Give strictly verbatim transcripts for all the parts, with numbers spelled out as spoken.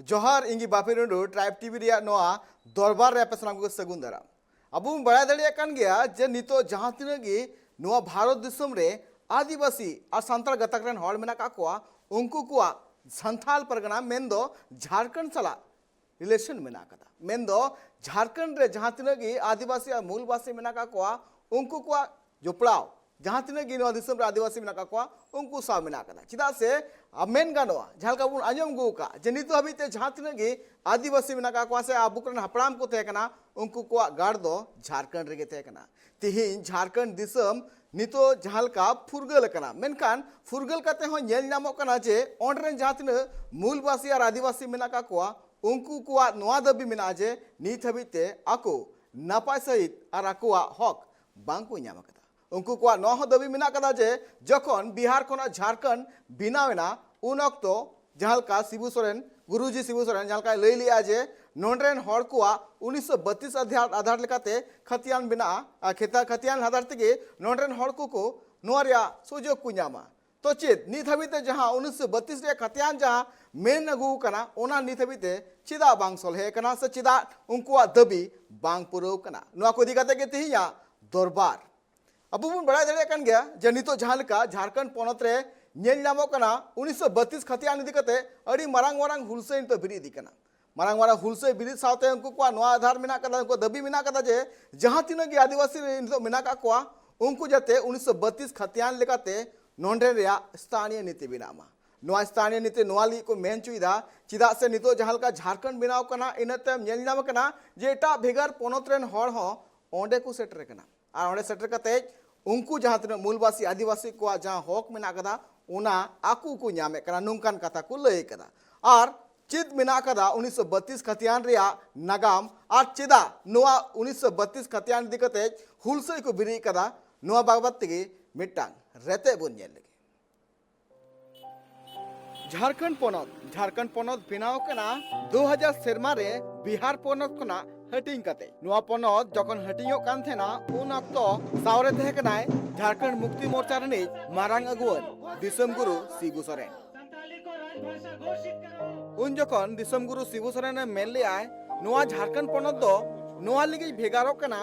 ᱡᱚᱦᱟᱨ, ᱤᱧ ᱜᱮ ᱵᱟᱯᱤ ᱴᱩᱰᱩ, ᱴᱨᱟᱭᱤᱵᱽ ᱴᱤᱵᱷᱤ ᱨᱮᱭᱟᱜ ᱱᱚᱣᱟ ᱫᱚᱨᱵᱟᱨ ᱨᱮ ᱟᱯᱮ ᱥᱟᱱᱟᱢ ᱠᱚ ᱥᱟᱹᱜᱩᱱ ᱫᱟᱨᱟᱢ᱾ ᱟᱵᱚ ᱵᱚᱱ ᱵᱟᱲᱟᱭ ᱫᱟᱲᱮᱭᱟᱜ ᱠᱟᱱ ᱜᱮᱭᱟ ᱡᱮ ᱱᱤᱛᱚᱜ ᱡᱟᱦᱟᱸ ᱛᱤᱱᱟᱹᱜ ᱜᱮ ᱱᱚᱣᱟ ᱵᱷᱟᱨᱚᱛ ᱫᱤᱥᱚᱢ ᱨᱮ ᱟᱹᱫᱤᱵᱟᱹᱥᱤ ᱟᱨ ᱥᱟᱱᱛᱟᱲ ᱜᱟᱛᱟᱠ ᱨᱮᱱ ᱦᱚᱲ ᱢᱮᱱᱟᱜ ᱟᱠᱟᱫ ᱠᱚᱣᱟ, ᱩᱱᱠᱩ ᱠᱚᱣᱟᱜ ᱥᱟᱱᱛᱟᱲ ᱯᱟᱨᱜᱟᱱᱟ ᱢᱮᱱᱫᱚ ᱡᱷᱟᱲᱠᱷᱚᱸᱰ ᱥᱟᱞᱟᱜ ᱨᱤᱞᱮᱥᱚᱱ ᱢᱮᱱᱟᱜ ᱟᱠᱟᱫᱟ᱾ ᱢᱮᱱᱫᱚ ᱡᱷᱟᱲᱠᱷᱚᱸᱰ ᱨᱮ ᱡᱟᱦᱟᱸ ᱛᱤᱱᱟᱹᱜ ᱜᱮ ᱟᱹᱫᱤᱵᱟᱹᱥᱤ ᱟᱨ ᱢᱩᱞᱵᱟᱹᱥᱤ ᱢᱮᱱᱟᱜ ᱟᱠᱟᱫ ᱠᱚᱣᱟ, ᱩᱱᱠᱩ ᱠᱚᱣᱟᱜ ᱡᱚᱯᱲᱟᱣ ᱡᱟᱦᱟᱸ ᱛᱤᱱᱟᱹᱜ ᱜᱮ ᱱᱚᱣᱟ ᱫᱤᱥᱚᱢ ᱨᱮ ᱟᱹᱫᱤᱵᱟᱹᱥᱤ ᱢᱮᱱᱟᱜ ᱟᱠᱟᱫ ᱠᱚᱣᱟ, ᱩᱱᱠᱩ ᱥᱟᱶ ᱢᱮᱱᱟᱜ ᱟᱠᱟᱫᱟ᱾ ᱪᱮᱫᱟᱜ ᱥᱮ ᱟᱨ ᱢᱮᱱ ᱜᱟᱱᱚᱜᱼᱟ, ᱡᱟᱦᱟᱸ ᱞᱮᱠᱟ ᱵᱚᱱ ᱟᱸᱡᱚᱢ ᱟᱹᱜᱩ ᱟᱠᱟᱫ ᱡᱮ ᱱᱤᱛᱚᱜ ᱦᱟᱹᱵᱤᱡ ᱛᱮ ᱡᱟᱦᱟᱸ ᱛᱤᱱᱟᱹᱜ ᱜᱮ ᱟᱹᱫᱤᱵᱟᱹᱥᱤ ᱢᱮᱱᱟᱜ ᱟᱠᱟᱫ ᱠᱚᱣᱟ ᱥᱮ ᱟᱵᱚ ᱠᱚᱨᱮᱱ ᱦᱟᱯᱲᱟᱢ ᱠᱚ ᱛᱟᱦᱮᱸ ᱠᱟᱱᱟ, ᱩᱱᱠᱩ ᱠᱚᱣᱟᱜ ᱜᱟᱲ ᱫᱚ ᱡᱷᱟᱲᱠᱷᱚᱸᱰ ᱨᱮᱜᱮ ᱛᱟᱦᱮᱸ ᱠᱟᱱᱟ᱾ ᱛᱤᱦᱤᱧ ᱡᱷᱟᱲᱠᱷᱚᱸᱰ ᱫᱤᱥᱚᱢ ᱱᱤᱛᱚᱜ ᱡᱟᱦᱟᱸ ᱞᱮᱠᱟ ᱯᱷᱩᱨᱜᱟᱹᱞ ᱟᱠᱟᱱᱟ, ᱢᱮᱱᱠᱷᱟᱱ ᱯᱷᱩᱨᱜᱟᱹᱞ ᱠᱟᱛᱮ ᱦᱚᱸ ᱧᱮᱞ ᱧᱟᱢᱚᱜ ᱠᱟᱱᱟ ᱡᱮ ᱚᱸᱰᱮ ᱨᱮᱱ ᱡᱟᱦᱟᱸ ᱛᱤᱱᱟᱹᱜ ᱢᱩᱞᱵᱟᱹᱥᱤ ᱟᱨ ᱟᱹᱫᱤᱵᱟᱹᱥᱤ ᱢᱮᱱᱟᱜ ᱟᱠᱟᱫ ᱠᱚᱣᱟ, ᱩᱱᱠᱩ ᱠᱚᱣᱟᱜ ᱱᱚᱣᱟ ᱫᱟᱹᱵᱤ ᱢᱮᱱᱟᱜᱼᱟ ᱡᱮ ᱱᱤᱛ ᱦᱟᱹᱵᱤᱡ ᱛᱮ ᱟᱠᱚ ᱱᱟᱯᱟᱭ ᱥᱟᱺᱦᱤᱡ ᱟᱨ ᱟᱠᱚᱣᱟᱜ ᱦᱚᱠ ᱵᱟᱝ ᱠᱚ ᱧᱟᱢ ᱟᱠᱟᱫᱟ᱾ ᱩᱱᱠᱩ ᱠᱚᱣᱟᱜ ᱱᱚᱣᱟ ᱦᱚᱸ ᱫᱟᱹᱵᱤ ᱢᱮᱱᱟᱜ ᱟᱠᱟᱫᱟ ᱡᱮ ᱡᱚᱠᱷᱚᱱ ᱵᱤᱦᱟᱨ ᱠᱷᱚᱱᱟᱜ ᱡᱷᱟᱲᱠᱷᱚᱸᱰ ᱵᱮᱱᱟᱣ ᱮᱱᱟ, ᱩᱱ ᱚᱠᱛᱚ ᱡᱟᱦᱟᱸ ᱞᱮᱠᱟ ᱥᱤᱵᱩ ᱥᱚᱨᱮᱱ, ᱜᱩᱨᱩᱡᱤ ᱥᱤᱵᱩ ᱥᱚᱨᱮᱱ ᱡᱟᱦᱟᱸ ᱞᱮᱠᱟᱭ ᱞᱟᱹᱭ ᱞᱮᱜᱼᱟ ᱡᱮ ᱱᱚᱸᱰᱮ ᱨᱮᱱ ᱦᱚᱲ ᱠᱚᱣᱟᱜ ᱩᱱᱤᱥᱥᱚ ᱵᱟᱛᱤᱥ ᱟᱫᱷᱟᱨ, ᱟᱫᱷᱟᱨ ᱞᱮᱠᱟᱛᱮ ᱠᱷᱟᱹᱛᱤᱭᱟᱱ ᱵᱮᱱᱟᱜᱼᱟ, ᱟᱨ ᱠᱷᱮᱛᱟ-, ᱠᱷᱟᱹᱛᱤᱭᱟᱱ ᱟᱫᱷᱟᱨ ᱛᱮᱜᱮ ᱱᱚᱸᱰᱮ ᱨᱮᱱ ᱦᱚᱲ ᱠᱚᱠᱚ ᱱᱚᱣᱟ ᱨᱮᱭᱟᱜ ᱥᱩᱡᱳᱜᱽ ᱠᱚ ᱧᱟᱢᱟ᱾ ᱛᱚ ᱪᱮᱫ ᱱᱤᱛ ᱦᱟᱹᱵᱤᱡ ᱛᱮ ᱡᱟᱦᱟᱸ ᱩᱱᱤᱥᱥᱚ ᱵᱟᱛᱤᱥ ᱨᱮᱭᱟᱜ ᱠᱷᱟᱹᱛᱤᱭᱟᱱ ᱡᱟᱦᱟᱸ ᱢᱮᱱ ᱟᱹᱜᱩ ᱟᱠᱟᱱᱟ, ᱚᱱᱟ ᱱᱤᱛ ᱦᱟᱹᱵᱤᱡ ᱛᱮ ᱪᱮᱫᱟᱜ ᱵᱟᱝ ᱥᱚᱞᱦᱮ ᱟᱠᱟᱱᱟ ᱥᱮ ᱪᱮᱫᱟᱜ ᱩᱱᱠᱩᱣᱟᱜ ᱫᱟᱹᱵᱤ ᱵᱟᱝ ᱯᱩᱨᱟᱹᱣ ᱟᱠᱟᱱᱟ? ᱱᱚᱣᱟ ᱠᱚ ᱤᱫᱤ ᱠᱟᱛᱮ ᱜᱮ ᱛᱮᱦᱮᱧᱟᱜ ᱫᱚᱨᱵᱟᱨ᱾ ᱟᱵᱚ ᱵᱚᱱ ᱵᱟᱲᱟᱭ ᱫᱟᱲᱮᱭᱟᱜ ᱠᱟᱱ ᱜᱮᱭᱟ ᱡᱮ ᱱᱤᱛᱚᱜ ᱡᱟᱦᱟᱸ ᱞᱮᱠᱟ ᱡᱷᱟᱲᱠᱷᱚᱸᱰ ᱯᱚᱱᱚᱛ ᱨᱮ ᱧᱮᱞ ᱧᱟᱢᱚᱜ ᱠᱟᱱᱟ, ᱩᱱᱤᱥᱥᱚ ᱵᱟᱛᱤᱥ ᱠᱷᱟᱹᱛᱤᱭᱟᱱ ᱤᱫᱤ ᱠᱟᱛᱮ ᱟᱹᱰᱤ ᱢᱟᱨᱟᱝ ᱢᱟᱨᱟᱝ ᱦᱩᱞᱥᱟᱹᱭ ᱱᱤᱛᱚᱜ ᱵᱮᱨᱮᱫ ᱤᱫᱤ ᱠᱟᱱᱟ᱾ ᱢᱟᱨᱟᱝ ᱢᱟᱨᱟᱝ ᱦᱩᱞᱥᱟᱹᱭ ᱵᱮᱨᱮᱫ ᱥᱟᱶᱛᱮ ᱩᱱᱠᱩ ᱠᱚᱣᱟᱜ ᱱᱚᱣᱟ ᱟᱫᱷᱟᱨ ᱢᱮᱱᱟᱜ ᱠᱟᱫᱟ, ᱩᱱᱠᱩ ᱫᱟᱹᱵᱤ ᱢᱮᱱᱟᱜ ᱠᱟᱫᱟ ᱡᱮ ᱡᱟᱦᱟᱸ ᱛᱤᱱᱟᱹᱜ ᱜᱮ ᱟᱹᱫᱤᱵᱟᱹᱥᱤ ᱨᱮ ᱱᱤᱛᱚᱜ ᱢᱮᱱᱟᱜ ᱟᱠᱟᱫ ᱠᱚᱣᱟ, ᱩᱱᱠᱩ ᱡᱟᱛᱮ ᱩᱱᱤᱥᱥᱚ ᱵᱟᱛᱤᱥ ᱠᱷᱟᱹᱛᱤᱭᱟᱱ ᱞᱮᱠᱟᱛᱮ ᱱᱚᱸᱰᱮ ᱨᱮᱭᱟᱜ ᱥᱛᱷᱟᱱᱤᱭᱚ ᱱᱤᱛᱤ ᱵᱮᱱᱟᱜ ᱢᱟ᱾ ᱱᱚᱣᱟ ᱥᱛᱷᱟᱱᱤᱭᱚ ᱱᱤᱛᱤ ᱱᱚᱣᱟ ᱞᱟᱹᱜᱤᱫ ᱠᱚ ᱢᱮᱱ ᱦᱚᱪᱚᱭᱮᱫᱟ, ᱪᱮᱫᱟᱜ ᱥᱮ ᱱᱤᱛᱚᱜ ᱡᱟᱦᱟᱸ ᱞᱮᱠᱟ ᱡᱷᱟᱲᱠᱷᱚᱸᱰ ᱵᱮᱱᱟᱣ ᱠᱟᱱᱟ, ᱤᱱᱟᱹ ᱛᱟᱭᱚᱢ ᱧᱮᱞ ᱧᱟᱢ ᱠᱟᱱᱟ ᱡᱮ ᱮᱴᱟᱜ ᱵᱷᱮᱜᱟᱨ ᱯᱚᱱᱚᱛ ᱨᱮᱱ ᱦᱚᱲ ᱦᱚᱸ ᱚᱸᱰᱮ ᱠᱚ ᱥᱮᱴᱮᱨ ᱠᱟᱱᱟ᱾ ᱟᱨ ᱚᱸᱰᱮ ᱥᱮᱴᱮᱨ ᱠᱟᱛᱮ ᱩᱱᱠᱩ ᱡᱟᱦᱟᱸ ᱛᱤᱱᱟᱹᱜ ᱢᱩᱞᱵᱟᱹᱥᱤ ᱟᱹᱫᱤᱵᱟᱹᱥᱤ ᱠᱚᱣᱟᱜ ᱡᱟᱦᱟᱸ ᱦᱚᱠ ᱢᱮᱱᱟᱜ ᱠᱟᱫᱟ, ᱚᱱᱟ ᱟᱠᱚ ᱠᱚ ᱧᱟᱢᱮᱫ ᱠᱟᱱᱟ, ᱱᱚᱝᱠᱟᱱ ᱠᱟᱛᱷᱟ ᱠᱚ ᱞᱟᱹᱭ ᱠᱟᱫᱟ᱾ ᱟᱨ ᱪᱮᱫ ᱢᱮᱱᱟᱜ ᱠᱟᱫᱟ ᱩᱱᱤᱥᱥᱚ ᱵᱟᱛᱤᱥ ᱠᱷᱟᱹᱛᱤᱭᱟᱱ ᱨᱮᱭᱟᱜ ᱱᱟᱜᱟᱢ ᱟᱨ ᱪᱮᱫᱟᱜ ᱱᱚᱣᱟ ᱩᱱᱤᱥᱥᱚ ᱵᱟᱛᱤᱥ ᱠᱷᱟᱹᱛᱤᱭᱟᱱ ᱤᱫᱤ ᱠᱟᱛᱮ ᱦᱩᱞᱥᱟᱹᱭ ᱠᱚ ᱵᱮᱨᱮᱫ ᱠᱟᱫᱟ, ᱱᱚᱣᱟ ᱵᱟᱵᱚᱛ ᱛᱮᱜᱮ ᱢᱤᱫᱴᱟᱝ ᱨᱮᱛᱮᱫ ᱵᱚᱱ ᱧᱮᱞ ᱞᱮᱜᱮ᱾ ᱡᱷᱟᱲᱠᱷᱚᱸᱰ ᱯᱚᱱᱚᱛ, ᱡᱷᱟᱲᱠᱷᱚᱸᱰ ᱯᱚᱱᱚᱛ ᱵᱮᱱᱟᱣ ᱠᱟᱱᱟ ᱫᱩ ᱦᱟᱡᱟᱨ ᱥᱮᱨᱢᱟ ᱨᱮ ᱵᱤᱦᱟᱨ ᱯᱚᱱᱚᱛ ᱠᱷᱚᱱᱟᱜ ᱦᱟᱹᱴᱤᱧ ᱠᱟᱛᱮ᱾ ᱱᱚᱣᱟ ᱯᱚᱱᱚᱛ ᱡᱚᱠᱷᱚᱱ ᱦᱟᱹᱴᱤᱧᱚᱜ ᱠᱟᱱ ᱛᱟᱦᱮᱱᱟ, ᱩᱱ ᱚᱠᱛᱚ ᱥᱟᱶᱨᱮ ᱛᱟᱦᱮᱸ ᱠᱟᱱᱟᱭ ᱡᱷᱟᱲᱠᱷᱚᱸᱰ ᱢᱩᱠᱛᱤ ᱢᱳᱨᱪᱟ ᱨᱤᱱᱤᱡ ᱢᱟᱨᱟᱝ ᱟᱹᱜᱩᱣᱟᱹᱱ ᱫᱤᱥᱚᱢ ᱜᱩᱨᱩ ᱥᱤᱵᱩ ᱥᱚᱨᱮᱱ᱾ ᱩᱱ ᱡᱚᱠᱷᱚᱱ ᱫᱤᱥᱚᱢ ᱜᱩᱨᱩ ᱥᱤᱵᱩ ᱥᱚᱨᱮᱱ ᱮ ᱢᱮᱱ ᱞᱮᱫᱟᱭ, ᱱᱚᱣᱟ ᱡᱷᱟᱲᱠᱷᱚᱸᱰ ᱯᱚᱱᱚᱛ ᱫᱚ ᱱᱚᱣᱟ ᱞᱟᱹᱜᱤᱫ ᱵᱷᱮᱜᱟᱨᱚᱜ ᱠᱟᱱᱟ,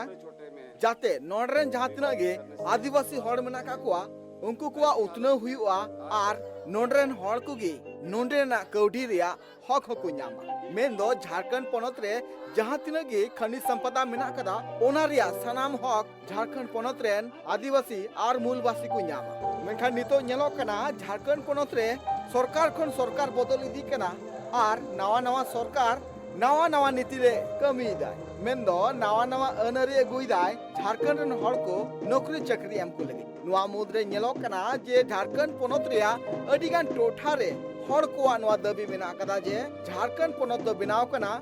ᱡᱟᱛᱮ ᱱᱚᱰᱮ ᱨᱮᱱ ᱡᱟᱦᱟᱸ ᱛᱤᱱᱟᱹᱜ ᱜᱮ ᱟᱹᱫᱤᱵᱟᱹᱥᱤ ᱦᱚᱲ ᱢᱮᱱᱟᱜ ᱟᱠᱟᱫ ᱠᱚᱣᱟ, ᱩᱱᱠᱩ ᱠᱚᱣᱟᱜ ᱩᱛᱱᱟᱹᱣ ᱦᱩᱭᱩᱜᱼᱟ ᱟᱨ ᱱᱚᱰᱮ ᱨᱮᱱ ᱦᱚᱲ ᱠᱚᱜᱮ ᱱᱚᱰᱮ ᱨᱮᱱᱟᱜ ᱠᱟᱹᱣᱰᱤ ᱨᱮᱭᱟᱜ ᱦᱚᱠ ᱦᱚᱸᱠᱚ ᱧᱟᱢᱟ᱾ ᱢᱮᱱᱫᱚ ᱡᱷᱟᱲᱠᱷᱚᱸᱰ ᱯᱚᱱᱚᱛ ᱨᱮ ᱡᱟᱦᱟᱸ ᱛᱤᱱᱟᱹᱜ ᱜᱮ ᱠᱷᱟᱱᱤᱡᱽ ᱥᱚᱢᱯᱚᱫᱟ ᱢᱮᱱᱟᱜ ᱟᱠᱟᱫᱟ, ᱚᱱᱟ ᱨᱮᱭᱟᱜ ᱥᱟᱱᱟᱢ ᱦᱚᱠ ᱡᱷᱟᱲᱠᱷᱚᱸᱰ ᱯᱚᱱᱚᱛ ᱨᱮᱱ ᱟᱹᱫᱤᱵᱟᱹᱥᱤ ᱟᱨ ᱢᱩᱞᱵᱟᱹᱥᱤ ᱠᱚ ᱧᱟᱢᱟ᱾ ᱢᱮᱱᱠᱷᱟᱱ ᱱᱤᱛᱚᱜ ᱧᱮᱞᱚᱜ ᱠᱟᱱᱟ, ᱡᱷᱟᱲᱠᱷᱚᱸᱰ ᱯᱚᱱᱚᱛ ᱨᱮ ᱥᱚᱨᱠᱟᱨ ᱠᱷᱚᱱ ᱥᱚᱨᱠᱟᱨ ᱵᱚᱫᱚᱞ ᱤᱫᱤᱜ ᱠᱟᱱᱟ ᱟᱨ ᱱᱟᱣᱟ ᱱᱟᱣᱟ ᱥᱚᱨᱠᱟᱨ ᱱᱟᱣᱟ ᱱᱟᱣᱟ ᱱᱤᱛᱤ ᱨᱮ ᱠᱟᱹᱢᱤᱭᱮᱫᱟᱭ᱾ ᱢᱮᱱᱫᱚ ᱱᱟᱣᱟ ᱱᱟᱣᱟ ᱟᱹᱱ ᱟᱹᱨᱤ ᱟᱹᱜᱩᱭᱮᱫᱟᱭ ᱡᱷᱟᱲᱠᱷᱚᱸᱰ ᱨᱮᱱ ᱦᱚᱲ ᱠᱚ ᱱᱚᱠᱨᱤ ᱪᱟᱹᱠᱨᱤ ᱮᱢ ᱠᱚ ᱞᱟᱹᱜᱤᱫ᱾ ᱱᱚᱣᱟ ᱢᱩᱫᱽᱨᱮ ᱧᱮᱞᱚᱜ ᱠᱟᱱᱟ ᱡᱮ ᱡᱷᱟᱲᱠᱷᱚᱸᱰ ᱯᱚᱱᱚᱛ ᱨᱮᱭᱟᱜ ᱟᱹᱰᱤᱜᱟᱱ ᱴᱚᱴᱷᱟ ᱨᱮ ᱦᱚᱲ ᱠᱚᱣᱟᱜ ᱱᱚᱣᱟ ᱫᱟᱹᱵᱤ ᱢᱮᱱᱟᱜ ᱟᱠᱟᱫᱟ ᱡᱮ ᱡᱷᱟᱲᱠᱷᱚᱸᱰ ᱯᱚᱱᱚᱛ ᱫᱚ ᱵᱮᱱᱟᱣ ᱠᱟᱱᱟ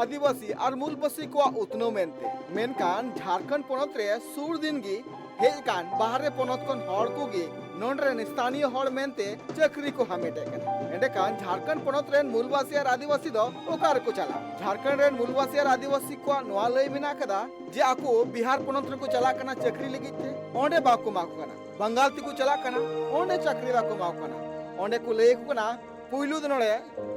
ᱟᱹᱫᱤᱵᱟᱹᱥᱤ ᱟᱨ ᱢᱩᱞᱵᱟᱹᱥᱤ ᱠᱚᱣᱟᱜ ᱩᱛᱱᱟᱹᱣ ᱢᱮᱱᱛᱮ᱾ ᱢᱮᱱᱠᱷᱟᱱ ᱡᱷᱟᱲᱠᱷᱚᱸᱰ ᱯᱚᱱᱚᱛ ᱨᱮ ᱥᱩᱨ ᱫᱤᱱ ᱜᱮ ᱦᱮᱡ ᱟᱠᱟᱱ ᱵᱟᱦᱨᱮ ᱯᱚᱱᱚᱛ ᱠᱷᱚᱱ ᱦᱚᱲ ᱠᱚᱜᱮ ᱱᱚᱰᱮ ᱨᱮᱱ ᱥᱛᱷᱟᱱᱤᱭᱚ ᱦᱚᱲ ᱢᱮᱱᱛᱮ ᱪᱟᱹᱠᱨᱤ ᱠᱚ ᱦᱟᱢᱮᱴᱮᱫ ᱠᱟᱱᱟ᱾ ᱮᱸᱰᱮᱠᱷᱟᱱ ᱡᱷᱟᱲᱠᱷᱚᱸᱰ ᱯᱚᱱᱚᱛ ᱨᱮᱱ ᱢᱩᱞᱵᱟᱹᱥᱤ ᱟᱨ ᱟᱹᱫᱤᱵᱟᱹᱥᱤ ᱫᱚ ᱚᱠᱟ ᱨᱮᱠᱚ ᱪᱟᱞᱟᱜᱼᱟ? ᱡᱷᱟᱲᱠᱷᱚᱸᱰ ᱨᱮᱱ ᱢᱩᱞᱵᱟᱹᱥᱤ ᱟᱨ ᱟᱹᱫᱤᱵᱟᱹᱥᱤ ᱠᱚᱣᱟᱜ ᱱᱚᱣᱟ ᱞᱟᱹᱭ ᱢᱮᱱᱟᱜ ᱟᱠᱟᱫᱟ ᱡᱮ ᱟᱠᱚ ᱵᱤᱦᱟᱨ ᱯᱚᱱᱚᱛ ᱨᱮᱠᱚ ᱪᱟᱞᱟᱜ ᱠᱟᱱᱟ ᱪᱟᱹᱠᱨᱤ ᱞᱟᱹᱜᱤᱫ ᱛᱮ, ᱚᱸᱰᱮ ᱵᱟᱠᱚ ᱮᱢᱟ ᱠᱚ ᱠᱟᱱᱟ᱾ ᱵᱟᱝᱜᱟᱞ ᱛᱮᱠᱚ ᱪᱟᱞᱟᱜ ᱠᱟᱱᱟ, ᱚᱸᱰᱮ ᱪᱟᱹᱠᱨᱤ ᱵᱟᱠᱚ ᱮᱢᱟ ᱠᱚ ᱠᱟᱱᱟ᱾ ᱚᱸᱰᱮ ᱠᱚ ᱞᱟᱹᱭ ᱟᱠᱚ ᱠᱟᱱᱟ, ᱯᱩᱭᱞᱩ ᱫᱚ ᱱᱚᱰᱮ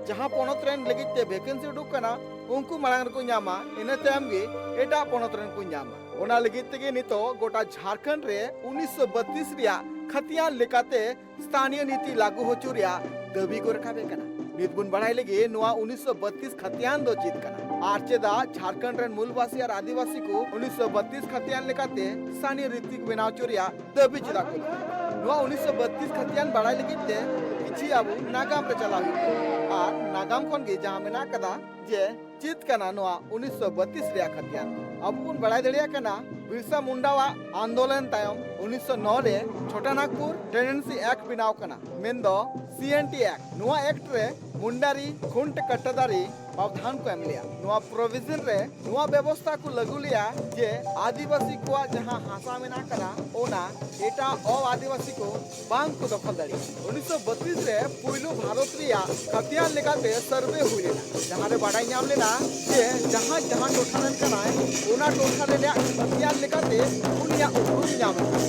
ᱡᱟᱦᱟᱸ ᱯᱚᱱᱚᱛ ᱨᱮᱱ ᱞᱟᱹᱜᱤᱫ ᱛᱮ ᱵᱷᱮᱠᱮᱱᱥᱤ ᱩᱰᱩᱠ ᱠᱟᱱᱟ, ᱩᱱᱠᱩ ᱢᱟᱲᱟᱝ ᱨᱮᱠᱚ ᱧᱟᱢᱟ, ᱤᱱᱟᱹ ᱛᱟᱭᱚᱢ ᱜᱮ ᱮᱴᱟᱜ ᱯᱚᱱᱚᱛ ᱨᱮᱱ ᱠᱚ ᱧᱟᱢᱟ᱾ ᱚᱱᱟ ᱞᱟᱹᱜᱤᱫ ᱛᱮᱜᱮ ᱱᱤᱛᱚᱜ ᱜᱚᱴᱟ ᱡᱷᱟᱲᱠᱷᱚᱸᱰ ᱨᱮ ᱩᱱᱤᱥᱥᱚ ᱵᱟᱛᱤᱥ ᱨᱮᱭᱟᱜ ᱠᱷᱟᱛᱤᱭᱟᱱ ᱞᱮᱠᱟᱛᱮ ᱥᱛᱷᱟᱱᱤᱭᱚ ᱱᱤᱛᱤ ᱞᱟᱹᱜᱩ ᱦᱚᱪᱚ ᱨᱮᱭᱟᱜ ᱫᱟᱹᱵᱤ ᱠᱚ ᱨᱟᱠᱟᱵᱮᱫ ᱠᱟᱱᱟ᱾ ᱱᱤᱛ ᱵᱚᱱ ᱵᱟᱲᱟᱭ ᱞᱮᱜᱮ ᱱᱚᱣᱟ ᱩᱱᱤᱥᱥᱚ ᱵᱟᱛᱤᱥ ᱠᱷᱟᱛᱤᱭᱟᱱ ᱫᱚ ᱪᱮᱫ ᱠᱟᱱᱟ ᱟᱨ ᱪᱮᱫᱟᱜ ᱡᱷᱟᱲᱠᱷᱚᱸᱰ ᱨᱮᱱ ᱢᱩᱞᱵᱟᱹᱥᱤ ᱟᱨ ᱟᱹᱫᱤᱵᱟᱹᱥᱤ ᱠᱚ ᱩᱱᱤᱥᱥᱚ ᱵᱟᱛᱤᱥ ᱠᱷᱟᱛᱤᱭᱟᱱ ᱞᱮᱠᱟᱛᱮ ᱥᱛᱷᱟᱱᱤᱭᱚ ᱱᱤᱛᱤ ᱵᱮᱱᱟᱣ ᱦᱚᱪᱚ ᱨᱮᱭᱟᱜ ᱫᱟᱹᱵᱤ ᱪᱮᱫᱟᱜ ᱠᱚ ᱫᱚᱦᱚᱭᱟ? ᱱᱚᱣᱟ ᱩᱱᱤᱥᱥᱚ ᱵᱟᱛᱤᱥ ᱠᱷᱟᱛᱤᱭᱟᱱ ᱵᱟᱲᱟᱭ ᱞᱟᱹᱜᱤᱫ ᱛᱮ ᱠᱤᱪᱷᱤ ᱟᱵᱚ ᱱᱟᱜᱟᱢ ᱨᱮ ᱪᱟᱞᱟᱣ ᱦᱩᱭᱩᱜ ᱛᱟᱵᱚᱱᱟ ᱟᱨ ᱱᱟᱜᱟᱢ ᱠᱷᱚᱱ ᱜᱮ ᱡᱟᱦᱟᱸ ᱢᱮᱱᱟᱜ ᱟᱠᱟᱫᱟ ᱡᱮ ᱪᱮᱫ ᱠᱟᱱᱟ ᱱᱚᱣᱟ ᱩᱱᱤᱥᱥᱚ ᱵᱟᱛᱤᱥ ᱨᱮᱭᱟᱜ ᱠᱷᱟᱛᱤᱭᱟᱱ᱾ ᱟᱵᱚ ᱵᱚᱱ ᱵᱟᱲᱟᱭ ᱫᱟᱲᱮᱭᱟᱜ ᱠᱟᱱᱟ, ᱵᱤᱨᱥᱟ ᱢᱩᱱᱰᱟᱣᱟᱜ ᱟᱱᱫᱳᱞᱚᱱ ᱛᱟᱭᱚᱢ ᱩᱱᱤᱥᱥᱚ ᱱᱚ ᱨᱮ ᱪᱷᱳᱴᱟᱱᱟᱜᱽᱯᱩᱨ ᱴᱮᱱᱰᱮᱱᱥᱤ ᱮᱠᱴ ᱵᱮᱱᱟᱣ ᱠᱟᱱᱟ, ᱢᱮᱱᱫᱚ ᱥᱤ ᱮᱱ ᱴᱤ ᱮᱠᱴ᱾ ᱱᱚᱣᱟ ᱮᱠᱴ ᱨᱮ ᱢᱩᱱᱰᱟᱨᱤ ᱠᱷᱩᱱᱴ ᱠᱟᱴᱴᱟᱫᱟᱨᱤ ᱯᱨᱟᱣᱫᱷᱟᱱ ᱠᱚ ᱮᱢ ᱞᱮᱜᱼᱟ᱾ ᱱᱚᱣᱟ ᱯᱨᱚᱵᱷᱤᱡᱚᱱ ᱨᱮ ᱱᱚᱣᱟ ᱵᱮᱵᱚᱥᱛᱷᱟ ᱠᱚ ᱞᱟᱹᱜᱩ ᱞᱮᱜᱼᱟ ᱡᱮ ᱟᱹᱫᱤᱵᱟᱹᱥᱤ ᱠᱚᱣᱟᱜ ᱡᱟᱦᱟᱸ ᱦᱟᱥᱟ ᱢᱮᱱᱟᱜ ᱟᱠᱟᱫᱟ, ᱚᱱᱟ ᱮᱴᱟᱜ ᱚ-ᱟᱹᱫᱤᱵᱟᱹᱥᱤ ᱠᱚ ᱵᱟᱝ ᱠᱚ ᱫᱚᱠᱷᱚᱞ ᱫᱟᱲᱮᱭᱟᱜᱼᱟ᱾ ᱩᱱᱤᱥᱥᱚ ᱵᱟᱛᱤᱥ ᱨᱮ ᱯᱩᱭᱞᱩ ᱵᱷᱟᱨᱚᱛ ᱨᱮᱭᱟᱜ ᱠᱷᱟᱛᱤᱭᱟᱱ ᱞᱮᱠᱟᱛᱮ ᱥᱟᱨᱵᱷᱮ ᱦᱩᱭ ᱞᱮᱱᱟ, ᱡᱟᱦᱟᱸ ᱨᱮ ᱵᱟᱰᱟᱭ ᱧᱟᱢ ᱞᱮᱱᱟ ᱡᱮ ᱡᱟᱦᱟᱸᱭ ᱡᱟᱦᱟᱸ ᱴᱚᱴᱷᱟ ᱨᱮᱱ ᱠᱟᱱᱟᱭ, ᱚᱱᱟ ᱴᱚᱴᱷᱟ ᱨᱮᱱᱟᱜ ᱠᱷᱟᱛᱤᱭᱟᱱ ᱞᱮᱠᱟᱛᱮ ᱩᱱᱤᱭᱟᱜ ᱩᱯᱨᱩᱢ ᱧᱟᱢ ᱮᱱᱟ᱾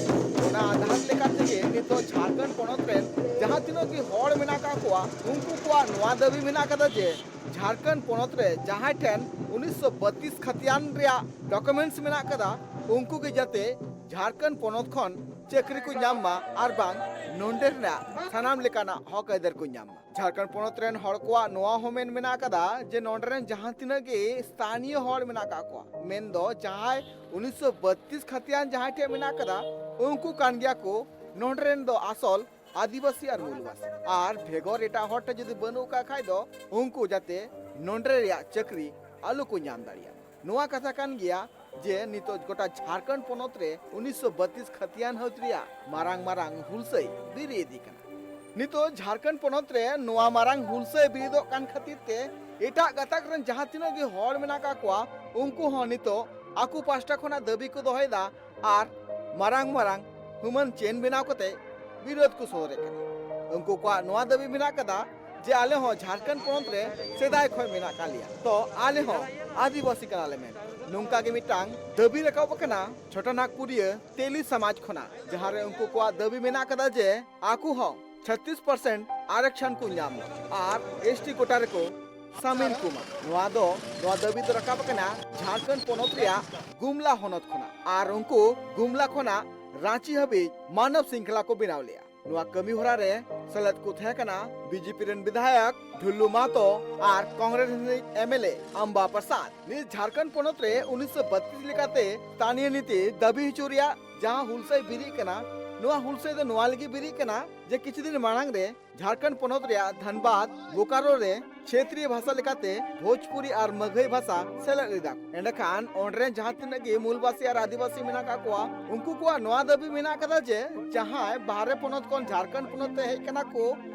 ᱚᱱᱟ ᱟᱫᱷᱟᱨ ᱞᱮᱠᱟ ᱛᱮᱜᱮ ᱱᱤᱛᱚᱜ ᱡᱷᱟᱲᱠᱷᱚᱸᱰ ᱯᱚᱱᱚᱛ ᱨᱮᱱ ᱡᱟᱦᱟᱸ ᱛᱤᱱᱟᱹᱜ ᱜᱮ ᱦᱚᱲ ᱢᱮᱱᱟᱜ ᱟᱠᱟᱫ ᱠᱚᱣᱟ, ᱩᱱᱠᱩ ᱠᱚᱣᱟᱜ ᱱᱚᱣᱟ ᱫᱟᱹᱵᱤ ᱢᱮᱱᱟᱜ ᱟᱠᱟᱫᱟ ᱡᱮ ᱡᱷᱟᱲᱠᱷᱚᱸᱰ ᱯᱚᱱᱚᱛ ᱨᱮ ᱡᱟᱦᱟᱸᱭ ᱴᱷᱮᱱ ᱩᱱᱤᱥᱥᱚ ᱵᱟᱛᱤᱥ ᱠᱷᱟᱛᱤᱭᱟᱱ ᱨᱮᱭᱟᱜ ᱰᱚᱠᱩᱢᱮᱱᱴᱥ ᱢᱮᱱᱟᱜ ᱟᱠᱟᱫᱟ, ᱩᱱᱠᱩ ᱜᱮ ᱡᱟᱛᱮ ᱡᱷᱟᱲᱠᱷᱚᱸᱰ ᱯᱚᱱᱚᱛ ᱠᱷᱚᱱ ᱪᱟᱹᱠᱨᱤ ᱠᱚ ᱧᱟᱢ ᱢᱟ ᱟᱨ ᱵᱟᱝ ᱱᱚᱰᱮ ᱨᱮᱱᱟᱜ ᱥᱟᱱᱟᱢ ᱞᱮᱠᱟᱱᱟᱜ ᱦᱚᱠ ᱟᱹᱭᱫᱟᱹᱨ ᱠᱚ ᱧᱟᱢ ᱢᱟ᱾ ᱡᱷᱟᱲᱠᱷᱚᱸᱰ ᱯᱚᱱᱚᱛ ᱨᱮᱱ ᱦᱚᱲ ᱠᱚᱣᱟᱜ ᱱᱚᱣᱟ ᱦᱚᱸ ᱢᱮᱱ ᱢᱮᱱᱟᱜ ᱟᱠᱟᱫᱟ ᱡᱮ ᱱᱚᱰᱮ ᱨᱮᱱ ᱡᱟᱦᱟᱸ ᱛᱤᱱᱟᱹᱜ ᱜᱮ ᱥᱛᱷᱟᱱᱤᱭᱚ ᱦᱚᱲ ᱢᱮᱱᱟᱜ ᱟᱠᱟᱫ ᱠᱚᱣᱟ, ᱢᱮᱱᱫᱚ ᱡᱟᱦᱟᱸᱭ ᱩᱱᱤᱥᱥᱚ ᱵᱟᱛᱤᱥ ᱠᱷᱟᱛᱤᱭᱟᱱ ᱡᱟᱦᱟᱸᱭ ᱴᱷᱮᱱ ᱢᱮᱱᱟᱜ ᱟᱠᱟᱫᱟ, ᱩᱱᱠᱩ ᱠᱟᱱ ᱜᱮᱭᱟ ᱠᱚ ᱱᱚᱰᱮ ᱨᱮᱱ ᱫᱚ ᱟᱥᱚᱞ ᱟᱹᱫᱤᱵᱟᱹᱥᱤ ᱟᱨ ᱢᱩᱞᱵᱟᱥᱤ᱾ ᱟᱨ ᱵᱷᱮᱜᱚᱨ ᱮᱴᱟᱜ ᱦᱚᱲ ᱴᱷᱮᱱ ᱡᱩᱫᱤ ᱵᱟᱹᱱᱩᱜ ᱟᱠᱟᱫ ᱠᱷᱟᱡ ᱫᱚ ᱩᱱᱠᱩ ᱡᱟᱛᱮ ᱱᱚᱰᱮ ᱨᱮᱭᱟᱜ ᱪᱟᱹᱠᱨᱤ ᱟᱞᱚ ᱠᱚ ᱧᱟᱢ ᱫᱟᱲᱮᱭᱟᱜ᱾ ᱱᱚᱣᱟ ᱠᱟᱛᱷᱟ ᱠᱟᱱ ᱜᱮᱭᱟ ᱡᱮ ᱱᱤᱛᱚᱜ ᱜᱚᱴᱟ ᱡᱷᱟᱲᱠᱷᱚᱸᱰ ᱯᱚᱱᱚᱛ ᱨᱮ ᱩᱱᱤᱥᱥᱚ ᱵᱟᱛᱤᱥ ᱠᱷᱟᱹᱛᱤᱭᱟᱱ ᱦᱟᱹᱛ ᱨᱮᱭᱟᱜ ᱢᱟᱨᱟᱝ ᱢᱟᱨᱟᱝ ᱦᱩᱞᱥᱟᱹᱭ ᱵᱤᱨᱤᱫ ᱟᱠᱟᱱᱟ᱾ ᱱᱤᱛᱚᱜ ᱡᱷᱟᱲᱠᱷᱚᱸᱰ ᱯᱚᱱᱚᱛ ᱨᱮ ᱱᱚᱣᱟ ᱢᱟᱨᱟᱝ ᱦᱩᱞᱥᱟᱹᱭ ᱵᱤᱨᱤᱫᱚᱜ ᱠᱟᱱ ᱠᱷᱟᱹᱛᱤᱨ ᱛᱮ ᱮᱴᱟᱜ ᱜᱟᱛᱟᱠ ᱨᱮᱱ ᱡᱟᱦᱟᱸ ᱛᱤᱱᱟᱹᱜ ᱜᱮ ᱦᱚᱲ ᱢᱮᱱᱟᱜ ᱟᱠᱟᱫ ᱠᱚᱣᱟ, ᱩᱱᱠᱩ ᱦᱚᱸ ᱱᱤᱛᱚᱜ ᱟᱠᱚ ᱯᱟᱦᱴᱟ ᱠᱷᱚᱱᱟᱜ ᱫᱟᱹᱵᱤ ᱠᱚ ᱫᱚᱦᱚᱭᱮᱫᱟ ᱟᱨ ᱢᱟᱨᱟᱝ ᱢᱟᱨᱟᱝ ᱦᱩᱢᱟᱹᱱ ᱪᱮᱱ ᱵᱮᱱᱟᱣ ᱠᱟᱛᱮ ᱵᱤᱨᱳᱫᱷ ᱠᱚ ᱥᱚᱫᱚᱨᱮᱫ ᱠᱟᱱᱟ᱾ ᱩᱱᱠᱩ ᱠᱚᱣᱟᱜ ᱱᱚᱣᱟ ᱫᱟᱹᱵᱤ ᱢᱮᱱᱟᱜ ᱟᱠᱟᱫᱟ ᱡᱮ ᱟᱞᱮ ᱦᱚᱸ ᱡᱷᱟᱲᱠᱷᱚᱸᱰ ᱯᱚᱱᱚᱛ ᱨᱮ ᱥᱮᱫᱟᱭ ᱠᱷᱚᱱ ᱢᱮᱱᱟᱜ ᱟᱠᱟᱫ ᱞᱮᱭᱟ, ᱛᱚ ᱟᱞᱮ ᱦᱚᱸ ᱟᱹᱫᱤᱵᱟᱹᱥᱤ ᱠᱟᱱᱟᱞᱮ ᱢᱮᱱᱛᱮ᱾ ᱱᱚᱝᱠᱟ ᱜᱮ ᱢᱤᱫᱴᱟᱝ ᱫᱟᱹᱵᱤ ᱨᱟᱠᱟᱵ ᱟᱠᱟᱱᱟ ᱪᱷᱳᱴᱟ ᱱᱟᱜᱽᱯᱩᱨᱤᱭᱟᱹ ᱛᱮᱞᱤ ᱥᱚᱢᱟᱡᱽ ᱠᱷᱚᱱᱟᱜ, ᱡᱟᱦᱟᱸ ᱨᱮ ᱩᱱᱠᱩ ᱠᱚᱣᱟᱜ ᱫᱟᱹᱵᱤ ᱢᱮᱱᱟᱜ ᱟᱠᱟᱫᱟ ᱡᱮ ᱟᱠᱚ ᱦᱚᱸ ᱪᱷᱟᱛᱤᱥ ᱯᱟᱨᱥᱮᱱᱴ ᱟᱨᱚᱠᱥᱚᱱ ᱠᱚ ᱧᱟᱢ ᱢᱟ ᱟᱨ ᱮᱥ ᱴᱤ ᱠᱳᱴᱟ ᱨᱮᱠᱚ ᱥᱟᱢᱤᱞ ᱠᱚᱢᱟ᱾ ᱱᱚᱣᱟ ᱫᱚ, ᱱᱚᱣᱟ ᱫᱟᱹᱵᱤ ᱫᱚ ᱨᱟᱠᱟᱵ ᱟᱠᱟᱱᱟ ᱡᱷᱟᱲᱠᱷᱚᱸᱰ ᱯᱚᱱᱚᱛ ᱨᱮᱭᱟᱜ ᱜᱩᱢᱞᱟ ᱦᱚᱱᱚᱛ ᱠᱷᱚᱱᱟᱜ ᱟᱨ ᱩᱱᱠᱩ ᱜᱩᱢᱞᱟ ᱠᱷᱚᱱᱟᱜ ᱨᱟᱸᱪᱤ ᱦᱟᱹᱵᱤᱡ ᱢᱟᱱᱚᱵ ᱥᱤᱝᱠᱷᱞᱟ ᱠᱚ ᱵᱮᱱᱟᱣ ᱞᱮᱫᱼᱟ᱾ ᱱᱚᱣᱟ ᱠᱟᱹᱢᱤ ᱦᱚᱨᱟ ᱨᱮ ᱥᱮᱞᱮᱫ ᱠᱚ ᱛᱟᱦᱮᱸ ᱠᱟᱱᱟ ᱵᱤ ᱡᱮ ᱯᱤ ᱨᱮᱱ ᱵᱤᱫᱷᱟᱭᱚᱠ ᱰᱷᱩᱞᱞᱩ ᱢᱟᱦᱛᱚ ᱟᱨ ᱠᱚᱝᱜᱨᱮᱥ ᱨᱤᱱᱤᱡ ᱮᱢ ᱮᱞ ᱮ ᱟᱢᱵᱟ ᱯᱨᱚᱥᱟᱫᱽ᱾ ᱱᱤᱛ ᱡᱷᱟᱲᱠᱷᱚᱸᱰ ᱯᱚᱱᱚᱛ ᱨᱮ ᱩᱱᱤᱥᱥᱚ ᱵᱟᱛᱤᱥ ᱞᱮᱠᱟᱛᱮ ᱥᱛᱷᱟᱱᱤᱭᱚ ᱱᱤᱛᱤ ᱫᱟᱹᱵᱤ ᱦᱚᱪᱚ ᱨᱮᱭᱟᱜ ᱡᱟᱦᱟᱸ ᱦᱩᱞᱥᱟᱹᱭ ᱵᱤᱨᱤᱫ ᱠᱟᱱᱟ, ᱱᱚᱣᱟ ᱦᱩᱞᱥᱟᱹᱭ ᱫᱚ ᱱᱚᱣᱟ ᱞᱟᱹᱜᱤᱫ ᱵᱤᱨᱤᱫ ᱠᱟᱱᱟ ᱡᱮ ᱠᱤᱪᱷᱩ ᱫᱤᱱ ᱢᱟᱲᱟᱝ ᱨᱮ ᱡᱷᱟᱲᱠᱷᱚᱸᱰ ᱯᱚᱱᱚᱛ ᱨᱮᱭᱟᱜ ᱫᱷᱟᱱᱵᱟᱫᱽ, ᱵᱳᱠᱟᱨᱳ ᱨᱮ ᱠᱷᱮᱛᱨᱤᱭᱚ ᱵᱷᱟᱥᱟ ᱞᱮᱠᱟᱛᱮ ᱵᱷᱳᱡᱽᱯᱩᱨᱤ ᱟᱨ ᱢᱟᱹᱜᱷᱟᱹᱭ ᱵᱷᱟᱥᱟ ᱥᱮᱞᱮᱫ ᱞᱮᱫᱟ ᱠᱚ᱾ ᱮᱸᱰᱮᱠᱷᱟᱱ ᱚᱸᱰᱮ ᱨᱮᱱ ᱡᱟᱦᱟᱸ ᱛᱤᱱᱟᱹᱜ ᱜᱮ ᱢᱩᱞᱵᱟᱥᱤ ᱟᱨ ᱟᱹᱫᱤᱵᱟᱹᱥᱤ ᱢᱮᱱᱟᱜ ᱟᱠᱟᱫ ᱠᱚᱣᱟ, ᱩᱱᱠᱩ ᱠᱚᱣᱟᱜ ᱱᱚᱣᱟ ᱫᱟᱹᱵᱤ ᱢᱮᱱᱟᱜ ᱟᱠᱟᱫᱟ ᱡᱮ ᱡᱟᱦᱟᱸᱭ ᱵᱟᱦᱨᱮ ᱯᱚᱱᱚᱛ ᱠᱷᱚᱱ ᱡᱷᱟᱲᱠᱷᱚᱸᱰ ᱯᱚᱱᱚᱛ ᱛᱮ ᱦᱮᱡ ᱠᱟᱱᱟ ᱠᱚ,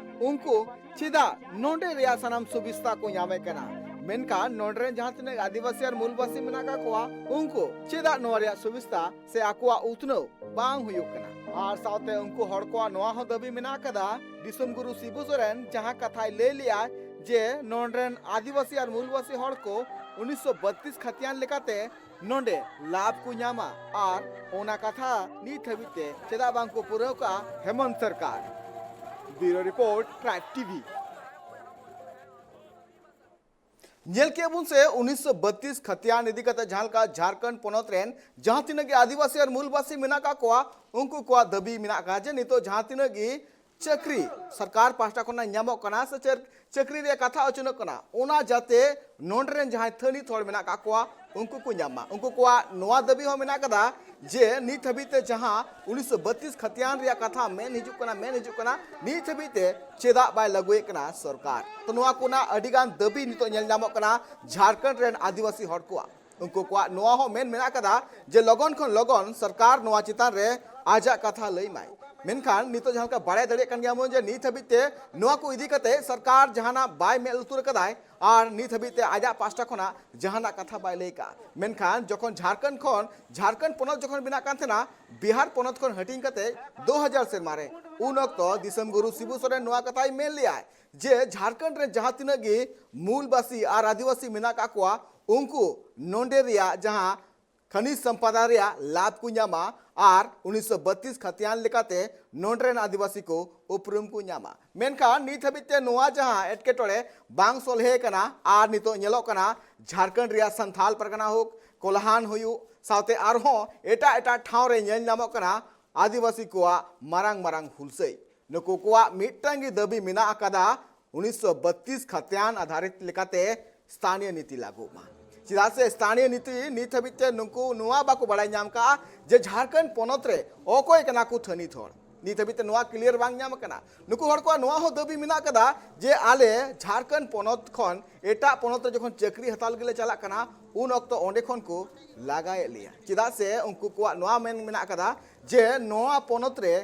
ᱩᱱᱠᱩ ᱪᱮᱫᱟᱜ ᱱᱚᱰᱮ ᱨᱮᱭᱟᱜ ᱥᱟᱱᱟᱢ ᱥᱩᱵᱤᱥᱛᱟ ᱠᱚ ᱧᱟᱢᱮᱫ ᱠᱟᱱᱟ, ᱢᱮᱱᱠᱷᱟᱱ ᱱᱚᱰᱮ ᱨᱮᱱ ᱡᱟᱦᱟᱸ ᱛᱤᱱᱟᱹᱜ ᱟᱹᱫᱤᱵᱟᱹᱥᱤ ᱟᱨ ᱢᱩᱞᱵᱟᱥᱤ ᱢᱮᱱᱟᱜ ᱟᱠᱟᱫ ᱠᱚᱣᱟ, ᱩᱱᱠᱩ ᱪᱮᱫᱟᱜ ᱱᱚᱣᱟ ᱨᱮᱭᱟᱜ ᱥᱩᱵᱤᱥᱛᱟ ᱥᱮ ᱟᱠᱚᱣᱟᱜ ᱩᱛᱱᱟᱹᱣ ᱵᱟᱝ ᱦᱩᱭᱩᱜ ᱠᱟᱱᱟ? ᱟᱨ ᱥᱟᱶᱛᱮ ᱩᱱᱠᱩ ᱦᱚᱲ ᱠᱚᱣᱟᱜ ᱱᱚᱣᱟ ᱦᱚᱸ ᱫᱟᱹᱵᱤ ᱢᱮᱱᱟᱜ ᱟᱠᱟᱫᱟ, ᱫᱤᱥᱚᱢ ᱜᱩᱨᱩ ᱥᱤᱵᱩ ᱥᱚᱨᱮᱱ ᱡᱟᱦᱟᱸ ᱠᱟᱛᱷᱟᱭ ᱞᱟᱹᱭ ᱞᱮᱜᱼᱟ ᱡᱮ ᱱᱚᱰᱮ ᱨᱮᱱ ᱟᱹᱫᱤᱵᱟᱹᱥᱤ ᱟᱨ ᱢᱩᱞᱵᱟᱥᱤ ᱦᱚᱲ ᱠᱚ ᱩᱱᱤᱥᱥᱚ ᱵᱟᱛᱤᱥ ᱠᱷᱟᱹᱛᱤᱭᱟᱱ ᱞᱮᱠᱟᱛᱮ ᱱᱚᱰᱮ ᱞᱟᱵᱷ ᱠᱚ ᱧᱟᱢᱟ, ᱟᱨ ᱚᱱᱟ ᱠᱟᱛᱷᱟ ᱱᱤᱛ ᱦᱟᱹᱵᱤᱡ ᱛᱮ ᱪᱮᱫᱟᱜ ᱵᱟᱝ ᱠᱚ ᱯᱩᱨᱟᱹᱣ ᱠᱟᱜᱼᱟ ᱦᱮᱢᱚᱱᱛ ᱥᱚᱨᱠᱟᱨ? Bureau Report, Tribe T V. ᱧᱮᱞ ᱠᱮᱫ ᱵᱚᱱ ᱥᱮ ᱩᱱᱤᱥᱥᱚ ᱵᱟᱛᱤᱥ ᱠᱷᱟᱛᱤᱭᱟᱱ ᱤᱫᱤ ᱠᱟᱛᱮ ᱡᱟᱦᱟᱸ ᱞᱮᱠᱟ ᱡᱷᱟᱲᱠᱷᱚᱸᱰ ᱯᱚᱱᱚᱛ ᱨᱮᱱ ᱡᱟᱦᱟᱸ ᱛᱤᱱᱟᱹᱜ ᱜᱮ ᱟᱹᱫᱤᱵᱟᱹᱥᱤ ᱟᱨ ᱢᱩᱞᱵᱟᱹᱥᱤ ᱢᱮᱱᱟᱜ ᱟᱠᱟᱫ ᱠᱚᱣᱟ, ᱩᱱᱠᱩ ᱠᱚᱣᱟᱜ ᱫᱟᱹᱵᱤ ᱢᱮᱱᱟᱜ ᱟᱠᱟᱫ ᱡᱮ ᱱᱤᱛᱚᱜ ᱡᱟᱦᱟᱸ ᱛᱤᱱᱟᱹᱜ ᱜᱮ ᱪᱟᱹᱠᱨᱤ ᱥᱚᱨᱠᱟᱨ ᱯᱟᱦᱴᱟ ᱠᱷᱚᱱᱟᱜ ᱧᱟᱢᱚᱜ ᱠᱟᱱᱟ ᱥᱮ ᱪᱟᱹᱠ- ᱪᱟᱹᱠᱨᱤ ᱨᱮᱭᱟᱜ ᱠᱟᱛᱷᱟ ᱩᱪᱷᱟᱹᱱᱚᱜ ᱠᱟᱱᱟ, ᱚᱱᱟ ᱡᱟᱛᱮ ᱱᱚᱰᱮ ᱨᱮᱱ ᱡᱟᱦᱟᱸᱭ ᱛᱷᱟᱹᱱᱤᱛ ᱦᱚᱲ ᱢᱮᱱᱟᱜ ᱟᱠᱟᱫ ᱠᱚᱣᱟ, ᱩᱱᱠᱩ ᱠᱚ ᱧᱟᱢ ᱢᱟ᱾ ᱩᱱᱠᱩ ᱠᱚᱣᱟᱜ ᱱᱚᱣᱟ ᱫᱟᱹᱵᱤ ᱦᱚᱸ ᱢᱮᱱᱟᱜ ᱟᱠᱟᱫᱟ ᱡᱮ ᱱᱤᱛ ᱦᱟᱹᱵᱤᱡ ᱛᱮ ᱡᱟᱦᱟᱸ ᱩᱱᱤᱥᱥᱚ ᱵᱟᱛᱤᱥ ᱠᱷᱟᱛᱤᱭᱟᱱ ᱨᱮᱭᱟᱜ ᱠᱟᱛᱷᱟ ᱢᱮᱱ ᱦᱤᱡᱩᱜ ᱠᱟᱱᱟ, ᱢᱮᱱ ᱦᱤᱡᱩᱜ ᱠᱟᱱᱟ, ᱱᱤᱛ ᱦᱟᱹᱵᱤᱡ ᱛᱮ ᱪᱮᱫᱟᱜ ᱵᱟᱭ ᱞᱟᱹᱜᱩᱭᱮᱫ ᱠᱟᱱᱟ ᱥᱚᱨᱠᱟᱨ? ᱛᱚ, ᱱᱚᱣᱟ ᱠᱚᱨᱮᱱᱟᱜ ᱟᱹᱰᱤ ᱜᱟᱱ ᱫᱟᱹᱵᱤ ᱱᱤᱛᱚᱜ ᱧᱮᱞ ᱧᱟᱢᱚᱜ ᱠᱟᱱᱟ ᱡᱷᱟᱲᱠᱷᱚᱸᱰ ᱨᱮᱱ ᱟᱹᱫᱤᱵᱟᱹᱥᱤ ᱦᱚᱲ ᱠᱚᱣᱟᱜ᱾ ᱩᱱᱠᱩ ᱠᱚᱣᱟᱜ ᱱᱚᱣᱟ ᱦᱚᱸ ᱢᱮᱱ ᱢᱮᱱᱟᱜ ᱟᱠᱟᱫᱟ ᱡᱮ ᱞᱚᱜᱚᱱ ᱠᱷᱚᱱ ᱞᱚᱜᱚᱱ ᱥᱚᱨᱠᱟᱨ ᱱᱚᱣᱟ ᱪᱮᱛᱟᱱ ᱨᱮ ᱟᱡᱟᱜ ᱠᱟᱛᱷᱟ ᱞᱟᱹᱭ ᱢᱟᱭ᱾ ᱢᱮᱱᱠᱷᱟᱱ ᱱᱤᱛᱚᱜ ᱡᱟᱦᱟᱸ ᱞᱮᱠᱟ ᱵᱟᱲᱟᱭ ᱫᱟᱲᱮᱭᱟᱜ ᱠᱟᱱ ᱜᱮᱭᱟ ᱵᱚᱱ ᱡᱮ ᱱᱤᱛ ᱦᱟᱹᱵᱤᱡ ᱛᱮ ᱱᱚᱣᱟ ᱠᱚ ᱤᱫᱤ ᱠᱟᱛᱮ ᱥᱚᱨᱠᱟᱨ ᱡᱟᱦᱟᱱᱟᱜ ᱵᱟᱭ ᱢᱮᱫ ᱞᱩᱛᱩᱨ ᱟᱠᱟᱫᱟᱭ ᱟᱨ ᱱᱤᱛ ᱦᱟᱹᱵᱤᱡ ᱛᱮ ᱟᱡᱟᱜ ᱯᱟᱥᱴᱟ ᱠᱷᱚᱱᱟᱜ ᱡᱟᱦᱟᱱᱟᱜ ᱠᱟᱛᱷᱟ ᱵᱟᱭ ᱞᱟᱹᱭ ᱠᱟᱜᱼᱟ᱾ ᱢᱮᱱᱠᱷᱟᱱ ᱡᱚᱠᱷᱚᱱ ᱡᱷᱟᱲᱠᱷᱚᱸᱰ ᱠᱷᱚᱱ, ᱡᱷᱟᱲᱠᱷᱚᱸᱰ ᱯᱚᱱᱚᱛ ᱡᱚᱠᱷᱚᱱ ᱵᱮᱱᱟᱜ ᱠᱟᱱ ᱛᱟᱦᱮᱱᱟ ᱵᱤᱦᱟᱨ ᱯᱚᱱᱚᱛ ᱠᱷᱚᱱ ᱦᱟᱹᱴᱤᱧ ᱠᱟᱛᱮ ᱫᱩ ᱦᱟᱡᱟᱨ ᱥᱮᱨᱢᱟ ᱨᱮ, ᱩᱱ ᱚᱠᱛᱚ ᱫᱤᱥᱚᱢ ᱜᱩᱨᱩ ᱥᱤᱵᱩ ᱥᱚᱨᱮᱱ ᱱᱚᱣᱟ ᱠᱟᱛᱷᱟᱭ ᱢᱮᱱ ᱞᱮᱜᱼᱟᱭ ᱡᱮ ᱡᱷᱟᱲᱠᱷᱚᱸᱰ ᱨᱮ ᱡᱟᱦᱟᱸ ᱛᱤᱱᱟᱹᱜ ᱜᱮ ᱢᱩᱞᱵᱟᱥᱤ ᱟᱨ ᱟᱹᱫᱤᱵᱟᱹᱥᱤ ᱢᱮᱱᱟᱜ ᱠᱟᱜ ᱠᱚᱣᱟ, ᱩᱱᱠᱩ ᱱᱚᱰᱮ ᱨᱮᱭᱟᱜ ᱡᱟᱦᱟᱸ ᱠᱷᱟᱱᱤᱡᱽ ᱥᱚᱢᱯᱚᱫᱟ ᱨᱮᱭᱟᱜ ᱞᱟᱵᱷ ᱠᱚ ᱧᱟᱢᱟ ᱟᱨ ᱩᱱᱤᱥᱥᱚ ᱵᱟᱛᱤᱥ ᱠᱷᱟᱛᱤᱭᱟᱱ ᱞᱮᱠᱟᱛᱮ ᱱᱚᱰᱮ ᱨᱮᱱ ᱟᱹᱫᱤᱵᱟᱹᱥᱤ ᱠᱚ ᱩᱯᱨᱩᱢ ᱠᱚ ᱧᱟᱢᱟ᱾ ᱢᱮᱱᱠᱷᱟᱱ ᱱᱤᱛ ᱦᱟᱹᱵᱤᱡ ᱛᱮ ᱱᱚᱣᱟ ᱡᱟᱦᱟᱸ ᱮᱴᱠᱮᱴᱚᱬᱮ ᱵᱟᱝ ᱥᱚᱞᱦᱮ ᱟᱠᱟᱱᱟ ᱟᱨ ᱱᱤᱛᱚᱜ ᱧᱮᱞᱚᱜ ᱠᱟᱱᱟ ᱡᱷᱟᱲᱠᱷᱚᱸᱰ ᱨᱮᱭᱟᱜ ᱥᱟᱱᱛᱷᱟᱞ ᱯᱟᱨᱜᱟᱱᱟ ᱦᱳᱠ, ᱠᱳᱞᱦᱟᱱ ᱦᱩᱭᱩᱜ, ᱥᱟᱶᱛᱮ ᱟᱨᱦᱚᱸ ᱮᱴᱟᱜ ᱮᱴᱟᱜ ᱴᱷᱟᱶ ᱨᱮ ᱧᱮᱞ ᱧᱟᱢᱚᱜ ᱠᱟᱱᱟ ᱟᱹᱫᱤᱵᱟᱹᱥᱤ ᱠᱚᱣᱟᱜ ᱢᱟᱨᱟᱝ ᱢᱟᱨᱟᱝ ᱦᱩᱞᱥᱟᱹᱭ᱾ ᱱᱩᱠᱩ ᱠᱚᱣᱟᱜ ᱢᱤᱫᱴᱟᱝ ᱜᱮ ᱫᱟᱹᱵᱤ ᱢᱮᱱᱟᱜ ᱟᱠᱟᱫᱟ, ᱩᱱᱤᱥᱥᱚ ᱵᱟᱛᱤᱥ ᱠᱷᱟᱛᱤᱭᱟᱱ ᱟᱫᱷᱟᱨᱤᱛ ᱞᱮᱠᱟᱛᱮ ᱥᱛᱷᱟᱱᱤᱭᱚ ᱱᱤᱛᱤ ᱞᱟᱹᱜᱩᱜ ᱢᱟ᱾ ᱪᱮᱫᱟᱜ ᱥᱮ ᱥᱛᱷᱟᱱᱤᱭᱚ ᱱᱤᱛᱤ ᱱᱤᱛ ᱦᱟᱹᱵᱤᱡ ᱛᱮ ᱱᱩᱠᱩ ᱱᱚᱣᱟ ᱵᱟᱠᱚ ᱵᱟᱲᱟᱭ ᱧᱟᱢ ᱠᱟᱜᱼᱟ ᱡᱮ ᱡᱷᱟᱲᱠᱷᱚᱸᱰ ᱯᱚᱱᱚᱛ ᱨᱮ ᱚᱠᱚᱭ ᱠᱟᱱᱟ ᱠᱚ ᱛᱷᱟᱹᱱᱤᱛ ᱦᱚᱲ᱾ ᱱᱤᱛ ᱦᱟᱹᱵᱤᱡ ᱛᱮ ᱱᱚᱣᱟ clear ᱵᱟᱝ ᱧᱟᱢ ᱟᱠᱟᱱᱟ᱾ ᱱᱩᱠᱩ ᱦᱚᱲ ᱠᱚᱣᱟᱜ ᱱᱚᱣᱟ ᱦᱚᱸ ᱫᱟᱹᱵᱤ ᱢᱮᱱᱟᱜ ᱟᱠᱟᱫᱟ ᱡᱮ ᱟᱞᱮ ᱡᱷᱟᱲᱠᱷᱚᱸᱰ ᱯᱚᱱᱚᱛ ᱠᱷᱚᱱ ᱮᱴᱟᱜ ᱯᱚᱱᱚᱛ ᱨᱮ ᱡᱚᱠᱷᱚᱱ ᱪᱟᱹᱠᱨᱤ ᱦᱟᱛᱟᱣ ᱞᱟᱹᱜᱤᱫ ᱞᱮ ᱪᱟᱞᱟᱜ ᱠᱟᱱᱟ, ᱩᱱ ᱚᱠᱛᱚ ᱚᱸᱰᱮ ᱠᱷᱚᱱ ᱠᱚ ᱞᱟᱜᱟᱭᱮᱫ ᱞᱮᱭᱟ᱾ ᱪᱮᱫᱟᱜ ᱥᱮ ᱩᱱᱠᱩ ᱠᱚᱣᱟᱜ ᱱᱚᱣᱟ ᱢᱮᱱ ᱢᱮᱱᱟᱜ ᱟᱠᱟᱫᱟ ᱡᱮ ᱱᱚᱣᱟ ᱯᱚᱱᱚᱛ ᱨᱮ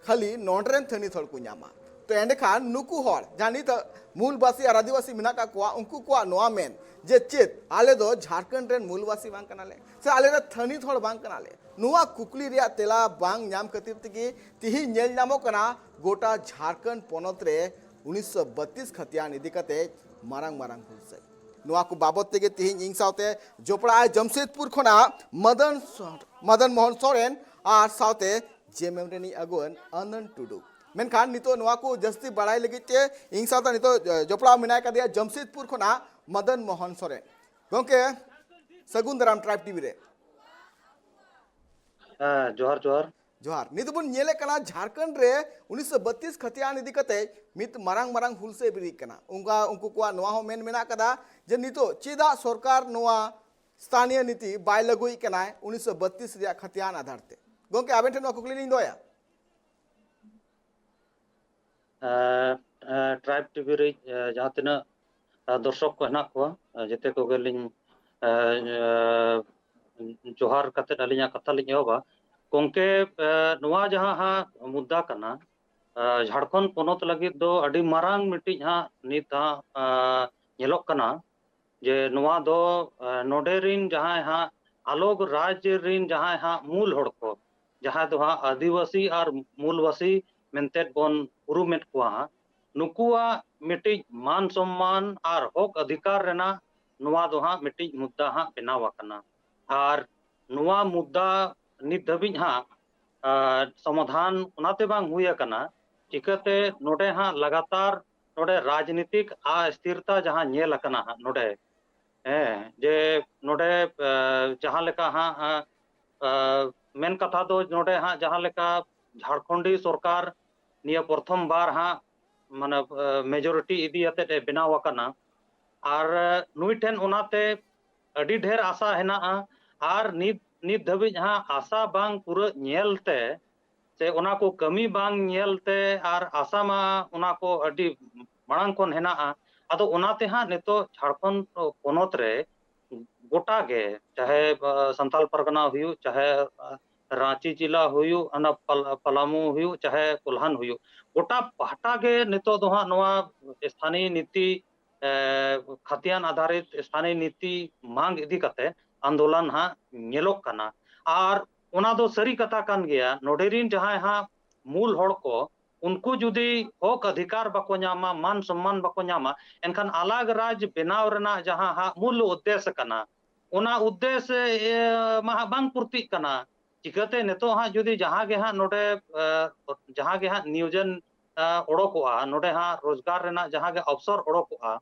ᱠᱷᱟᱹᱞᱤ ᱱᱚᱰᱮ ᱨᱮᱱ ᱛᱷᱟᱹᱱᱤᱛ ᱦᱚᱲ ᱠᱚ ᱧᱟᱢᱟ᱾ ᱛᱚ ᱮᱸᱰᱮᱠᱷᱟᱱ ᱱᱩᱠᱩ ᱦᱚᱲ ᱡᱟᱦᱟᱸ ᱱᱤᱛ ᱢᱩᱞᱵᱟᱥᱤ ᱟᱨ ᱟᱹᱫᱤᱵᱟᱹᱥᱤ ᱢᱮᱱᱟᱜ ᱟᱠᱟᱫ ᱠᱚᱣᱟ, ᱩᱱᱠᱩ ᱠᱚᱣᱟᱜ ᱱᱚᱣᱟ ᱢᱮᱱ ᱡᱮ ᱪᱮᱫ ᱟᱞᱮ ᱫᱚ ᱡᱷᱟᱲᱠᱷᱚᱸᱰ ᱨᱮᱱ ᱢᱩᱞᱵᱟᱥᱤ ᱵᱟᱝ ᱠᱟᱱᱟᱞᱮ ᱥᱮ ᱟᱞᱮ ᱫᱚ ᱛᱷᱟᱹᱱᱤᱛ ᱦᱚᱲ ᱵᱟᱝ ᱠᱟᱱᱟᱞᱮ, ᱱᱚᱣᱟ ᱠᱩᱠᱞᱤ ᱨᱮᱭᱟᱜ ᱛᱮᱞᱟ ᱵᱟᱝ ᱧᱟᱢ ᱠᱷᱟᱹᱛᱤᱨ ᱛᱮᱜᱮ ᱛᱤᱦᱤᱧ ᱧᱮᱞ ᱧᱟᱢᱚᱜ ᱠᱟᱱᱟ ᱜᱚᱴᱟ ᱡᱷᱟᱲᱠᱷᱚᱸᱰ ᱯᱚᱱᱚᱛ ᱨᱮ ᱩᱱᱤᱥᱥᱚ ᱵᱟᱛᱤᱥ ᱠᱷᱟᱛᱤᱭᱟᱱ ᱤᱫᱤ ᱠᱟᱛᱮ ᱢᱟᱨᱟᱝ ᱢᱟᱨᱟᱝ ᱦᱩᱞᱥᱟᱹᱭ᱾ ᱱᱚᱣᱟ ᱠᱚ ᱵᱟᱵᱚᱛ ᱛᱮᱜᱮ ᱛᱤᱦᱤᱧ ᱤᱧ ᱥᱟᱶᱛᱮ ᱡᱚᱯᱲᱟᱜᱼᱟᱭ ᱡᱟᱢᱥᱮᱫᱽᱯᱩᱨ ᱠᱷᱚᱱᱟᱜ ᱢᱚᱫᱚᱱ ᱥᱚ-, ᱢᱚᱫᱚᱱ ᱢᱳᱦᱚᱱ ᱥᱚᱨᱮᱱ ᱟᱨ ᱥᱟᱶᱛᱮ JMM ᱨᱤᱱᱤᱡ ᱟᱹᱜᱩᱣᱟᱹᱱ ᱟᱱᱚᱱᱫ ᱴᱩᱰᱩ᱾ ᱢᱮᱱᱠᱷᱟᱱ ᱱᱤᱛᱚᱜ ᱱᱚᱣᱟ ᱠᱚ ᱡᱟᱹᱥᱛᱤ ᱵᱟᱲᱟᱭ ᱞᱟᱹᱜᱤᱫ ᱛᱮ ᱤᱧ ᱥᱟᱶᱛᱮ ᱱᱤᱛᱚᱜ ᱡᱚᱯᱲᱟᱣ ᱢᱮᱱᱟᱭ ᱠᱟᱫᱮᱭᱟ ᱡᱟᱢᱥᱮᱫᱽᱯᱩᱨ ᱠᱷᱚᱱᱟᱜ ᱢᱚᱫᱚᱱ ᱢᱳᱦᱚᱱ ᱥᱚᱨᱮᱱ᱾ ᱜᱚᱢᱠᱮ, ᱥᱟᱹᱜᱩᱱ ᱫᱟᱨᱟᱢ ᱴᱨᱟᱭᱤᱵᱽ ᱴᱤᱵᱷᱤ ᱨᱮ᱾ ᱦᱮᱸ, ᱡᱚᱦᱟᱨ ᱡᱚᱦᱟᱨ᱾ ᱡᱚᱦᱟᱨ᱾ ᱱᱤᱛ ᱵᱚᱱ ᱧᱮᱞᱮᱫ ᱠᱟᱱᱟ ᱡᱷᱟᱲᱠᱷᱚᱸᱰ ᱨᱮ ᱩᱱᱤᱥᱥᱚ ᱵᱟᱛᱤᱥ ᱠᱷᱟᱹᱛᱤᱭᱟᱱ ᱤᱫᱤ ᱠᱟᱛᱮ ᱢᱤᱫ ᱢᱟᱨᱟᱝ ᱢᱟᱨᱟᱝ ᱦᱩᱞᱥᱟᱹᱭ ᱵᱮᱨᱮᱫ ᱠᱟᱱᱟ᱾ ᱚᱱᱠᱟ ᱩᱱᱠᱩ ᱠᱚᱣᱟᱜ ᱱᱚᱣᱟ ᱦᱚᱸ ᱢᱮᱱ ᱢᱮᱱᱟᱜ ᱠᱟᱫᱟ ᱡᱮ ᱱᱤᱛᱚᱜ ᱪᱮᱫᱟᱜ ᱥᱚᱨᱠᱟᱨ ᱱᱚᱣᱟ ᱥᱛᱷᱟᱱᱤᱭᱚ ᱱᱤᱛᱤ ᱵᱟᱭ ᱞᱟᱹᱜᱩᱭᱮᱫ ᱠᱟᱱᱟᱭ ᱩᱱᱤᱥᱥᱚ ᱵᱟᱛᱤᱥ ᱨᱮᱭᱟᱜ ᱠᱷᱟᱹᱛᱤᱭᱟᱱ ᱟᱫᱷᱟᱨ ᱛᱮ᱾ ᱜᱚᱢᱠᱮ, ᱟᱵᱮᱱ ᱴᱷᱮᱱ ᱱᱚᱣᱟ ᱠᱩᱠᱞᱤ ᱞᱤᱧ ᱫᱚᱦᱚᱭᱟ᱾ ᱴᱨᱟᱭᱤᱵᱽ ᱴᱤᱵᱷᱤ ᱨᱮ ᱡᱟᱦᱟᱸ ᱛᱤᱱᱟᱹᱜ ᱫᱚᱨᱥᱚᱠ ᱠᱚ ᱦᱮᱱᱟᱜ ᱠᱚᱣᱟ, ᱡᱮᱛᱮ ᱠᱚᱜᱮ ᱞᱤᱧ ᱡᱚᱦᱟᱨ ᱠᱟᱛᱮᱫ ᱟᱹᱞᱤᱧᱟᱜ ᱠᱟᱛᱷᱟ ᱞᱤᱧ ᱮᱦᱚᱵᱟ᱾ ᱜᱚᱢᱠᱮ, ᱱᱚᱣᱟ ᱡᱟᱦᱟᱸ ᱦᱟᱸᱜ ᱢᱩᱫᱽᱫᱟ ᱠᱟᱱᱟ, ᱡᱷᱟᱲᱠᱷᱚᱸᱰ ᱯᱚᱱᱚᱛ ᱞᱟᱹᱜᱤᱫ ᱫᱚ ᱟᱹᱰᱤ ᱢᱟᱨᱟᱝ ᱢᱤᱫᱴᱤᱡ ᱦᱟᱸᱜ ᱱᱤᱛ ᱦᱟᱸᱜ ᱧᱮᱞᱚᱜ ᱠᱟᱱᱟ ᱡᱮ ᱱᱚᱣᱟ ᱫᱚ ᱱᱚᱰᱮ ᱨᱤᱱ ᱡᱟᱦᱟᱸᱭ ᱦᱟᱸᱜ ᱟᱞᱚᱜᱽ ᱨᱟᱡᱽ ᱨᱤᱱ ᱡᱟᱦᱟᱸᱭ ᱦᱟᱸᱜ ᱢᱩᱞ ᱦᱚᱲ ᱠᱚ, ᱡᱟᱦᱟᱸᱭ ᱫᱚ ᱦᱟᱸᱜ ᱟᱹᱫᱤᱵᱟᱹᱥᱤ ᱟᱨ ᱢᱩᱞᱵᱟᱹᱥᱤ ᱢᱮᱱᱛᱮ ᱵᱚᱱ ᱩᱨᱩᱢᱮᱫ ᱠᱚᱣᱟ ᱦᱟᱸᱜ, ᱱᱩᱠᱩᱣᱟᱜ ᱢᱤᱫᱴᱤᱡ ᱢᱟᱱ ᱥᱚᱢᱢᱟᱱ ᱟᱨ ᱦᱚᱠ ᱚᱫᱷᱤᱠᱟᱨ ᱨᱮᱱᱟᱜ ᱱᱚᱣᱟ ᱫᱚ ᱦᱟᱸᱜ ᱢᱤᱫᱴᱤᱡ ᱢᱩᱫᱽᱫᱟ ᱦᱟᱸᱜ ᱵᱮᱱᱟᱣ ᱟᱠᱟᱱᱟ᱾ ᱟᱨ ᱱᱚᱣᱟ ᱢᱩᱫᱽᱫᱟ ᱱᱤᱛ ᱫᱷᱟᱹᱵᱤᱡ ᱦᱟᱸᱜ ᱥᱚᱢᱟᱫᱷᱟᱱ ᱚᱱᱟᱛᱮ ᱵᱟᱝ ᱦᱩᱭ ᱟᱠᱟᱱᱟ᱾ ᱪᱤᱠᱟᱹᱛᱮ ᱱᱚᱰᱮ ᱦᱟᱸᱜ ᱞᱟᱜᱟᱛᱟᱨ ᱱᱚᱰᱮ ᱨᱟᱡᱽᱱᱤᱛᱤᱠ ᱚᱥᱛᱷᱤᱨᱛᱟ ᱡᱟᱦᱟᱸ ᱧᱮᱞ ᱟᱠᱟᱱᱟ ᱦᱟᱸᱜ ᱱᱚᱰᱮ, ᱦᱮᱸ, ᱡᱮ ᱱᱚᱰᱮ ᱡᱟᱦᱟᱸ ᱞᱮᱠᱟ ᱦᱟᱸᱜ ᱢᱮᱱ ᱠᱟᱛᱷᱟ ᱫᱚ ᱱᱚᱰᱮ ᱦᱟᱸᱜ ᱡᱟᱦᱟᱸ ᱞᱮᱠᱟ ᱡᱷᱟᱲᱠᱷᱚᱸᱰᱤ ᱥᱚᱨᱠᱟᱨ ᱱᱤᱭᱟᱹ ᱯᱨᱚᱛᱷᱚᱢ ᱵᱟᱨ ᱦᱟᱸᱜ ᱢᱟᱱᱮ ᱢᱮᱡᱚᱨᱤᱴᱤ ᱤᱫᱤ ᱠᱟᱛᱮᱫ ᱮ ᱵᱮᱱᱟᱣ ᱟᱠᱟᱱᱟ᱾ ᱟᱨ ᱱᱩᱭ ᱴᱷᱮᱱ ᱚᱱᱟᱛᱮ ᱟᱹᱰᱤ ᱰᱷᱮᱨ ᱟᱥᱟ ᱦᱮᱱᱟᱜᱼᱟ᱾ ᱟᱨ ᱱᱤᱛ ᱱᱤᱛ ᱫᱷᱟᱹᱵᱤᱡ ᱦᱟᱸᱜ ᱟᱥᱟ ᱵᱟᱝ ᱯᱩᱨᱟᱹᱜ ᱧᱮᱞ ᱛᱮ ᱥᱮ ᱚᱱᱟ ᱠᱚ ᱠᱟᱹᱢᱤ ᱵᱟᱝ ᱧᱮᱞ ᱛᱮ, ᱟᱨ ᱟᱥᱟ ᱢᱟ ᱚᱱᱟ ᱠᱚ ᱟᱹᱰᱤ ᱢᱟᱲᱟᱝ ᱠᱷᱚᱱ ᱦᱮᱱᱟᱜᱼᱟ᱾ ᱟᱫᱚ ᱚᱱᱟᱛᱮ ᱦᱟᱸᱜ ᱱᱤᱛᱚᱜ ᱡᱷᱟᱲᱠᱷᱚᱸᱰ ᱯᱚᱱᱚᱛ ᱨᱮ ᱜᱚᱴᱟ ᱜᱮ, ᱪᱟᱦᱮ ᱥᱟᱱᱛᱟᱞ ᱯᱟᱨᱜᱟᱱᱟ ᱦᱩᱭᱩᱜ, ᱪᱟᱦᱮ ᱨᱟᱸᱪᱤ ᱡᱮᱞᱟ ᱦᱩᱭᱩᱜ, ᱚᱱᱟ ᱯᱟᱞᱟᱢᱩ ᱦᱩᱭᱩᱜ, ᱪᱟᱦᱮ ᱠᱚᱞᱦᱟᱱ ᱦᱩᱭᱩᱜ, ᱜᱚᱴᱟ ᱯᱟᱦᱴᱟ ᱜᱮ ᱱᱤᱛᱚᱜ ᱫᱚ ᱦᱟᱸᱜ ᱱᱚᱣᱟ ᱥᱛᱷᱟᱱᱤᱭ ᱱᱤᱛᱤ ᱠᱷᱟᱛᱤᱭᱟᱱ ᱟᱫᱷᱟᱨᱤᱛ ᱥᱛᱷᱟᱱᱤᱭ ᱱᱤᱛᱤ ᱢᱟᱝ ᱤᱫᱤ ᱠᱟᱛᱮ ᱟᱱᱫᱳᱞᱚᱱ ᱦᱟᱸᱜ ᱧᱮᱞᱚᱜ ᱠᱟᱱᱟ᱾ ᱟᱨ ᱚᱱᱟ ᱫᱚ ᱥᱟᱹᱨᱤ ᱠᱟᱛᱷᱟ ᱠᱟᱱ ᱜᱮᱭᱟ, ᱱᱚᱰᱮ ᱨᱤᱱ ᱡᱟᱦᱟᱸᱭ ᱦᱟᱸᱜ ᱢᱩᱞ ᱦᱚᱲ ᱠᱚ, ᱩᱱᱠᱩ ᱡᱩᱫᱤ ᱦᱚᱠ ᱚᱫᱷᱤᱠᱟᱨ ᱵᱟᱠᱚ ᱧᱟᱢᱟ, ᱢᱟᱱ ᱥᱚᱢᱢᱟᱱ ᱵᱟᱠᱚ ᱧᱟᱢᱟ, ᱮᱱᱠᱷᱟᱱ ᱟᱞᱟᱜᱽ ᱨᱟᱡᱽ ᱵᱮᱱᱟᱣ ᱨᱮᱱᱟᱜ ᱡᱟᱦᱟᱸ ᱦᱟᱸᱜ ᱢᱩᱞ ᱩᱫᱽᱫᱮᱥ ᱠᱟᱱᱟ, ᱚᱱᱟ ᱩᱫᱽᱫᱮᱥ ᱢᱟ ᱦᱟᱸᱜ ᱵᱟᱝ ᱯᱩᱨᱛᱤᱜ ᱠᱟᱱᱟ᱾ ᱪᱤᱠᱟᱹᱛᱮ ᱱᱤᱛᱚᱜ ᱦᱟᱸᱜ ᱡᱩᱫᱤ ᱡᱟᱦᱟᱸ ᱜᱮ ᱦᱟᱸᱜ ᱱᱚᱰᱮ ᱡᱟᱦᱟᱸ ᱜᱮ ᱦᱟᱸᱜ ᱱᱤᱭᱳᱡᱚᱱ ᱚᱰᱚᱠᱚᱜᱼᱟ, ᱱᱚᱰᱮ ᱦᱟᱸᱜ ᱨᱳᱡᱽᱜᱟᱨ ᱨᱮᱱᱟᱜ ᱡᱟᱦᱟᱸ ᱜᱮ ᱚᱯᱥᱚᱨ ᱚᱰᱚᱠᱚᱜᱼᱟ,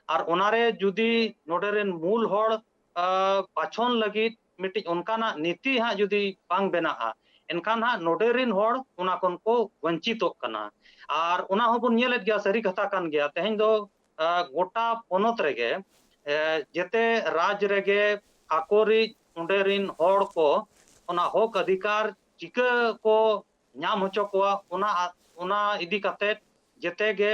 ᱟᱨ ᱚᱱᱟᱨᱮ ᱡᱩᱫᱤ ᱱᱚᱰᱮ ᱨᱮᱱ ᱢᱩᱞ ᱦᱚᱲ ᱵᱟᱪᱷᱚᱱ ᱞᱟᱹᱜᱤᱫ ᱢᱤᱫᱴᱤᱡ ᱚᱱᱠᱟᱱᱟᱜ ᱱᱤᱛᱤ ᱦᱟᱸᱜ ᱡᱩᱫᱤ ᱵᱟᱝ ᱵᱮᱱᱟᱜᱼᱟ, ᱮᱱᱠᱷᱟᱱ ᱦᱟᱸᱜ ᱱᱚᱰᱮ ᱨᱮᱱ ᱦᱚᱲ ᱚᱱᱟ ᱠᱷᱚᱱ ᱠᱚ ᱵᱚᱧᱪᱤᱛᱚᱜ ᱠᱟᱱᱟ᱾ ᱟᱨ ᱚᱱᱟ ᱦᱚᱸᱵᱚᱱ ᱧᱮᱞᱮᱫ ᱜᱮᱭᱟ, ᱥᱟᱹᱨᱤ ᱠᱟᱛᱷᱟ ᱠᱟᱱ ᱜᱮᱭᱟ᱾ ᱛᱮᱦᱮᱧ ᱫᱚ ᱜᱚᱴᱟ ᱯᱚᱱᱚᱛ ᱨᱮᱜᱮ ᱡᱮᱛᱮ ᱨᱟᱡᱽ ᱨᱮᱜᱮ ᱟᱠᱚᱨᱤᱡ ᱚᱸᱰᱮ ᱨᱮᱱ ᱦᱚᱲ ᱠᱚ ᱚᱱᱟ ᱦᱚᱠ ᱚᱫᱷᱤᱠᱟᱨ ᱪᱤᱠᱟᱹ ᱠᱚ ᱧᱟᱢ ᱦᱚᱪᱚ ᱠᱚᱣᱟ, ᱚᱱᱟ ᱚᱱᱟ ᱤᱫᱤ ᱠᱟᱛᱮ ᱡᱮᱛᱮ ᱜᱮ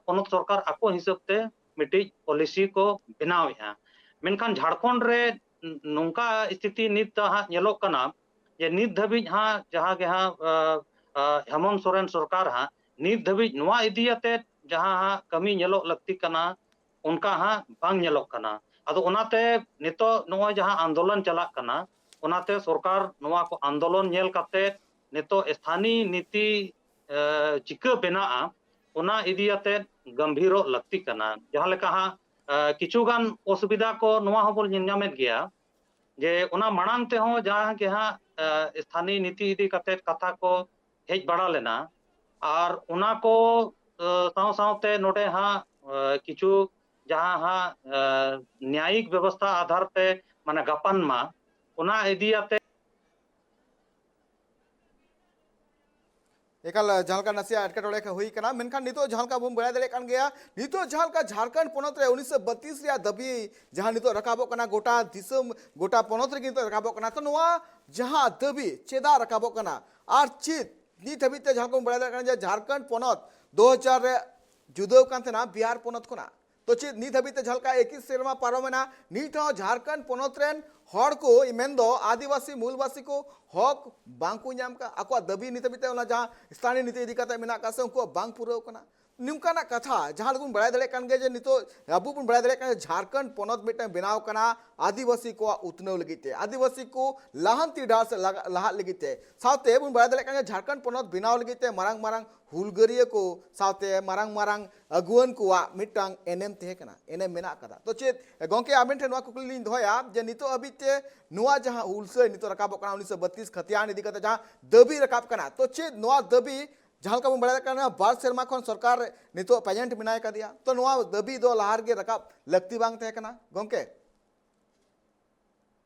ᱯᱚᱱᱚᱛ ᱥᱚᱨᱠᱟᱨ ᱟᱠᱚ ᱦᱤᱥᱟᱹᱵ ᱛᱮ ᱢᱤᱫᱴᱤᱡ ᱯᱚᱞᱤᱥᱤ ᱠᱚ ᱵᱮᱱᱟᱣᱮᱫᱼᱟ᱾ ᱢᱮᱱᱠᱷᱟᱱ ᱡᱷᱟᱲᱠᱷᱚᱸᱰ ᱨᱮ ᱱᱚᱝᱠᱟ ᱥᱛᱷᱤᱛᱤ ᱱᱤᱛ ᱫᱚ ᱦᱟᱸᱜ ᱧᱮᱞᱚᱜ ᱠᱟᱱᱟ ᱡᱮ ᱱᱤᱛ ᱫᱷᱟᱹᱵᱤᱡ ᱦᱟᱸᱜ ᱡᱟᱦᱟᱸ ᱜᱮ ᱦᱟᱸᱜ ᱦᱮᱢᱚᱱᱛ ᱥᱚᱨᱮᱱ ᱥᱚᱨᱠᱟᱨ ᱦᱟᱸᱜ ᱱᱤᱛ ᱫᱷᱟᱹᱵᱤᱡ ᱱᱚᱣᱟ ᱤᱫᱤᱭᱟᱛᱮ ᱡᱟᱦᱟᱸ ᱦᱟᱸᱜ ᱠᱟᱹᱢᱤ ᱧᱮᱞᱚᱜ ᱞᱟᱹᱠᱛᱤ ᱠᱟᱱᱟ, ᱚᱱᱠᱟ ᱦᱟᱸᱜ ᱵᱟᱝ ᱧᱮᱞᱚᱜ ᱠᱟᱱᱟ᱾ ᱟᱫᱚ ᱚᱱᱟᱛᱮ ᱱᱤᱛᱚᱜ ᱱᱚᱜᱼᱚᱭ ᱡᱟᱦᱟᱸ ᱟᱱᱫᱳᱞᱚᱱ ᱪᱟᱞᱟᱜ ᱠᱟᱱᱟ, ᱚᱱᱟᱛᱮ ᱥᱚᱨᱠᱟᱨ ᱱᱚᱣᱟ ᱠᱚ ᱟᱱᱫᱳᱞᱚᱱ ᱧᱮᱞ ᱠᱟᱛᱮ ᱱᱤᱛᱚᱜ ᱥᱛᱷᱟᱱᱤ ᱱᱤᱛᱤ ᱪᱤᱠᱟᱹ ᱵᱮᱱᱟᱜᱼᱟ, ᱚᱱᱟ ᱤᱫᱤᱭᱟᱛᱮ ᱜᱟᱢᱵᱷᱤᱨᱚᱜ ᱞᱟᱹᱠᱛᱤ ᱠᱟᱱᱟ᱾ ᱡᱟᱦᱟᱸ ᱞᱮᱠᱟ ᱦᱟᱸᱜ ᱠᱤᱪᱷᱩ ᱜᱟᱱ ᱚᱥᱩᱵᱤᱫᱷᱟ ᱠᱚ ᱱᱚᱣᱟ ᱦᱚᱸᱵᱚᱱ ᱧᱮᱞ ᱧᱟᱢᱮᱫ ᱜᱮᱭᱟ ᱡᱮ ᱚᱱᱟ ᱢᱟᱲᱟᱝ ᱛᱮᱦᱚᱸ ᱡᱟᱦᱟᱸ ᱜᱮ ᱦᱟᱸᱜ ᱥᱛᱷᱟᱱᱤ ᱱᱤᱛᱤ ᱤᱫᱤ ᱠᱟᱛᱮ ᱠᱟᱛᱷᱟ ᱠᱚ ᱦᱮᱡ ᱵᱟᱲᱟ ᱞᱮᱱᱟ, ᱟᱨ ᱚᱱᱟ ᱠᱚ ᱥᱟᱶ ᱥᱟᱶᱛᱮ ᱱᱚᱰᱮ ᱦᱟᱸᱜ ᱠᱤᱪᱷᱩ ᱡᱟᱦᱟᱸ ᱦᱟᱸᱜ ᱱᱮᱭᱟᱭᱤᱠ ᱵᱮᱵᱚᱥᱛᱷᱟ ᱟᱫᱷᱟᱨ ᱛᱮ ᱢᱟᱱᱮ ᱜᱟᱯᱟᱱ ᱢᱟ, ᱚᱱᱟ ᱤᱫᱤᱭᱟᱛᱮ ᱮᱠᱟᱞ ᱡᱟᱦᱟᱸ ᱞᱮᱠᱟ ᱱᱟᱥᱮᱭᱟᱜ ᱮᱴᱠᱮᱴᱚᱬᱮ ᱦᱩᱭ ᱠᱟᱱᱟ, ᱢᱮᱱᱠᱷᱟᱱ ᱱᱤᱛᱚᱜ ᱡᱟᱦᱟᱸ ᱞᱮᱠᱟ ᱵᱚᱱ ᱵᱟᱲᱟᱭ ᱫᱟᱲᱮᱭᱟᱜ ᱠᱟᱱ ᱜᱮᱭᱟ, ᱱᱤᱛᱚᱜ ᱡᱟᱦᱟᱸ ᱞᱮᱠᱟ ᱡᱷᱟᱲᱠᱷᱚᱸᱰ ᱯᱚᱱᱚᱛ ᱨᱮ ᱩᱱᱤᱥᱥᱚ ᱵᱟᱛᱤᱥ ᱨᱮᱭᱟᱜ ᱫᱟᱹᱵᱤ ᱡᱟᱦᱟᱸ ᱱᱤᱛᱚᱜ ᱨᱟᱠᱟᱵᱚᱜ ᱠᱟᱱᱟ, ᱜᱚᱴᱟ ᱫᱤᱥᱚᱢ, ᱜᱚᱴᱟ ᱯᱚᱱᱚᱛ ᱨᱮᱜᱮ ᱱᱤᱛᱚᱜ ᱨᱟᱠᱟᱵᱚᱜ ᱠᱟᱱᱟ, ᱛᱚ ᱱᱚᱣᱟ ᱡᱟᱦᱟᱸ ᱫᱟᱹᱵᱤ ᱪᱮᱫᱟᱜ ᱨᱟᱠᱟᱵᱚᱜ ᱠᱟᱱᱟ? ᱟᱨ ᱪᱮᱫ ᱱᱤᱛ ᱦᱟᱹᱵᱤᱡ ᱛᱮ ᱡᱟᱦᱟᱸ ᱞᱮᱠᱟ ᱵᱚᱱ ᱵᱟᱲᱟᱭ ᱫᱟᱲᱮᱭᱟᱜ ᱠᱟᱱᱟ ᱡᱮ ᱡᱷᱟᱲᱠᱷᱚᱸᱰ ᱯᱚᱱᱚᱛ ᱫᱩ ᱦᱟᱡᱟᱨ ᱨᱮ ᱡᱩᱫᱟᱹᱣ ᱠᱟᱱ ᱛᱟᱦᱮᱱᱟ ᱵᱤᱦᱟᱨ ᱯᱚᱱᱚᱛ ᱠᱷᱚᱱᱟᱜ, ᱛᱚ ᱪᱮᱫ ᱱᱤᱛ ᱦᱟᱹᱵᱤᱡ ᱛᱮ ᱡᱟᱦᱟᱸ ᱞᱮᱠᱟ ᱮᱠᱤᱥ ᱥᱮᱨᱢᱟ ᱯᱟᱨᱚᱢᱮᱱᱟ, ᱱᱤᱛ ᱦᱚᱸ ᱡᱷᱟᱲᱠᱷᱚᱸᱰ ᱯᱚᱱᱚᱛ ᱨᱮᱱ ᱦᱚᱲ ᱠᱚ, ᱢᱮᱱᱫᱚ ᱟᱹᱫᱤᱵᱟᱹᱥᱤ ᱢᱩᱞᱵᱟᱹᱥᱤ ᱠᱚ ᱦᱚᱠ ᱵᱟᱝ ᱠᱚ ᱧᱟᱢ ᱠᱟᱜ, ᱟᱠᱚᱣᱟᱜ ᱫᱟᱹᱵᱤ ᱱᱤᱛ ᱦᱟᱹᱵᱤᱡ ᱛᱮ ᱚᱱᱟ ᱡᱟᱦᱟᱸ ᱥᱛᱷᱟᱱᱤᱭᱚ ᱱᱤᱛᱤ ᱤᱫᱤ ᱠᱟᱛᱮ ᱢᱮᱱᱟᱜ ᱟᱠᱟᱫ ᱥᱮ ᱩᱱᱠᱩᱣᱟᱜ ᱵᱟᱝ ᱯᱩᱨᱟᱹᱣ ᱠᱟᱱᱟ? ᱱᱚᱝᱠᱟᱱᱟᱜ ᱠᱟᱛᱷᱟ ᱡᱟᱦᱟᱸ ᱞᱮᱠᱟ ᱵᱚᱱ ᱵᱟᱲᱟᱭ ᱫᱟᱲᱮᱭᱟᱜ ᱠᱟᱱ ᱜᱮᱭᱟ ᱡᱮ ᱱᱤᱛᱚᱜ ᱟᱵᱚ ᱵᱚᱱ ᱵᱟᱲᱟᱭ ᱫᱟᱲᱮᱭᱟᱜ ᱠᱟᱱᱟ ᱡᱷᱟᱲᱠᱷᱚᱸᱰ ᱯᱚᱱᱚᱛ ᱢᱤᱫᱴᱟᱝ ᱵᱮᱱᱟᱣ ᱠᱟᱱᱟ ᱟᱹᱫᱤᱵᱟᱹᱥᱤ ᱠᱚᱣᱟᱜ ᱩᱛᱱᱟᱹᱣ ᱞᱟᱹᱜᱤᱫ ᱛᱮ, ᱟᱹᱫᱤᱵᱟᱹᱥᱤ ᱠᱚ ᱞᱟᱦᱟᱱᱛᱤ ᱰᱟᱦᱟᱨ ᱥᱮᱫ ᱞᱟᱜᱟ- ᱞᱟᱦᱟᱜ ᱞᱟᱹᱜᱤᱫ ᱛᱮ᱾ ᱥᱟᱶᱛᱮ ᱵᱚᱱ ᱵᱟᱲᱟᱭ ᱫᱟᱲᱮᱭᱟᱜ ᱠᱟᱱᱟ ᱡᱷᱟᱲᱠᱷᱚᱸᱰ ᱯᱚᱱᱚᱛ ᱵᱮᱱᱟᱣ ᱞᱟᱹᱜᱤᱫ ᱛᱮ ᱢᱟᱨᱟᱝ ᱢᱟᱨᱟᱝ ᱦᱩᱞᱜᱟᱹᱨᱤᱭᱟᱹ ᱠᱚ ᱥᱟᱶᱛᱮ ᱢᱟᱨᱟᱝ ᱢᱟᱨᱟᱝ ᱟᱹᱜᱩᱣᱟᱹᱱ ᱠᱚᱣᱟᱜ ᱢᱤᱫᱴᱟᱝ ᱮᱱᱮᱢ ᱛᱟᱦᱮᱸ ᱠᱟᱱᱟ, ᱮᱱᱮᱢ ᱢᱮᱱᱟᱜ ᱟᱠᱟᱫᱟ᱾ ᱛᱚ ᱪᱮᱫ ᱜᱚᱝᱠᱮ ᱟᱵᱮᱱ ᱴᱷᱮᱱ ᱱᱚᱣᱟ ᱠᱩᱠᱞᱤ ᱞᱤᱧ ᱫᱚᱦᱚᱭᱟ ᱡᱮ ᱱᱤᱛᱚᱜ ᱦᱟᱹᱵᱤᱡ ᱛᱮ ᱱᱚᱣᱟ ᱡᱟᱦᱟᱸ ᱦᱩᱞᱥᱟᱹᱭ ᱱᱤᱛᱚᱜ ᱨᱟᱠᱟᱵᱚᱜ ᱠᱟᱱᱟ ᱩᱱᱤᱥᱥᱚ ᱵᱟᱛᱤᱥ ᱠᱷᱟᱛᱤᱭᱟᱱ ᱤᱫᱤ ᱠᱟᱛᱮ ᱡᱟᱦᱟᱸ ᱫᱟᱹᱵᱤ ᱨᱟᱠᱟᱵ ᱠᱟᱱᱟ, ᱛᱚ ᱪᱮᱫ ᱱᱚᱣᱟ ᱫᱟᱹᱵᱤ ᱡᱟᱦᱟᱸ ᱞᱮᱠᱟ ᱵᱚᱱ ᱵᱟᱲᱟᱭ ᱫᱟᱲᱮᱭᱟᱜ ᱠᱟᱱᱟ, ᱵᱟᱨ ᱥᱮᱨᱢᱟ ᱠᱷᱚᱱ ᱥᱚᱨᱠᱟᱨ ᱱᱤᱛᱚᱜ present ᱢᱮᱱᱟᱭ ᱠᱟᱫᱮᱭᱟ, ᱛᱚ ᱱᱚᱣᱟ ᱫᱟᱹᱵᱤ ᱫᱚ ᱞᱟᱦᱟ ᱨᱮᱜᱮ ᱨᱟᱠᱟᱵ ᱞᱟᱹᱠᱛᱤ ᱵᱟᱝ ᱛᱟᱦᱮᱸ ᱠᱟᱱᱟ ᱜᱚᱝᱠᱮ?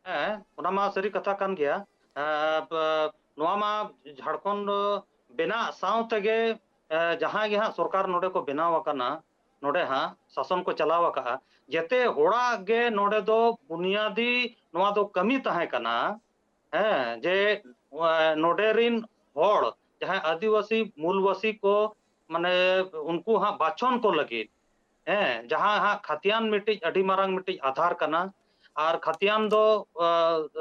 ᱦᱮᱸ, ᱚᱱᱟ ᱢᱟ ᱥᱟᱹᱨᱤ ᱠᱟᱛᱷᱟ ᱠᱟᱱ ᱜᱮᱭᱟ᱾ ᱮᱸ, ᱵ-, ᱱᱚᱣᱟ ᱢᱟ ᱡᱷᱟᱲᱠᱷᱚᱸᱰ ᱵᱮᱱᱟᱜ ᱥᱟᱶ ᱛᱮᱜᱮ, ᱮᱸ, ᱡᱟᱦᱟᱸᱭ ᱜᱮ ᱦᱟᱸᱜ ᱥᱚᱨᱠᱟᱨ ᱱᱚᱰᱮ ᱠᱚ ᱵᱮᱱᱟᱣ ᱟᱠᱟᱱᱟ, ᱱᱚᱰᱮ ᱦᱟᱸᱜ ᱥᱟᱥᱚᱱ ᱠᱚ ᱪᱟᱞᱟᱣ ᱟᱠᱟᱜᱼᱟ, ᱡᱮᱛᱮ ᱦᱚᱲᱟᱜ ᱜᱮ ᱱᱚᱰᱮ ᱫᱚ ᱵᱩᱱᱤᱭᱟᱫᱤ ᱱᱚᱣᱟ ᱫᱚ ᱠᱟᱹᱢᱤ ᱛᱟᱦᱮᱸ ᱠᱟᱱᱟ᱾ ᱦᱮᱸ, ᱡᱮ, ᱮᱸ, ᱱᱚᱰᱮ ᱨᱤᱱ ᱦᱚᱲ ᱡᱟᱦᱟᱸᱭ ᱟᱹᱫᱤᱵᱟᱹᱥᱤ ᱢᱩᱞᱵᱟᱹᱥᱤ ᱠᱚ, ᱢᱟᱱᱮ, ᱩᱱᱠᱩ ᱦᱟᱸᱜ ᱵᱟᱪᱷᱚᱱ ᱠᱚ ᱞᱟᱹᱜᱤᱫ, ᱦᱮᱸ, ᱡᱟᱦᱟᱸ ᱦᱟᱸᱜ ᱠᱷᱟᱛᱤᱭᱟᱱ ᱢᱤᱫᱴᱤᱡ ᱟᱹᱰᱤ ᱢᱟᱨᱟᱝ ᱢᱤᱫᱴᱤᱡ ᱟᱫᱷᱟᱨ ᱠᱟᱱᱟ᱾ ᱟᱨ ᱠᱷᱟᱛᱤᱭᱟᱱ ᱫᱚ, ᱟ,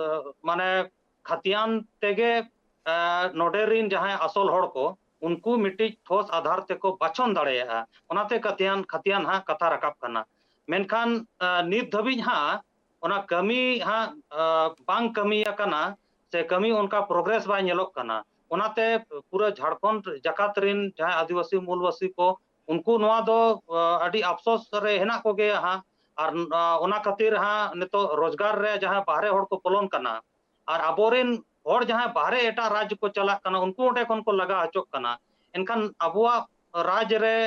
ᱟ, ᱢᱟᱱᱮ, ᱠᱷᱟᱛᱤᱭᱟᱱ ᱛᱮᱜᱮ, ᱟ, ᱱᱚᱰᱮ ᱨᱤᱱ ᱡᱟᱦᱟᱸᱭ ᱟᱥᱚᱞ ᱦᱚᱲ ᱠᱚ, ᱩᱱᱠᱩ ᱢᱤᱫᱴᱤᱡ ᱴᱷᱳᱥ ᱟᱫᱷᱟᱨ ᱛᱮᱠᱚ ᱵᱟᱪᱷᱚᱱ ᱫᱟᱲᱮᱭᱟᱜᱼᱟ᱾ ᱚᱱᱟᱛᱮ ᱠᱷᱟᱛᱤᱭᱟᱱ, ᱠᱷᱟᱛᱤᱭᱟᱱ ᱦᱟᱸᱜ ᱠᱟᱛᱷᱟ ᱨᱟᱠᱟᱵ ᱠᱟᱱᱟ᱾ ᱢᱮᱱᱠᱷᱟᱱ, ᱟ, ᱱᱤᱛ ᱫᱷᱟᱹᱵᱤᱡ ᱦᱟᱸᱜ ᱚᱱᱟ ᱠᱟᱹᱢᱤ ᱦᱟᱸᱜ, ᱟ, ᱵᱟᱝ ᱠᱟᱹᱢᱤ ᱟᱠᱟᱱᱟ ᱥᱮ ᱠᱟᱹᱢᱤ ᱚᱱᱠᱟ progress ᱵᱟᱭ ᱧᱮᱞᱚᱜ ᱠᱟᱱᱟ᱾ ᱚᱱᱟᱛᱮ ᱯᱩᱨᱟᱹ ᱡᱷᱟᱲᱠᱷᱚᱸᱰ ᱡᱟᱠᱟᱛ ᱨᱤᱱ ᱡᱟᱦᱟᱸᱭ ᱟᱹᱫᱤᱵᱟᱹᱥᱤ ᱢᱩᱞᱵᱟᱹᱥᱤ ᱠᱚ, ᱩᱱᱠᱩ ᱱᱚᱣᱟ ᱫᱚ, ᱟ, ᱟᱹᱰᱤ ᱟᱯᱥᱳᱥ ᱨᱮ ᱦᱮᱱᱟᱜ ᱠᱚᱜᱮᱭᱟ ᱦᱟᱸᱜ᱾ ᱟᱨ, ᱟ, ᱚᱱᱟ ᱠᱷᱟᱹᱛᱤᱨ ᱦᱟᱸᱜ ᱱᱤᱛᱚᱜ ᱨᱳᱡᱽᱜᱟᱨ ᱨᱮ ᱡᱟᱦᱟᱸᱭ ᱵᱟᱦᱨᱮ ᱦᱚᱲ ᱠᱚ ᱵᱚᱞᱚᱱ ᱠᱟᱱᱟ, ᱟᱨ ᱟᱵᱚᱨᱮᱱ ᱦᱚᱲ ᱡᱟᱦᱟᱸᱭ ᱵᱟᱦᱨᱮ ᱮᱴᱟᱜ ᱨᱟᱡᱽ ᱠᱚ ᱪᱟᱞᱟᱜ ᱠᱟᱱᱟ, ᱩᱱᱠᱩ ᱚᱸᱰᱮ ᱠᱷᱚᱱ ᱠᱚ ᱞᱟᱜᱟ ᱦᱚᱪᱚᱜ ᱠᱟᱱᱟ᱾ ᱮᱱᱠᱷᱟᱱ ᱟᱵᱚᱣᱟᱜ ᱨᱟᱡᱽ ᱨᱮ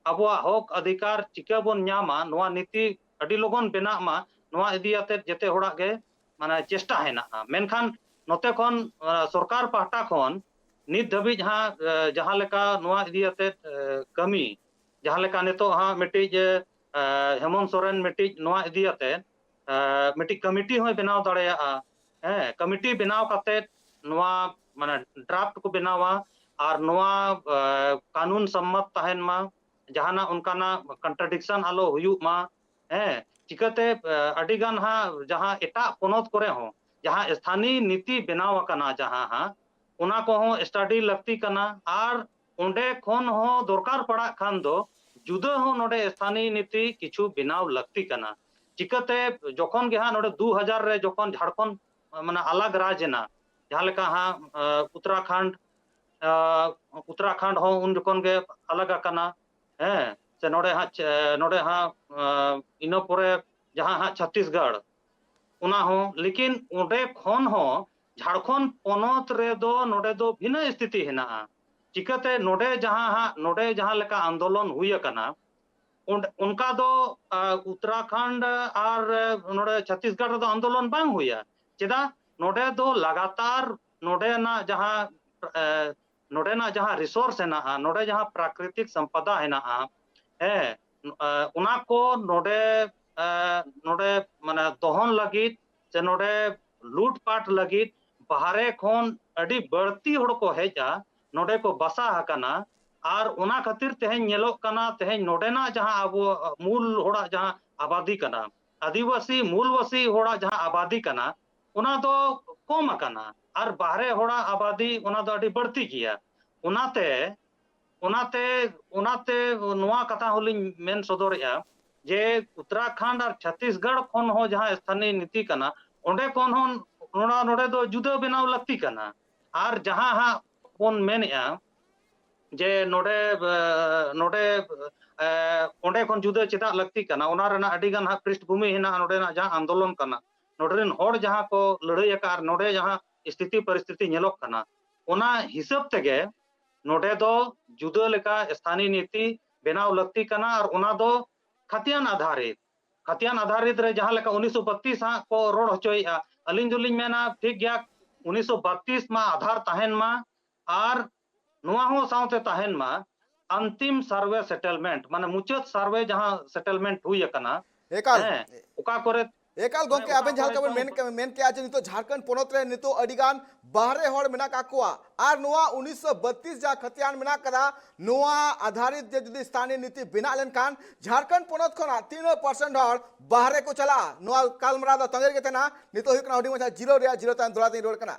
ᱟᱵᱚᱣᱟᱜ ᱦᱚᱠ ᱚᱫᱷᱤᱠᱟᱨ ᱪᱤᱠᱟᱹ ᱵᱚᱱ ᱧᱟᱢᱟ, ᱱᱚᱣᱟ ᱱᱤᱛᱤ ᱟᱹᱰᱤ ᱞᱚᱜᱚᱱ ᱵᱮᱱᱟᱜ ᱢᱟ, ᱱᱚᱣᱟ ᱤᱫᱤ ᱟᱛᱮᱫ ᱡᱮᱛᱮ ᱦᱚᱲᱟᱜ ᱜᱮ, ᱢᱟᱱᱮ, ᱪᱮᱥᱴᱟ ᱦᱮᱱᱟᱜᱼᱟ᱾ ᱢᱮᱱᱠᱷᱟᱱ ᱱᱚᱛᱮ ᱠᱷᱚᱱ, ᱟ, ᱥᱚᱨᱠᱟᱨ ᱯᱟᱦᱴᱟ ᱠᱷᱚᱱ ᱱᱤᱛ ᱫᱷᱟᱹᱵᱤᱡ ᱦᱟᱸᱜ, ᱟ, ᱡᱟᱦᱟᱸ ᱞᱮᱠᱟ ᱱᱚᱣᱟ ᱤᱫᱤ ᱟᱛᱮᱫ, ᱟ, ᱠᱟᱹᱢᱤ, ᱡᱟᱦᱟᱸ ᱞᱮᱠᱟ ᱱᱤᱛᱚᱜ ᱦᱟᱸᱜ ᱢᱤᱫᱴᱤᱡ, ᱟ, ᱦᱮᱢᱚᱱᱛ ᱥᱚᱨᱮᱱ ᱢᱤᱫᱴᱤᱡ ᱱᱚᱣᱟ ᱤᱫᱤ ᱟᱛᱮᱫ, ᱟ, ᱢᱤᱫᱴᱤᱡ ᱠᱚᱢᱤᱴᱤ ᱦᱚᱸᱭ ᱵᱮᱱᱟᱣ ᱫᱟᱲᱮᱭᱟᱜᱼᱟ᱾ ᱦᱮᱸ, ᱠᱚᱢᱤᱴᱤ ᱵᱮᱱᱟᱣ ᱠᱟᱛᱮᱫ ᱱᱚᱣᱟ, ᱢᱟᱱᱮ, ᱰᱨᱟᱯᱷᱴ ᱠᱚ ᱵᱮᱱᱟᱣᱟ ᱟᱨ ᱱᱚᱣᱟ, ᱟ, ᱠᱟᱹᱱᱩᱱ ᱥᱚᱢᱢᱚᱛ ᱛᱟᱦᱮᱱ ᱢᱟ, ᱡᱟᱦᱟᱱᱟᱜ ᱚᱱᱠᱟᱱᱟᱜ ᱠᱚᱱᱴᱨᱟᱰᱤᱠᱥᱚᱱ ᱟᱞᱚ ᱦᱩᱭᱩᱜ ᱢᱟ᱾ ᱦᱮᱸ, ᱪᱤᱠᱟᱹᱛᱮ, ᱟ, ᱟᱹᱰᱤ ᱜᱟᱱ ᱦᱟᱸᱜ ᱡᱟᱦᱟᱸ ᱮᱴᱟᱜ ᱯᱚᱱᱚᱛ ᱠᱚᱨᱮ ᱦᱚᱸ ᱡᱟᱦᱟᱸ ᱥᱛᱷᱟᱱᱤᱭ ᱱᱤᱛᱤ ᱵᱮᱱᱟᱣ ᱟᱠᱟᱱᱟ ᱡᱟᱦᱟᱸ ᱦᱟᱸᱜ, ᱚᱱᱟ ᱠᱚᱦᱚᱸ ᱥᱴᱟᱰᱤ ᱞᱟᱹᱠᱛᱤ ᱠᱟᱱᱟ᱾ ᱟᱨ ᱚᱸᱰᱮ ᱠᱷᱚᱱ ᱦᱚᱸ ᱫᱚᱨᱠᱟᱨ ᱯᱟᱲᱟᱜ ᱠᱷᱟᱱ ᱫᱚ ᱡᱩᱫᱟᱹ ᱦᱚᱸ ᱱᱚᱰᱮ ᱥᱛᱷᱟᱱᱤᱭ ᱱᱤᱛᱤ ᱠᱤᱪᱷᱩ ᱵᱮᱱᱟᱣ ᱞᱟᱹᱠᱛᱤ ᱠᱟᱱᱟ᱾ ᱪᱤᱠᱟᱹᱛᱮ ᱡᱚᱠᱷᱚᱱ ᱜᱮ ᱦᱟᱸᱜ ᱱᱚᱰᱮ ᱫᱩ ᱦᱟᱡᱟᱨ ᱨᱮ ᱡᱚᱠᱷᱚᱱ ᱡᱷᱟᱲᱠᱷᱚᱸᱰ, ᱢᱟᱱᱮ, ᱟᱞᱟᱜᱽ ᱨᱟᱡᱽ ᱮᱱᱟ, ᱡᱟᱦᱟᱸ ᱞᱮᱠᱟ ᱦᱟᱸᱜ, ᱟᱸ, ᱩᱛᱛᱚᱨᱟᱠᱷᱚᱸᱰ, ᱟᱸ, ᱩᱛᱛᱚᱨᱟᱠᱷᱚᱸᱰ ᱦᱚᱸ ᱩᱱ ᱡᱚᱠᱷᱚᱱ ᱜᱮ ᱟᱞᱟᱜᱽ ᱟᱠᱟᱱᱟ, ᱦᱮᱸ, ᱥᱮ ᱱᱚᱰᱮ ᱦᱟᱸᱜ ᱪᱮ-, ᱱᱚᱰᱮ ᱦᱟᱸᱜ, ᱟᱸ, ᱤᱱᱟᱹ ᱯᱚᱨᱮ ᱡᱟᱦᱟᱸ ᱦᱟᱸᱜ ᱪᱷᱚᱛᱤᱥᱜᱚᱲ, ᱚᱱᱟ ᱦᱚᱸ, ᱞᱮᱠᱤᱱ ᱚᱸᱰᱮ ᱠᱷᱚᱱ ᱦᱚᱸ ᱡᱷᱟᱲᱠᱷᱚᱸᱰ ᱯᱚᱱᱚᱛ ᱨᱮᱫᱚ ᱱᱚᱰᱮ ᱫᱚ ᱵᱷᱤᱱᱟᱹ ᱥᱛᱷᱤᱛᱤ ᱦᱮᱱᱟᱜᱼᱟ᱾ ᱪᱤᱠᱟᱹᱛᱮ ᱱᱚᱰᱮ ᱡᱟᱦᱟᱸ ᱦᱟᱸᱜ, ᱱᱚᱰᱮ ᱡᱟᱦᱟᱸ ᱞᱮᱠᱟ ᱟᱱᱫᱳᱞᱚᱱ ᱦᱩᱭ ᱟᱠᱟᱱᱟ, ᱚᱸᱰᱮ, ᱚᱱᱠᱟ ᱫᱚ, ᱟ, ᱩᱛᱛᱚᱨᱟᱠᱷᱚᱸᱰ ᱟᱨ, ᱮ, ᱱᱚᱰᱮ ᱪᱷᱚᱛᱤᱥᱜᱚᱲ ᱨᱮᱫᱚ ᱟᱱᱫᱳᱞᱚᱱ ᱵᱟᱝ ᱦᱩᱭᱟ᱾ ᱪᱮᱫᱟᱜ? ᱱᱚᱰᱮ ᱫᱚ ᱞᱟᱜᱟᱛᱟᱨ ᱱᱚᱰᱮᱱᱟᱜ ᱡᱟᱦᱟᱸ, ᱮ, ᱱᱚᱰᱮᱱᱟᱜ ᱡᱟᱦᱟᱸ resource ᱦᱮᱱᱟᱜᱼᱟ, ᱱᱚᱰᱮ ᱡᱟᱦᱟᱸ ᱯᱨᱟᱠᱨᱤᱛᱤᱠ ᱥᱚᱢᱯᱚᱫᱟ ᱦᱮᱱᱟᱜᱼᱟ, ᱦᱮᱸ, ᱮ, ᱚᱱᱟ ᱠᱚ ᱱᱚᱰᱮ, ᱮ, ᱱᱚᱰᱮ, ᱢᱟᱱᱮ, ᱫᱚᱦᱚᱱ ᱞᱟᱹᱜᱤᱫ ᱥᱮ ᱱᱚᱰᱮ ᱞᱩᱴᱯᱟᱴ ᱞᱟᱹᱜᱤᱫ ᱵᱟᱦᱨᱮ ᱠᱷᱚᱱ ᱟᱹᱰᱤ ᱵᱟᱹᱲᱛᱤ ᱦᱚᱲ ᱠᱚ ᱦᱮᱡᱼᱟ, ᱱᱚᱰᱮ ᱠᱚ ᱵᱟᱥᱟ ᱟᱠᱟᱱᱟ᱾ ᱟᱨ ᱚᱱᱟ ᱠᱷᱟᱹᱛᱤᱨ ᱛᱮᱦᱮᱧ ᱧᱮᱞᱚᱜ ᱠᱟᱱᱟ, ᱛᱮᱦᱮᱧ ᱱᱚᱰᱮᱱᱟᱜ ᱡᱟᱦᱟᱸ ᱟᱵᱚ ᱢᱩᱞ ᱦᱚᱲᱟᱜ ᱡᱟᱦᱟᱸ ᱟᱵᱟᱫᱤ ᱠᱟᱱᱟ, ᱟᱹᱫᱤᱵᱟᱹᱥᱤ ᱢᱩᱞᱵᱟᱹᱥᱤ ᱦᱚᱲᱟᱜ ᱡᱟᱦᱟᱸ ᱟᱵᱟᱫᱤ ᱠᱟᱱᱟ, ᱚᱱᱟ ᱫᱚ ᱠᱚᱢ ᱟᱠᱟᱱᱟ᱾ ᱟᱨ ᱵᱟᱦᱨᱮ ᱦᱚᱲᱟᱜ ᱟᱵᱟᱫᱤ, ᱚᱱᱟ ᱫᱚ ᱟᱹᱰᱤ ᱵᱟᱹᱲᱛᱤ ᱜᱮᱭᱟ᱾ ᱚᱱᱟᱛᱮ, ᱚᱱᱟᱛᱮ, ᱚᱱᱟᱛᱮ ᱱᱚᱣᱟ ᱠᱟᱛᱷᱟ ᱦᱚᱸᱞᱤᱧ ᱢᱮᱱ ᱥᱚᱫᱚᱨᱮᱜᱼᱟ ᱡᱮ ᱩᱛᱛᱚᱨᱟᱠᱷᱚᱸᱰ ᱟᱨ ᱪᱷᱚᱛᱤᱥᱜᱚᱲ ᱠᱷᱚᱱ ᱦᱚᱸ ᱡᱟᱦᱟᱸ ᱥᱛᱷᱟᱱᱤᱭ ᱱᱤᱛᱤ ᱠᱟᱱᱟ, ᱚᱸᱰᱮ ᱠᱷᱚᱱ ᱦᱚᱸ ᱱᱚᱰᱮ, ᱱᱚᱰᱮ ᱫᱚ ᱡᱩᱫᱟᱹ ᱵᱮᱱᱟᱣ ᱞᱟᱹᱠᱛᱤ ᱠᱟᱱᱟ᱾ ᱟᱨ ᱡᱟᱦᱟᱸ ᱦᱟᱸᱜ ᱵᱚᱱ ᱢᱮᱱᱮᱜᱼᱟ ᱡᱮ ᱱᱚᱰᱮ, ᱮ, ᱱᱚᱰᱮ, ᱮ, ᱚᱸᱰᱮ ᱠᱷᱚᱱ ᱡᱩᱫᱟᱹ ᱪᱮᱫᱟᱜ ᱞᱟᱹᱠᱛᱤ ᱠᱟᱱᱟ, ᱚᱱᱟ ᱨᱮᱱᱟᱜ ᱟᱹᱰᱤ ᱜᱟᱱ ᱦᱟᱸᱜ ᱯᱨᱤᱥᱴᱵᱷᱩᱢᱤ ᱦᱮᱱᱟᱜᱼᱟ, ᱱᱚᱰᱮᱱᱟᱜ ᱡᱟᱦᱟᱸ ᱟᱱᱫᱳᱞᱚᱱ ᱠᱟᱱᱟ, ᱱᱚᱰᱮ ᱨᱮᱱ ᱦᱚᱲ ᱡᱟᱦᱟᱸ ᱠᱚ ᱞᱟᱹᱲᱦᱟᱹᱭ ᱟᱠᱟᱫ ᱟᱨ ᱱᱚᱰᱮ ᱡᱟᱦᱟᱸ ᱥᱛᱷᱤᱛᱤ ᱯᱚᱨᱤᱥᱛᱷᱤᱛᱤ ᱧᱮᱞᱚᱜ ᱠᱟᱱᱟ, ᱚᱱᱟ ᱦᱤᱥᱟᱹᱵ ᱛᱮᱜᱮ ᱱᱚᱰᱮ ᱫᱚ ᱡᱩᱫᱟᱹ ᱞᱮᱠᱟ ᱥᱛᱷᱟᱱᱤᱭ ᱱᱤᱛᱤ ᱵᱮᱱᱟᱣ ᱞᱟᱹᱠᱛᱤ ᱠᱟᱱᱟ᱾ ᱟᱨ ᱚᱱᱟ ᱫᱚ ᱠᱷᱟᱛᱤᱭᱟᱱ ᱟᱫᱷᱟᱨᱤᱛ, ᱠᱷᱟᱛᱤᱭᱟᱱ ᱟᱫᱷᱟᱨᱤᱛ ᱨᱮ ᱡᱟᱦᱟᱸ ᱞᱮᱠᱟ ᱩᱱᱤᱥᱥᱚ ᱵᱟᱛᱤᱥ ᱦᱟᱸᱜ ᱠᱚ ᱨᱚᱲ ᱦᱚᱪᱚᱭᱮᱫᱼᱟ, ᱟᱹᱞᱤᱧ ᱫᱚᱞᱤᱧ ᱢᱮᱱᱟ ᱴᱷᱤᱠ ᱜᱮᱭᱟ, ᱩᱱᱤᱥᱥᱚ ᱵᱟᱛᱤᱥ ᱢᱟ ᱟᱫᱷᱟᱨ ᱛᱟᱦᱮᱱ ᱢᱟ, ᱟᱨ ᱱᱚᱣᱟ ᱦᱚᱸ ᱥᱟᱶᱛᱮ ᱛᱟᱦᱮᱱ ᱢᱟ ᱟᱱᱛᱤᱢ ᱥᱟᱨᱵᱷᱮ ᱥᱮᱴᱮᱞᱢᱮᱱᱴ, ᱢᱟᱱᱮ ᱢᱩᱪᱟᱹᱫ ᱥᱟᱨᱵᱷᱮ ᱡᱟᱦᱟᱸ ᱥᱮᱴᱮᱞᱢᱮᱱᱴ ᱦᱩᱭ ᱟᱠᱟᱱᱟ, ᱮᱠᱟᱞ᱾ ᱦᱮᱸ, ᱚᱠᱟ ᱠᱚᱨᱮ ᱮᱠᱟᱞ ᱜᱚᱝᱠᱮ, ᱦᱮᱸ, ᱚᱠᱟ ᱟᱵᱮᱱ ᱡᱟᱦᱟᱸ ᱠᱚᱨᱮ ᱞᱮᱠᱟ ᱵᱮᱱ ᱪᱚᱝ ᱢᱮᱱ, ᱢᱮᱱ ᱠᱮᱜᱼᱟ ᱡᱮ ᱱᱤᱛᱚᱜ ᱡᱷᱟᱲᱠᱷᱚᱸᱰ ᱯᱚᱱᱚᱛ ᱨᱮ ᱱᱤᱛᱚᱜ ᱟᱹᱰᱤ ᱜᱟᱱ ᱵᱟᱦᱨᱮ ᱦᱚᱲ ᱢᱮᱱᱟᱜ ᱠᱟᱜ ᱠᱚᱣᱟ, ᱟᱨ ᱱᱚᱣᱟ ᱩᱱᱤᱥᱥᱚ ᱵᱟᱛᱤᱥ ᱡᱟᱦᱟᱸ ᱠᱷᱟᱛᱤᱭᱟᱱ ᱢᱮᱱᱟᱜ ᱠᱟᱫᱟ, ᱱᱚᱣᱟ ᱟᱫᱷᱟᱨᱤᱛ ᱡᱮ ᱡᱩᱫᱤ ᱥᱛᱷᱟᱱᱤᱭ ᱱᱤᱛᱤ ᱵᱮᱱᱟᱜ ᱞᱮᱱᱠᱷᱟᱱ ᱡᱷᱟᱲᱠᱷᱚᱸᱰ ᱯᱚᱱᱚᱛ ᱠᱷᱚᱱᱟᱜ ᱛᱤᱱᱟᱹᱜ percent ᱦᱚᱲ ᱵᱟᱦᱨᱮ ᱠᱚ ᱪᱟᱞᱟᱜᱼᱟ, ᱱᱚᱣᱟ ᱜᱟᱞᱢᱟᱨᱟᱣ ᱫᱚ ᱛᱟᱺᱜᱤ ᱨᱮᱜᱮ ᱛᱟᱦᱮᱱᱟ᱾ ᱱᱤᱛᱚᱜ ᱦᱩᱭᱩᱜ ᱠᱟᱱᱟ ᱦᱩᱰᱤᱧ ᱢᱟᱪᱷᱟ ᱡᱤᱨᱟᱹᱣ ᱨᱮᱭᱟᱜ, ᱡᱤᱨᱟᱹᱣ ᱛᱟᱭᱚᱢ ᱫᱚᱦᱲᱟ ᱛᱤᱧ ᱨᱩᱣᱟᱹᱲ ᱠᱟᱱᱟ᱾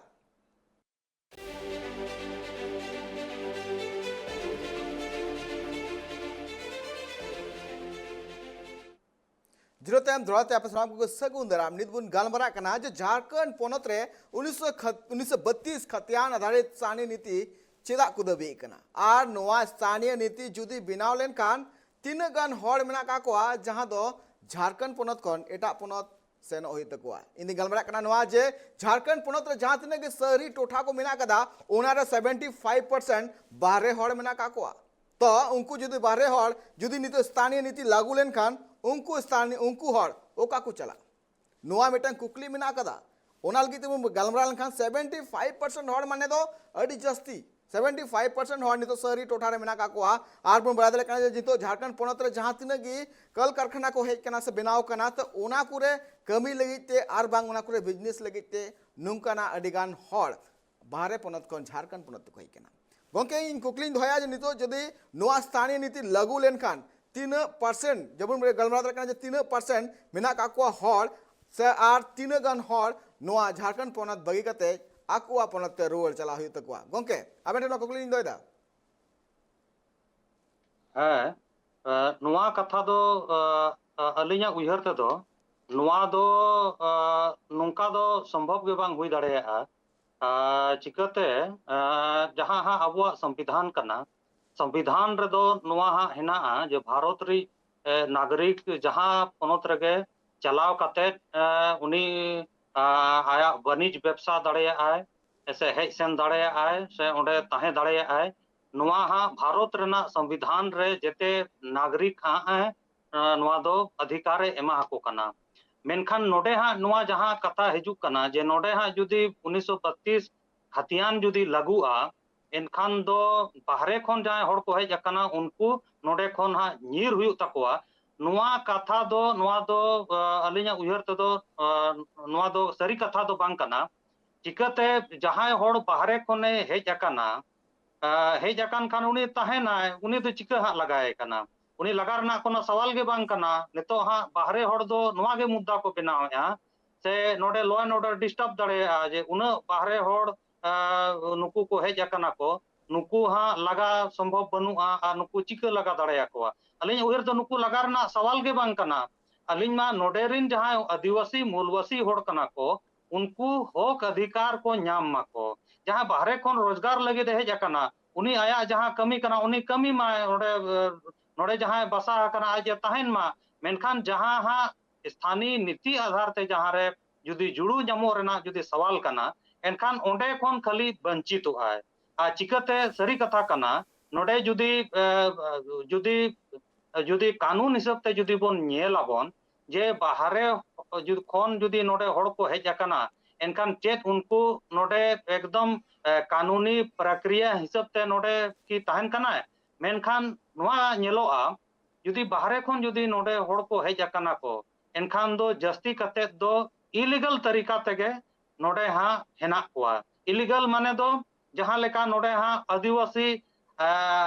ᱡᱤᱨᱟᱹ ᱛᱟᱭᱚᱢ ᱫᱚᱦᱲᱟ ᱛᱮ ᱟᱯᱮ ᱥᱟᱱᱟᱢ ᱠᱚᱜᱮ ᱥᱟᱹᱜᱩᱱ ᱫᱟᱨᱟᱢ᱾ ᱱᱤᱛ ᱵᱚᱱ ᱜᱟᱞᱢᱟᱨᱟᱜ ᱠᱟᱱᱟ ᱡᱮ ᱡᱷᱟᱲᱠᱷᱚᱸᱰ ᱯᱚᱱᱚᱛ ᱨᱮ ᱩᱱᱤᱥᱥᱚ ᱠᱷᱟᱛ-, ᱩᱱᱤᱥᱥᱚ ᱵᱟᱛᱤᱥ ᱠᱷᱟᱛᱤᱭᱟᱱ ᱟᱫᱷᱟᱨᱤᱛ ᱥᱛᱷᱟᱱᱤᱭᱚ ᱱᱤᱛᱤ ᱪᱮᱫᱟᱜ ᱠᱚ ᱫᱟᱹᱵᱤᱭᱮᱫ ᱠᱟᱱᱟ, ᱟᱨ ᱱᱚᱣᱟ ᱥᱛᱷᱟᱱᱤᱭᱚ ᱱᱤᱛᱤ ᱡᱩᱫᱤ ᱵᱮᱱᱟᱣ ᱞᱮᱱᱠᱷᱟᱱ ᱛᱤᱱᱟᱹᱜ ᱜᱟᱱ ᱦᱚᱲ ᱢᱮᱱᱟᱜ ᱠᱟᱜ ᱠᱚᱣᱟ ᱡᱟᱦᱟᱸ ᱫᱚ ᱡᱷᱟᱲᱠᱷᱚᱸᱰ ᱯᱚᱱᱚᱛ ᱠᱷᱚᱱ ᱮᱴᱟᱜ ᱯᱚᱱᱚᱛ ᱥᱮᱱᱚᱜ ᱦᱩᱭᱩᱜ ᱛᱟᱠᱚᱣᱟ? ᱤᱧ ᱫᱩᱧ ᱜᱟᱞᱢᱟᱨᱟᱜ ᱠᱟᱱᱟ ᱱᱚᱣᱟ ᱡᱮ ᱡᱷᱟᱲᱠᱷᱚᱸᱰ ᱯᱚᱱᱚᱛ ᱨᱮ ᱡᱟᱦᱟᱸ ᱛᱤᱱᱟᱹᱜ ᱜᱮ ᱥᱟᱹᱨᱤ ᱴᱚᱴᱷᱟ ᱠᱚ ᱢᱮᱱᱟᱜ ᱠᱟᱫᱟ, ᱚᱱᱟ ᱨᱮ ᱥᱮᱵᱷᱮᱱᱴᱤ ᱯᱷᱟᱭᱤᱵᱷ ᱯᱟᱨᱥᱮᱱᱴ ᱵᱟᱦᱨᱮ ᱦᱚᱲ ᱢᱮᱱᱟᱜ ᱠᱟᱜ ᱠᱚᱣᱟ᱾ ᱛᱚ ᱩᱱᱠᱩ ᱡᱩᱫᱤ ᱵᱟᱦᱨᱮ ᱦᱚᱲ ᱡᱩᱫᱤ ᱱᱤᱛᱚᱜ ᱥᱛᱷᱟᱱᱤᱭᱚ ᱱᱤᱛᱤ ᱞᱟᱹᱜᱩ ᱞᱮᱱᱠᱷᱟᱱ ᱩᱱᱠᱩ ᱥᱛᱷᱟᱱᱤᱭᱚ, ᱩᱱᱠᱩ ᱦᱚᱲ ᱚᱠᱟ ᱠᱚ ᱪᱟᱞᱟᱜ? ᱱᱚᱣᱟ ᱢᱤᱫᱴᱟᱝ ᱠᱩᱠᱞᱤ ᱢᱮᱱᱟᱜ ᱟᱠᱟᱫᱟ᱾ ᱚᱱᱟ ᱞᱟᱹᱜᱤᱫ ᱛᱮᱵᱚᱱ ᱜᱟᱞᱢᱟᱨᱟᱣ ᱞᱮᱱᱠᱷᱟᱱ ᱥᱮᱵᱷᱮᱱᱴᱤ ᱯᱷᱟᱭᱤᱵᱷ ᱯᱟᱨᱥᱮᱱᱴ ᱦᱚᱲ ᱢᱟᱱᱮ ᱫᱚ ᱟᱹᱰᱤ ᱡᱟᱹᱥᱛᱤ᱾ ᱥᱮᱵᱷᱮᱱᱴᱤ ᱯᱷᱟᱭᱤᱵᱷ ᱯᱟᱨᱥᱮᱱᱴ ᱦᱚᱲ ᱱᱤᱛᱚᱜ ᱥᱟᱹᱨᱤ ᱴᱚᱴᱷᱟ ᱨᱮ ᱢᱮᱱᱟᱜ ᱟᱠᱟᱫ ᱠᱚᱣᱟ᱾ ᱟᱨ ᱵᱚᱱ ᱵᱟᱲᱟᱭ ᱫᱟᱲᱮᱭᱟᱜ ᱠᱟᱱᱟ ᱡᱮ ᱱᱤᱛᱚᱜ ᱡᱷᱟᱲᱠᱷᱚᱸᱰ ᱯᱚᱱᱚᱛ ᱨᱮ ᱡᱟᱦᱟᱸ ᱛᱤᱱᱟᱹᱜ ᱜᱮ ᱠᱚᱞ ᱠᱟᱨᱠᱷᱟᱱᱟ ᱠᱚ ᱦᱮᱡ ᱠᱟᱱᱟ ᱥᱮ ᱵᱮᱱᱟᱣ ᱠᱟᱱᱟ, ᱛᱚ ᱚᱱᱟ ᱠᱚᱨᱮ ᱠᱟᱹᱢᱤ ᱞᱟᱹᱜᱤᱫ ᱛᱮ ᱟᱨ ᱵᱟᱝ ᱚᱱᱟ ᱠᱚᱨᱮ ᱵᱤᱡᱽᱱᱮᱥ ᱞᱟᱹᱜᱤᱫ ᱛᱮ ᱱᱚᱝᱠᱟᱱᱟᱜ ᱟᱹᱰᱤ ᱜᱟᱱ ᱦᱚᱲ ᱵᱟᱦᱨᱮ ᱯᱚᱱᱚᱛ ᱠᱷᱚᱱ ᱡᱷᱟᱲᱠᱷᱚᱸᱰ ᱯᱚᱱᱚᱛ ᱛᱮᱠᱚ ᱦᱮᱡ ᱠᱟᱱᱟ᱾ ᱜᱚᱝᱠᱮ, ᱤᱧ ᱠᱩᱠᱞᱤᱧ ᱫᱚᱦᱚᱭᱟ ᱡᱮ ᱱᱤᱛᱚᱜ ᱡᱩᱫᱤ ᱱᱚᱣᱟ ᱥᱛᱷᱟᱱᱤᱭᱚ ᱱᱤᱛᱤ ᱞᱟᱹᱜᱩ ᱞᱮᱱᱠᱷᱟᱱ ᱛᱤᱱᱟᱹᱜ ᱯᱟᱨᱥᱮᱱᱴ, ᱡᱮᱢᱚᱱ ᱵᱚᱱ ᱜᱟᱞᱢᱟᱨᱟᱣ ᱫᱟᱲᱮᱭᱟᱜ ᱠᱟᱱᱟ ᱡᱮ ᱛᱤᱱᱟᱹᱜ ᱯᱟᱨᱥᱮᱱᱴ ᱢᱮᱱᱟᱜ ᱠᱟᱜ ᱠᱚᱣᱟ ᱦᱚᱲ, ᱥᱮ ᱟᱨ ᱛᱤᱱᱟᱹᱜ ᱜᱟᱱ ᱦᱚᱲ ᱱᱚᱣᱟ ᱡᱷᱟᱲᱠᱷᱚᱸᱰ ᱯᱚᱱᱚᱛ ᱵᱟᱹᱜᱤ ᱠᱟᱛᱮ ᱟᱠᱚᱣᱟᱜ ᱯᱚᱱᱚᱛ ᱛᱮ ᱨᱩᱣᱟᱹᱲ ᱪᱟᱞᱟᱜ ᱦᱩᱭᱩᱜ ᱛᱟᱠᱚᱣᱟ? ᱜᱚᱝᱠᱮ, ᱟᱵᱮᱱ ᱴᱷᱮᱱ ᱱᱚᱣᱟ ᱠᱩᱠᱞᱤᱧ ᱫᱚᱦᱚᱭᱮᱫᱟ᱾ ᱦᱮᱸ, ᱮ, ᱱᱚᱣᱟ ᱠᱟᱛᱷᱟ ᱫᱚ, ᱮ, ᱮ, ᱟᱹᱞᱤᱧᱟᱜ ᱩᱭᱦᱟᱹᱨ ᱛᱮᱫᱚ ᱱᱚᱣᱟ ᱫᱚ, ᱮ, ᱱᱚᱝᱠᱟ ᱫᱚ ᱥᱚᱢᱵᱷᱚᱵ ᱜᱮ ᱵᱟᱝ ᱦᱩᱭ ᱫᱟᱲᱮᱭᱟᱜᱼᱟ᱾ ᱮ, ᱪᱤᱠᱟᱹᱛᱮ, ᱮ, ᱡᱟᱦᱟᱸ ᱦᱟᱸᱜ ᱟᱵᱚᱣᱟᱜ ᱥᱚᱝᱵᱤᱫᱷᱟᱱ ᱠᱟᱱᱟ, ᱥᱚᱝᱵᱤᱫᱷᱟᱱ ᱨᱮᱫᱚ ᱱᱚᱣᱟ ᱦᱟᱸᱜ ᱦᱮᱱᱟᱜᱼᱟ ᱡᱮ ᱵᱷᱟᱨᱚᱛ ᱨᱤᱡ, ᱮ, ᱱᱟᱜᱚᱨᱤᱠ ᱡᱟᱦᱟᱸ ᱯᱚᱱᱚᱛ ᱨᱮᱜᱮ ᱪᱟᱞᱟᱣ ᱠᱟᱛᱮ, ᱮ, ᱩᱱᱤ, ᱮ, ᱟᱭᱟᱜ ᱵᱟᱹᱱᱤᱡᱽ ᱵᱮᱵᱽᱥᱟ ᱫᱟᱲᱮᱭᱟᱜᱼᱟᱭ, ᱥᱮ ᱦᱮᱡ ᱥᱮᱱ ᱫᱟᱲᱮᱭᱟᱜᱼᱟᱭ, ᱥᱮ ᱚᱸᱰᱮ ᱛᱟᱦᱮᱸ ᱫᱟᱲᱮᱭᱟᱜᱼᱟᱭ, ᱱᱚᱣᱟ ᱦᱟᱸᱜ ᱵᱷᱟᱨᱚᱛ ᱨᱮᱱᱟᱜ ᱥᱚᱝᱵᱤᱫᱷᱟᱱ ᱨᱮ ᱡᱮᱛᱮ ᱱᱟᱜᱚᱨᱤᱠ ᱦᱟᱸᱜ ᱮ, ᱮ, ᱱᱚᱣᱟ ᱫᱚ ᱚᱫᱷᱤᱠᱟᱨ ᱮ ᱮᱢᱟ ᱟᱠᱚ ᱠᱟᱱᱟ᱾ ᱢᱮᱱᱠᱷᱟᱱ ᱱᱚᱰᱮ ᱦᱟᱸᱜ ᱱᱚᱣᱟ ᱡᱟᱦᱟᱸ ᱠᱟᱛᱷᱟ ᱦᱤᱡᱩᱜ ᱠᱟᱱᱟ ᱡᱮ ᱱᱚᱰᱮ ᱦᱟᱸᱜ ᱡᱩᱫᱤ ᱩᱱᱤᱥᱥᱚ ᱵᱟᱛᱤᱥ ᱠᱷᱟᱛᱤᱭᱟᱱ ᱡᱩᱫᱤ ᱞᱟᱹᱜᱩᱜᱼᱟ, ᱮᱱᱠᱷᱟᱱ ᱫᱚ ᱵᱟᱦᱨᱮ ᱠᱷᱚᱱ ᱡᱟᱦᱟᱸᱭ ᱦᱚᱲ ᱠᱚ ᱦᱮᱡ ᱟᱠᱟᱱᱟ ᱩᱱᱠᱩ ᱱᱚᱰᱮ ᱠᱷᱚᱱ ᱦᱟᱸᱜ ᱧᱤᱨ ᱦᱩᱭᱩᱜ ᱛᱟᱠᱚᱣᱟ᱾ ᱱᱚᱣᱟ ᱠᱟᱛᱷᱟ ᱫᱚ, ᱱᱚᱣᱟ ᱫᱚ, ᱟ, ᱟᱹᱞᱤᱧᱟᱜ ᱩᱭᱦᱟᱹᱨ ᱛᱮᱫᱚ, ᱟ, ᱱᱚᱣᱟ ᱫᱚ ᱥᱟᱹᱨᱤ ᱠᱟᱛᱷᱟ ᱫᱚ ᱵᱟᱝ ᱠᱟᱱᱟ᱾ ᱪᱤᱠᱟᱹᱛᱮ ᱡᱟᱦᱟᱸᱭ ᱦᱚᱲ ᱵᱟᱦᱨᱮ ᱠᱷᱚᱱᱮ ᱦᱮᱡ ᱟᱠᱟᱱᱟ, ᱟ, ᱦᱮᱡ ᱟᱠᱟᱱ ᱠᱷᱟᱱ ᱩᱱᱤ ᱛᱟᱦᱮᱱᱟᱭ, ᱩᱱᱤ ᱫᱚ ᱪᱤᱠᱟᱹ ᱦᱟᱸᱜ ᱞᱟᱜᱟᱭᱮ ᱠᱟᱱᱟ? ᱩᱱᱤ ᱞᱟᱜᱟ ᱨᱮᱱᱟᱜ ᱠᱳᱱᱳ ᱥᱟᱣᱟᱞ ᱜᱮ ᱵᱟᱝ ᱠᱟᱱᱟ᱾ ᱱᱤᱛᱚᱜ ᱦᱟᱸᱜ ᱵᱟᱦᱨᱮ ᱦᱚᱲ ᱫᱚ ᱱᱚᱣᱟ ᱜᱮ ᱢᱩᱫᱽᱫᱟ ᱠᱚ ᱵᱮᱱᱟᱣᱮᱫᱼᱟ, ᱥᱮ ᱱᱚᱰᱮ law and order disturb ᱫᱟᱲᱮᱭᱟᱜᱼᱟ ᱡᱮ ᱩᱱᱟᱹᱜ ᱵᱟᱦᱨᱮ ᱦᱚᱲ, ᱟ, ᱱᱩᱠᱩ ᱠᱚ ᱦᱮᱡ ᱟᱠᱟᱱᱟ ᱠᱚ, ᱱᱩᱠᱩ ᱦᱟᱸᱜ ᱞᱟᱜᱟ ᱥᱚᱢᱵᱷᱚᱵ ᱵᱟᱹᱱᱩᱜᱼᱟ ᱟᱨ ᱱᱩᱠᱩ ᱪᱤᱠᱟᱹ ᱞᱟᱜᱟ ᱫᱟᱲᱮᱭᱟᱠᱚᱣᱟ? ᱟᱹᱞᱤᱧᱟᱜ ᱩᱭᱦᱟᱹᱨ ᱫᱚ ᱱᱩᱠᱩ ᱞᱟᱜᱟ ᱨᱮᱱᱟᱜ ᱥᱟᱣᱟᱞ ᱜᱮ ᱵᱟᱝ ᱠᱟᱱᱟ᱾ ᱟᱹᱞᱤᱧ ᱢᱟ ᱱᱚᱰᱮ ᱨᱤᱱ ᱡᱟᱦᱟᱸᱭ ᱟᱹᱫᱤᱵᱟᱹᱥᱤ ᱢᱩᱞᱵᱟᱹᱥᱤ ᱦᱚᱲ ᱠᱟᱱᱟ ᱠᱚ, ᱩᱱᱠᱩ ᱦᱚᱠ ᱚᱫᱷᱤᱠᱟᱨ ᱠᱚ ᱧᱟᱢ ᱢᱟᱠᱚ᱾ ᱡᱟᱦᱟᱸᱭ ᱵᱟᱦᱨᱮ ᱠᱷᱚᱱ ᱨᱳᱡᱽᱜᱟᱨ ᱞᱟᱹᱜᱤᱫ ᱮ ᱦᱮᱡ ᱟᱠᱟᱱᱟ, ᱩᱱᱤ ᱟᱭᱟᱜ ᱡᱟᱦᱟᱸ ᱠᱟᱹᱢᱤ ᱠᱟᱱᱟ, ᱩᱱᱤ ᱠᱟᱹᱢᱤ ᱢᱟᱭ, ᱚᱸᱰᱮ, ᱮ, ᱱᱚᱰᱮ ᱡᱟᱦᱟᱸᱭ ᱵᱟᱥᱟ ᱟᱠᱟᱱᱟ, ᱟᱡ ᱮ ᱛᱟᱦᱮᱱ ᱢᱟ᱾ ᱢᱮᱱᱠᱷᱟᱱ ᱡᱟᱦᱟᱸ ᱦᱟᱸᱜ ᱥᱛᱷᱟᱱᱤᱭ ᱱᱤᱛᱤ ᱟᱫᱷᱟᱨ ᱛᱮ ᱡᱟᱦᱟᱸ ᱨᱮ ᱡᱩᱫᱤ ᱡᱩᱲᱩ ᱧᱟᱢᱚᱜ ᱨᱮᱱᱟᱜ ᱡᱩᱫᱤ ᱥᱟᱣᱟᱞ ᱠᱟᱱᱟ, ᱮᱱᱠᱷᱟᱱ ᱚᱸᱰᱮ ᱠᱷᱚᱱ ᱠᱷᱟᱹᱞᱤ ᱵᱚᱧᱪᱤᱛᱚᱜ ᱟᱭ᱾ ᱟᱨ ᱪᱤᱠᱟᱹᱛᱮ? ᱥᱟᱹᱨᱤ ᱠᱟᱛᱷᱟ ᱠᱟᱱᱟ, ᱱᱚᱰᱮ ᱡᱩᱫᱤ, ᱮ, ᱡᱩᱫᱤ, ᱡᱩᱫᱤ ᱠᱟᱹᱱᱩᱱ ᱦᱤᱥᱟᱹᱵ ᱛᱮ ᱡᱩᱫᱤ ᱵᱚᱱ ᱧᱮᱞ ᱟᱵᱚᱱ, ᱡᱮ ᱵᱟᱦᱨᱮ ᱡᱩᱫᱤ, ᱠᱷᱚᱱ ᱡᱩᱫᱤ ᱱᱚᱰᱮ ᱦᱚᱲ ᱠᱚ ᱦᱮᱡ ᱟᱠᱟᱱᱟ, ᱮᱱᱠᱷᱟᱱ ᱪᱮᱫ ᱩᱱᱠᱩ ᱱᱚᱰᱮ ᱮᱠᱫᱚᱢ, ᱮ, ᱠᱟᱹᱱᱩᱱᱤ ᱯᱨᱚᱠᱨᱤᱭᱟ ᱦᱤᱥᱟᱹᱵ ᱛᱮ ᱱᱚᱰᱮ ᱠᱤ ᱛᱟᱦᱮᱱ ᱠᱟᱱᱟᱭ? ᱢᱮᱱᱠᱷᱟᱱ ᱱᱚᱣᱟ ᱧᱮᱞᱚᱜᱼᱟ, ᱡᱩᱫᱤ ᱵᱟᱦᱨᱮ ᱠᱷᱚᱱ ᱡᱩᱫᱤ ᱱᱚᱰᱮ ᱦᱚᱲ ᱠᱚ ᱦᱮᱡ ᱟᱠᱟᱱᱟ ᱠᱚ, ᱮᱱᱠᱷᱟᱱ ᱫᱚ ᱡᱟᱹᱥᱛᱤ ᱠᱟᱛᱮᱫ ᱫᱚ ᱤᱞᱤᱜᱟᱞ ᱛᱟᱹᱨᱤᱠᱟ ᱛᱮᱜᱮ ᱱᱚᱰᱮ ᱦᱟᱸᱜ ᱦᱮᱱᱟᱜ ᱠᱚᱣᱟ᱾ ᱤᱞᱤᱜᱟᱞ ᱢᱟᱱᱮ ᱫᱚ ᱡᱟᱦᱟᱸ ᱞᱮᱠᱟ ᱱᱚᱰᱮ ᱦᱟᱸᱜ ᱟᱹᱫᱤᱵᱟᱹᱥᱤ, ᱮ,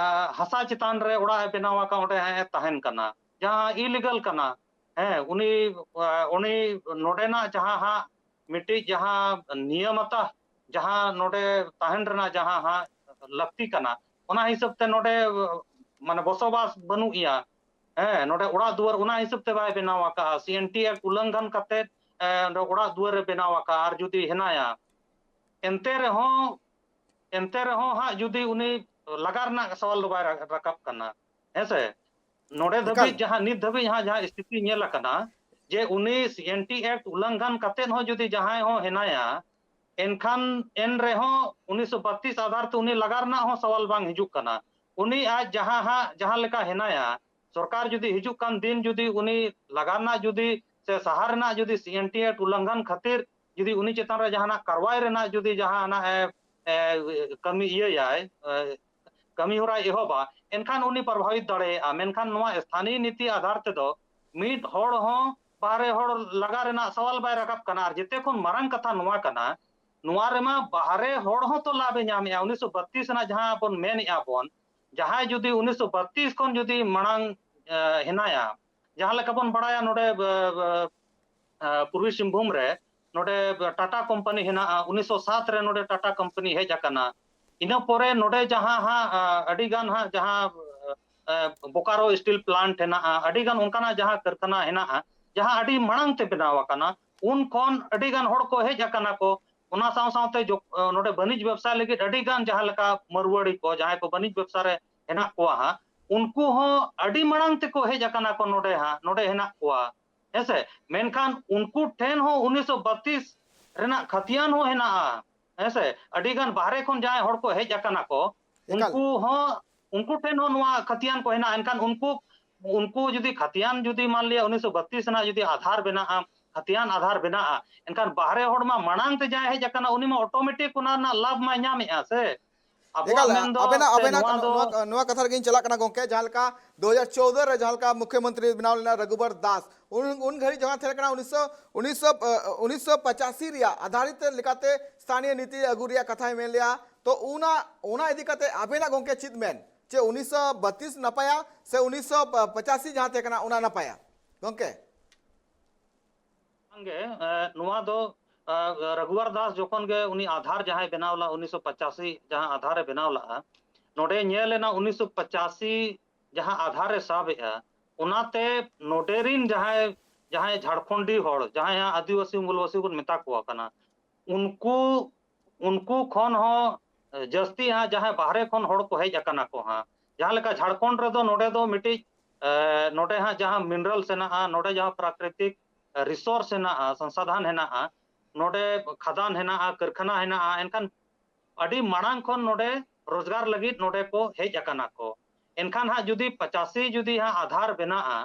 ᱦᱟᱥᱟ ᱪᱮᱛᱟᱱ ᱨᱮ ᱚᱲᱟᱜ ᱮ ᱵᱮᱱᱟᱣ ᱟᱠᱟᱫ, ᱚᱸᱰᱮ ᱦᱟᱸᱜ ᱮ ᱛᱟᱦᱮᱱ ᱠᱟᱱᱟ, ᱡᱟᱦᱟᱸ ᱤᱞᱤᱜᱟᱞ ᱠᱟᱱᱟ᱾ ᱦᱮᱸ, ᱩᱱᱤ, ᱮ, ᱩᱱᱤ ᱱᱚᱰᱮᱱᱟᱜ ᱡᱟᱦᱟᱸ ᱦᱟᱸᱜ ᱢᱤᱫᱴᱤᱡ ᱡᱟᱦᱟᱸ ᱱᱤᱭᱚᱢᱟᱛᱟ, ᱡᱟᱦᱟᱸ ᱱᱚᱰᱮ ᱛᱟᱦᱮᱱ ᱨᱮᱱᱟᱜ ᱡᱟᱦᱟᱸ ᱦᱟᱸᱜ ᱞᱟᱹᱠᱛᱤ ᱠᱟᱱᱟ, ᱚᱱᱟ ᱦᱤᱥᱟᱹᱵ ᱛᱮ ᱱᱚᱰᱮ, ᱢᱟᱱᱮ, ᱵᱚᱥᱚᱵᱟᱥ ᱵᱟᱹᱱᱩᱜ ᱮᱭᱟ᱾ ᱦᱮᱸ, ᱱᱚᱰᱮ ᱚᱲᱟᱜ ᱫᱩᱣᱟᱹᱨ ᱚᱱᱟ ᱦᱤᱥᱟᱹᱵ ᱛᱮ ᱵᱟᱭ ᱵᱮᱱᱟᱣ ᱟᱠᱟᱫᱼᱟ᱾ ᱥᱤ ᱮᱱ ᱴᱤ ᱮᱠᱴ ᱩᱞᱞᱚᱝᱜᱷᱚᱱ ᱠᱟᱛᱮᱫ, ᱮ, ᱱᱚᱰᱮ ᱚᱲᱟᱜ ᱫᱩᱣᱟᱹᱨ ᱮ ᱵᱮᱱᱟᱣ ᱟᱠᱟᱫᱼᱟ᱾ ᱟᱨ ᱡᱩᱫᱤ ᱦᱮᱱᱟᱭᱟ, ᱮᱱᱛᱮ ᱨᱮᱦᱚᱸ, ᱮᱱᱛᱮ ᱨᱮᱦᱚᱸ ᱦᱟᱸᱜ ᱡᱩᱫᱤ ᱩᱱᱤ ᱞᱟᱜᱟ ᱨᱮᱱᱟᱜ ᱥᱟᱣᱟᱞ ᱫᱚ ᱵᱟᱭ ᱨᱟ-, ᱨᱟᱠᱟᱵ ᱠᱟᱱᱟ᱾ ᱦᱮᱸ ᱥᱮ? ᱱᱚᱰᱮ ᱮᱠᱟᱞ᱾ ᱫᱷᱟᱹᱵᱤᱡ ᱡᱟᱦᱟᱸ ᱱᱤᱛ ᱫᱷᱟᱹᱵᱤᱡ ᱦᱟᱸᱜ ᱡᱟᱦᱟᱸ ᱥᱛᱷᱤᱛᱤ ᱧᱮᱞ ᱟᱠᱟᱱᱟ, ᱡᱮ ᱩᱱᱤ ᱥᱤ ᱮᱱ ᱴᱤ ᱮᱠᱴ ᱩᱞᱞᱚᱝᱜᱷᱚᱱ ᱠᱟᱛᱮᱫ ᱦᱚᱸ ᱡᱩᱫᱤ ᱡᱟᱦᱟᱸᱭ ᱦᱚᱸ ᱦᱮᱱᱟᱭᱟ, ᱮᱱᱠᱷᱟᱱ ᱮᱱ ᱨᱮᱦᱚᱸ ᱩᱱᱤᱥᱥᱚ ᱵᱟᱛᱤᱥ ᱟᱫᱷᱟᱨ ᱛᱮ ᱩᱱᱤ ᱞᱟᱜᱟ ᱨᱮᱱᱟᱜ ᱦᱚᱸ ᱥᱟᱣᱟᱞ ᱵᱟᱝ ᱦᱤᱡᱩᱜ ᱠᱟᱱᱟ᱾ ᱩᱱᱤ ᱟᱡ ᱡᱟᱦᱟᱸ ᱦᱟᱸᱜ, ᱡᱟᱦᱟᱸ ᱞᱮᱠᱟ ᱦᱮᱱᱟᱭᱟ, ᱥᱚᱨᱠᱟᱨ ᱡᱩᱫᱤ ᱦᱤᱡᱩᱜ ᱠᱟᱱ ᱫᱤᱱ ᱡᱩᱫᱤ ᱩᱱᱤ ᱞᱟᱜᱟ ᱨᱮᱱᱟᱜ ᱡᱩᱫᱤ ᱥᱮ ᱥᱟᱦᱟ ᱨᱮᱱᱟᱜ ᱡᱩᱫᱤ ᱥᱤ ᱮᱱ ᱴᱤ ᱮᱠᱴ ᱩᱞᱞᱚᱝᱜᱷᱚᱱ ᱠᱷᱟᱹᱛᱤᱨ ᱡᱩᱫᱤ ᱩᱱᱤ ᱪᱮᱛᱟᱱ ᱨᱮ ᱡᱟᱦᱟᱱᱟᱜ ᱠᱟᱨᱣᱟᱭ ᱨᱮᱱᱟᱜ ᱡᱩᱫᱤ ᱡᱟᱦᱟᱱᱟᱜ ᱮ, ᱮ, ᱠᱟᱹᱢᱤ ᱤᱭᱟᱹᱭᱟᱭ, ᱮ, ᱠᱟᱹᱢᱤ ᱦᱚᱨᱟᱭ ᱮᱦᱚᱵᱟ, ᱮᱱᱠᱷᱟᱱ ᱩᱱᱤ ᱯᱨᱚᱵᱷᱟᱵᱤᱛ ᱫᱟᱲᱮᱭᱟᱜᱼᱟ᱾ ᱢᱮᱱᱠᱷᱟᱱ ᱱᱚᱣᱟ ᱥᱛᱷᱟᱱᱤᱭ ᱱᱤᱛᱤ ᱟᱫᱷᱟᱨ ᱛᱮᱫᱚ ᱢᱤᱫ ᱦᱚᱲ ᱦᱚᱸ ᱵᱟᱦᱨᱮ ᱦᱚᱲ ᱞᱟᱜᱟ ᱨᱮᱱᱟᱜ ᱥᱟᱣᱟᱞ ᱵᱟᱭ ᱨᱟᱠᱟᱵ ᱠᱟᱱᱟ᱾ ᱟᱨ ᱡᱮᱛᱮ ᱠᱷᱚᱱ ᱢᱟᱨᱟᱝ ᱠᱟᱛᱷᱟ ᱱᱚᱣᱟ ᱠᱟᱱᱟ, ᱱᱚᱣᱟ ᱨᱮᱢᱟ ᱵᱟᱦᱨᱮ ᱦᱚᱲ ᱦᱚᱸ ᱛᱚ ᱞᱟᱵᱷ ᱮ ᱧᱟᱢᱮᱜᱼᱟ᱾ ᱩᱱᱤᱥᱥᱚ ᱵᱟᱛᱤᱥ ᱨᱮᱱᱟᱜ ᱡᱟᱦᱟᱸ ᱵᱚᱱ ᱢᱮᱱᱮᱜᱼᱟ ᱵᱚᱱ, ᱡᱟᱦᱟᱸᱭ ᱡᱩᱫᱤ ᱩᱱᱤᱥᱥᱚ ᱵᱟᱛᱤᱥ ᱠᱷᱚᱱ ᱡᱩᱫᱤ ᱢᱟᱲᱟᱝ, ᱮ, ᱦᱮᱱᱟᱭᱟ, ᱡᱟᱦᱟᱸ ᱞᱮᱠᱟ ᱵᱚᱱ ᱵᱟᱲᱟᱭᱟ ᱱᱚᱰᱮ, ᱮ, ᱮ, ᱮ, ᱯᱩᱨᱵᱤ ᱥᱤᱝᱵᱷᱩᱢ ᱨᱮ ᱱᱚᱰᱮ ᱴᱟᱴᱟ ᱠᱳᱢᱯᱟᱱᱤ ᱦᱮᱱᱟᱜᱼᱟ, ᱩᱱᱤᱥᱥᱚ ᱥᱟᱛ ᱨᱮ ᱱᱚᱰᱮ ᱴᱟᱴᱟ ᱠᱳᱢᱯᱟᱱᱤ ᱦᱮᱡ ᱟᱠᱟᱱᱟ᱾ ᱤᱱᱟᱹ ᱯᱚᱨᱮ ᱱᱚᱰᱮ ᱡᱟᱦᱟᱸ ᱦᱟᱸᱜ, ᱟ, ᱟᱹᱰᱤ ᱜᱟᱱ ᱦᱟᱸᱜ ᱡᱟᱦᱟᱸ, ᱟ, ᱵᱳᱠᱟᱨᱳ ᱥᱴᱤᱞ ᱯᱞᱟᱱᱴ ᱦᱮᱱᱟᱜᱼᱟ, ᱟᱹᱰᱤ ᱜᱟᱱ ᱚᱱᱠᱟᱱᱟᱜ ᱡᱟᱦᱟᱸ ᱠᱟᱹᱨᱠᱷᱟᱱᱟ ᱦᱮᱱᱟᱜᱼᱟ, ᱡᱟᱦᱟᱸ ᱟᱹᱰᱤ ᱢᱟᱲᱟᱝ ᱛᱮ ᱵᱮᱱᱟᱣ ᱟᱠᱟᱱᱟ, ᱩᱱ ᱠᱷᱚᱱ ᱟᱹᱰᱤ ᱜᱟᱱ ᱦᱚᱲ ᱠᱚ ᱦᱮᱡ ᱟᱠᱟᱱᱟ ᱠᱚ᱾ ᱚᱱᱟ ᱥᱟᱶ ᱥᱟᱶᱛᱮ ᱡᱚᱠ-, ᱱᱚᱰᱮ ᱵᱟᱹᱱᱤᱡᱽ ᱵᱮᱵᱽᱥᱟ ᱞᱟᱹᱜᱤᱫ ᱟᱹᱰᱤ ᱜᱟᱱ ᱡᱟᱦᱟᱸ ᱞᱮᱠᱟ ᱢᱟᱨᱣᱟᱲᱤ ᱠᱚ, ᱡᱟᱦᱟᱸᱭ ᱠᱚ ᱵᱟᱹᱱᱤᱡᱽ ᱵᱮᱵᱽᱥᱟ ᱨᱮ ᱦᱮᱱᱟᱜ ᱠᱚᱣᱟ ᱦᱟᱸᱜ, ᱩᱱᱠᱩ ᱦᱚᱸ ᱟᱹᱰᱤ ᱢᱟᱲᱟᱝ ᱛᱮᱠᱚ ᱦᱮᱡ ᱟᱠᱟᱱᱟ ᱠᱚ ᱱᱚᱰᱮ ᱦᱟᱸᱜ, ᱱᱚᱰᱮ ᱦᱮᱱᱟᱜ ᱠᱚᱣᱟ, ᱦᱮᱸᱥᱮ᱾ ᱢᱮᱱᱠᱷᱟᱱ ᱩᱱᱠᱩ ᱴᱷᱮᱱ ᱦᱚᱸ ᱩᱱᱤᱥᱥᱚ ᱵᱟᱛᱤᱥ ᱨᱮᱱᱟᱜ ᱠᱷᱟᱛᱤᱭᱟᱱ ᱦᱚᱸ ᱦᱮᱱᱟᱜᱼᱟ, ᱦᱮᱸᱥᱮ᱾ ᱟᱹᱰᱤ ᱜᱟᱱ ᱵᱟᱦᱨᱮ ᱠᱷᱚᱱ ᱡᱟᱦᱟᱸᱭ ᱦᱚᱲ ᱠᱚ ᱦᱮᱡ ᱟᱠᱟᱱᱟ ᱠᱚ, ᱮᱠᱟᱞ᱾ ᱩᱱᱠᱩ ᱦᱚᱸ, ᱩᱱᱠᱩ ᱴᱷᱮᱱ ᱦᱚᱸ ᱱᱚᱣᱟ ᱠᱷᱟᱛᱤᱭᱟᱱ ᱠᱚ ᱦᱮᱱᱟᱜᱼᱟ᱾ ᱮᱱᱠᱷᱟᱱ ᱩᱱᱠᱩ, ᱩᱱᱠᱩ ᱡᱩᱫᱤ ᱠᱷᱟᱛᱤᱭᱟᱱ ᱡᱩᱫᱤ ᱢᱟᱱ ᱞᱤᱭᱟ ᱩᱱᱤᱥᱥᱚ ᱵᱟᱛᱤᱥ ᱨᱮᱱᱟᱜ ᱡᱩᱫᱤ ᱟᱫᱷᱟᱨ ᱵᱮᱱᱟᱜᱼᱟ, ᱠᱷᱟᱛᱤᱭᱟᱱ ᱟᱫᱷᱟᱨ ᱵᱮᱱᱟᱜᱼᱟ, ᱮᱱᱠᱷᱟᱱ ᱵᱟᱦᱨᱮ ᱦᱚᱲ ᱢᱟ ᱢᱟᱲᱟᱝ ᱛᱮ ᱡᱟᱦᱟᱸᱭ ᱦᱮᱡ ᱟᱠᱟᱱᱟ, ᱩᱱᱤ ᱢᱟ ᱚᱴᱳᱢᱮᱴᱤᱠ ᱚᱱᱟ ᱨᱮᱱᱟᱜ ᱞᱟᱵᱷ ᱢᱟᱭ ᱧᱟᱢᱮᱫᱼᱟ ᱥᱮ᱾ ᱟᱵᱚᱣᱟᱜ ᱮᱠᱟᱞ, ᱢᱮᱱ ᱫᱚ ᱟᱵᱮᱱᱟᱜ, ᱥᱮ ᱟᱵᱮᱱᱟᱜ ᱱᱚᱣᱟ ᱫᱚ ᱱᱚᱣᱟ, ᱱᱚᱣᱟ ᱠᱟᱛᱷᱟ ᱨᱮᱜᱮᱧ ᱪᱟᱞᱟᱜ ᱠᱟᱱᱟ ᱜᱚᱝᱠᱮ, ᱡᱟᱦᱟᱸ ᱞᱮᱠᱟ ᱫᱩ ᱦᱟᱡᱟᱨ ᱪᱳᱣᱫᱚ ᱨᱮ ᱡᱟᱦᱟᱸ ᱞᱮᱠᱟ ᱢᱩᱠᱷᱭᱚᱢᱚᱱᱛᱨᱤ ᱵᱮᱱᱟᱣ ᱞᱮᱱᱟ ᱨᱟᱜᱷᱩᱵᱟᱨ ᱫᱟᱥ, ᱩᱱ, ᱩᱱ ᱜᱷᱟᱹᱲᱤᱡ ᱡᱟᱦᱟᱸ ᱛᱟᱦᱮᱸ ᱠᱟᱱᱟ ᱩᱱᱤᱥᱥᱚ, ᱩᱱᱤᱥᱥᱚ, ᱩᱱᱤᱥᱥᱚ ᱯᱚᱸᱪᱟᱥᱤ ᱨᱮᱭᱟᱜ ᱟᱫᱷᱟᱨᱤᱛ ᱞᱮᱠᱟᱛᱮ ᱥᱛᱷᱟᱱᱤᱭᱚ ᱱᱤᱛᱤ ᱟᱹᱜᱩ ᱨᱮᱭᱟᱜ ᱠᱟᱛᱷᱟᱭ ᱢᱮᱱ ᱞᱮᱜᱼᱟ᱾ ᱛᱚ ᱚᱱᱟ, ᱚᱱᱟ ᱤᱫᱤ ᱠᱟᱛᱮ ᱟᱵᱮᱱᱟᱜ ᱜᱚᱝᱠᱮ ᱪᱮᱫ ᱢᱮᱱ, ᱪᱮ ᱩᱱᱤᱥᱥᱚ ᱵᱟᱛᱤᱥ ᱱᱟᱯᱟᱭᱟ ᱥᱮ ᱩᱱᱤᱥᱥᱚ ᱯᱚᱸᱪᱟᱥᱤ ᱡᱟᱦᱟᱸ ᱛᱟᱦᱮᱸ ᱠᱟᱱᱟ ᱚᱱᱟ ᱱᱟᱯᱟᱭᱟ ᱜᱚᱝᱠᱮ? ᱵᱟᱝᱜᱮ, ᱮ, ᱱᱚᱣᱟ ᱫᱚ, ᱮ, ᱨᱟᱜᱷᱩᱵᱟᱨ ᱫᱟᱥ ᱡᱚᱠᱷᱚᱱ ᱜᱮ ᱩᱱᱤ ᱟᱫᱷᱟᱨ ᱡᱟᱦᱟᱸᱭ ᱵᱮᱱᱟᱣ ᱞᱮᱫ, ᱩᱱᱤᱥᱥᱚ ᱯᱚᱸᱪᱟᱥᱤ ᱡᱟᱦᱟᱸ ᱟᱫᱷᱟᱨ ᱮ ᱵᱮᱱᱟᱣ ᱞᱟᱜᱼᱟ, ᱱᱚᱰᱮ ᱧᱮᱞ ᱮᱱᱟ ᱩᱱᱤᱥᱥᱚ ᱯᱚᱸᱪᱟᱥᱤ ᱡᱟᱦᱟᱸ ᱟᱫᱷᱟᱨ ᱮ ᱥᱟᱵ ᱮᱫᱼᱟ, ᱚᱱᱟᱛᱮ ᱱᱚᱰᱮ ᱨᱤᱱ ᱡᱟᱦᱟᱸᱭ, ᱡᱟᱦᱟᱸᱭ ᱡᱷᱟᱲᱠᱷᱚᱸᱰᱤ ᱦᱚᱲ, ᱡᱟᱦᱟᱸᱭ ᱦᱟᱸᱜ ᱟᱹᱫᱤᱵᱟᱹᱥᱤ ᱢᱩᱞᱵᱟᱹᱥᱤ ᱵᱚᱱ ᱢᱮᱛᱟ ᱠᱚᱣᱟ ᱠᱟᱱᱟ, ᱩᱱᱠᱩ, ᱩᱱᱠᱩ ᱠᱷᱚᱱ ᱦᱚᱸ ᱡᱟᱹᱥᱛᱤ ᱦᱟᱸᱜ ᱡᱟᱦᱟᱸᱭ ᱵᱟᱦᱨᱮ ᱠᱷᱚᱱ ᱦᱚᱲ ᱠᱚ ᱦᱮᱡ ᱟᱠᱟᱱᱟ ᱠᱚ ᱦᱟᱸᱜ, ᱡᱟᱦᱟᱸ ᱞᱮᱠᱟ ᱡᱷᱟᱲᱠᱷᱚᱸᱰ ᱨᱮᱫᱚ ᱱᱚᱰᱮ ᱫᱚ ᱢᱤᱫᱴᱤᱡ, ᱮ, ᱱᱚᱰᱮ ᱦᱟᱸᱜ ᱡᱟᱦᱟᱸ minerals ᱦᱮᱱᱟᱜᱼᱟ, ᱱᱚᱰᱮ ᱡᱟᱦᱟᱸ ᱯᱨᱟᱠᱨᱤᱛᱤᱠ resource ᱦᱮᱱᱟᱜᱼᱟ, ᱥᱚᱝᱥᱟᱫᱷᱟᱱ ᱦᱮᱱᱟᱜᱼᱟ, ᱱᱚᱰᱮ ᱠᱷᱟᱫᱟᱱ ᱦᱮᱱᱟᱜᱼᱟ, ᱠᱟᱹᱨᱠᱷᱟᱱᱟ ᱦᱮᱱᱟᱜᱼᱟ, ᱮᱱᱠᱷᱟᱱ ᱟᱹᱰᱤ ᱢᱟᱲᱟᱝ ᱠᱷᱚᱱ ᱱᱚᱰᱮ ᱨᱳᱡᱽᱜᱟᱨ ᱞᱟᱹᱜᱤᱫ ᱱᱚᱰᱮ ᱠᱚ ᱦᱮᱡ ᱟᱠᱟᱱᱟ ᱠᱚ᱾ ᱮᱱᱠᱷᱟᱱ ᱦᱟᱸᱜ ᱡᱩᱫᱤ ᱯᱚᱸᱪᱟᱥᱤ ᱡᱩᱫᱤ ᱦᱟᱸᱜ ᱟᱫᱷᱟᱨ ᱵᱮᱱᱟᱜᱼᱟ,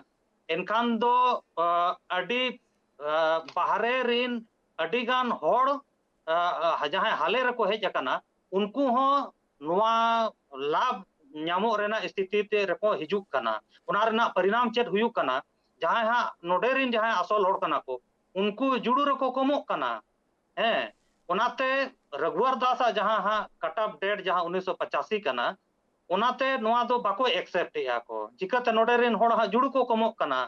ᱮᱱᱠᱷᱟᱱ ᱫᱚ, ᱟ, ᱟᱹᱰᱤ, ᱟ, ᱵᱟᱦᱨᱮ ᱨᱤᱱ ᱟᱹᱰᱤ ᱜᱟᱱ ᱦᱚᱲ, ᱟ, ᱟ, ᱡᱟᱦᱟᱸᱭ ᱦᱟᱞᱮ ᱨᱮᱠᱚ ᱦᱮᱡ ᱟᱠᱟᱱᱟ, ᱩᱱᱠᱩ ᱦᱚᱸ ᱱᱚᱣᱟ ᱞᱟᱵᱷ ᱧᱟᱢᱚᱜ ᱨᱮᱱᱟᱜ ᱥᱛᱷᱤᱛᱤ ᱛᱮ ᱨᱮᱠᱚ ᱦᱤᱡᱩᱜ ᱠᱟᱱᱟ᱾ ᱚᱱᱟ ᱨᱮᱱᱟᱜ ᱯᱚᱨᱤᱱᱟᱢ ᱪᱮᱫ ᱦᱩᱭᱩᱜ ᱠᱟᱱᱟ? ᱡᱟᱦᱟᱸᱭ ᱦᱟᱸᱜ ᱱᱚᱰᱮ ᱨᱤᱱ ᱡᱟᱦᱟᱸᱭ ᱟᱥᱚᱞ ᱦᱚᱲ ᱠᱟᱱᱟ ᱠᱚ, ᱩᱱᱠᱩ ᱡᱩᱲᱩ ᱨᱮᱠᱚ ᱠᱚᱢᱚᱜ ᱠᱟᱱᱟ᱾ ᱦᱮᱸ, ᱚᱱᱟᱛᱮ ᱨᱟᱜᱷᱩᱣᱟᱨ ᱫᱟᱥ ᱟᱜ ᱡᱟᱦᱟᱸ ᱦᱟᱸᱜ cut off date ᱡᱟᱦᱟᱸ ᱩᱱᱤᱥᱥᱚ ᱯᱚᱸᱪᱟᱥᱤ ᱠᱟᱱᱟ, ᱚᱱᱟᱛᱮ ᱱᱚᱣᱟ ᱫᱚ ᱵᱟᱠᱚ accept ᱮᱫᱼᱟ ᱠᱚ᱾ ᱪᱤᱠᱟᱹᱛᱮ ᱱᱚᱰᱮ ᱨᱤᱱ ᱦᱚᱲ ᱦᱟᱸᱜ ᱡᱩᱲᱩ ᱠᱚ ᱠᱚᱢᱚᱜ ᱠᱟᱱᱟ᱾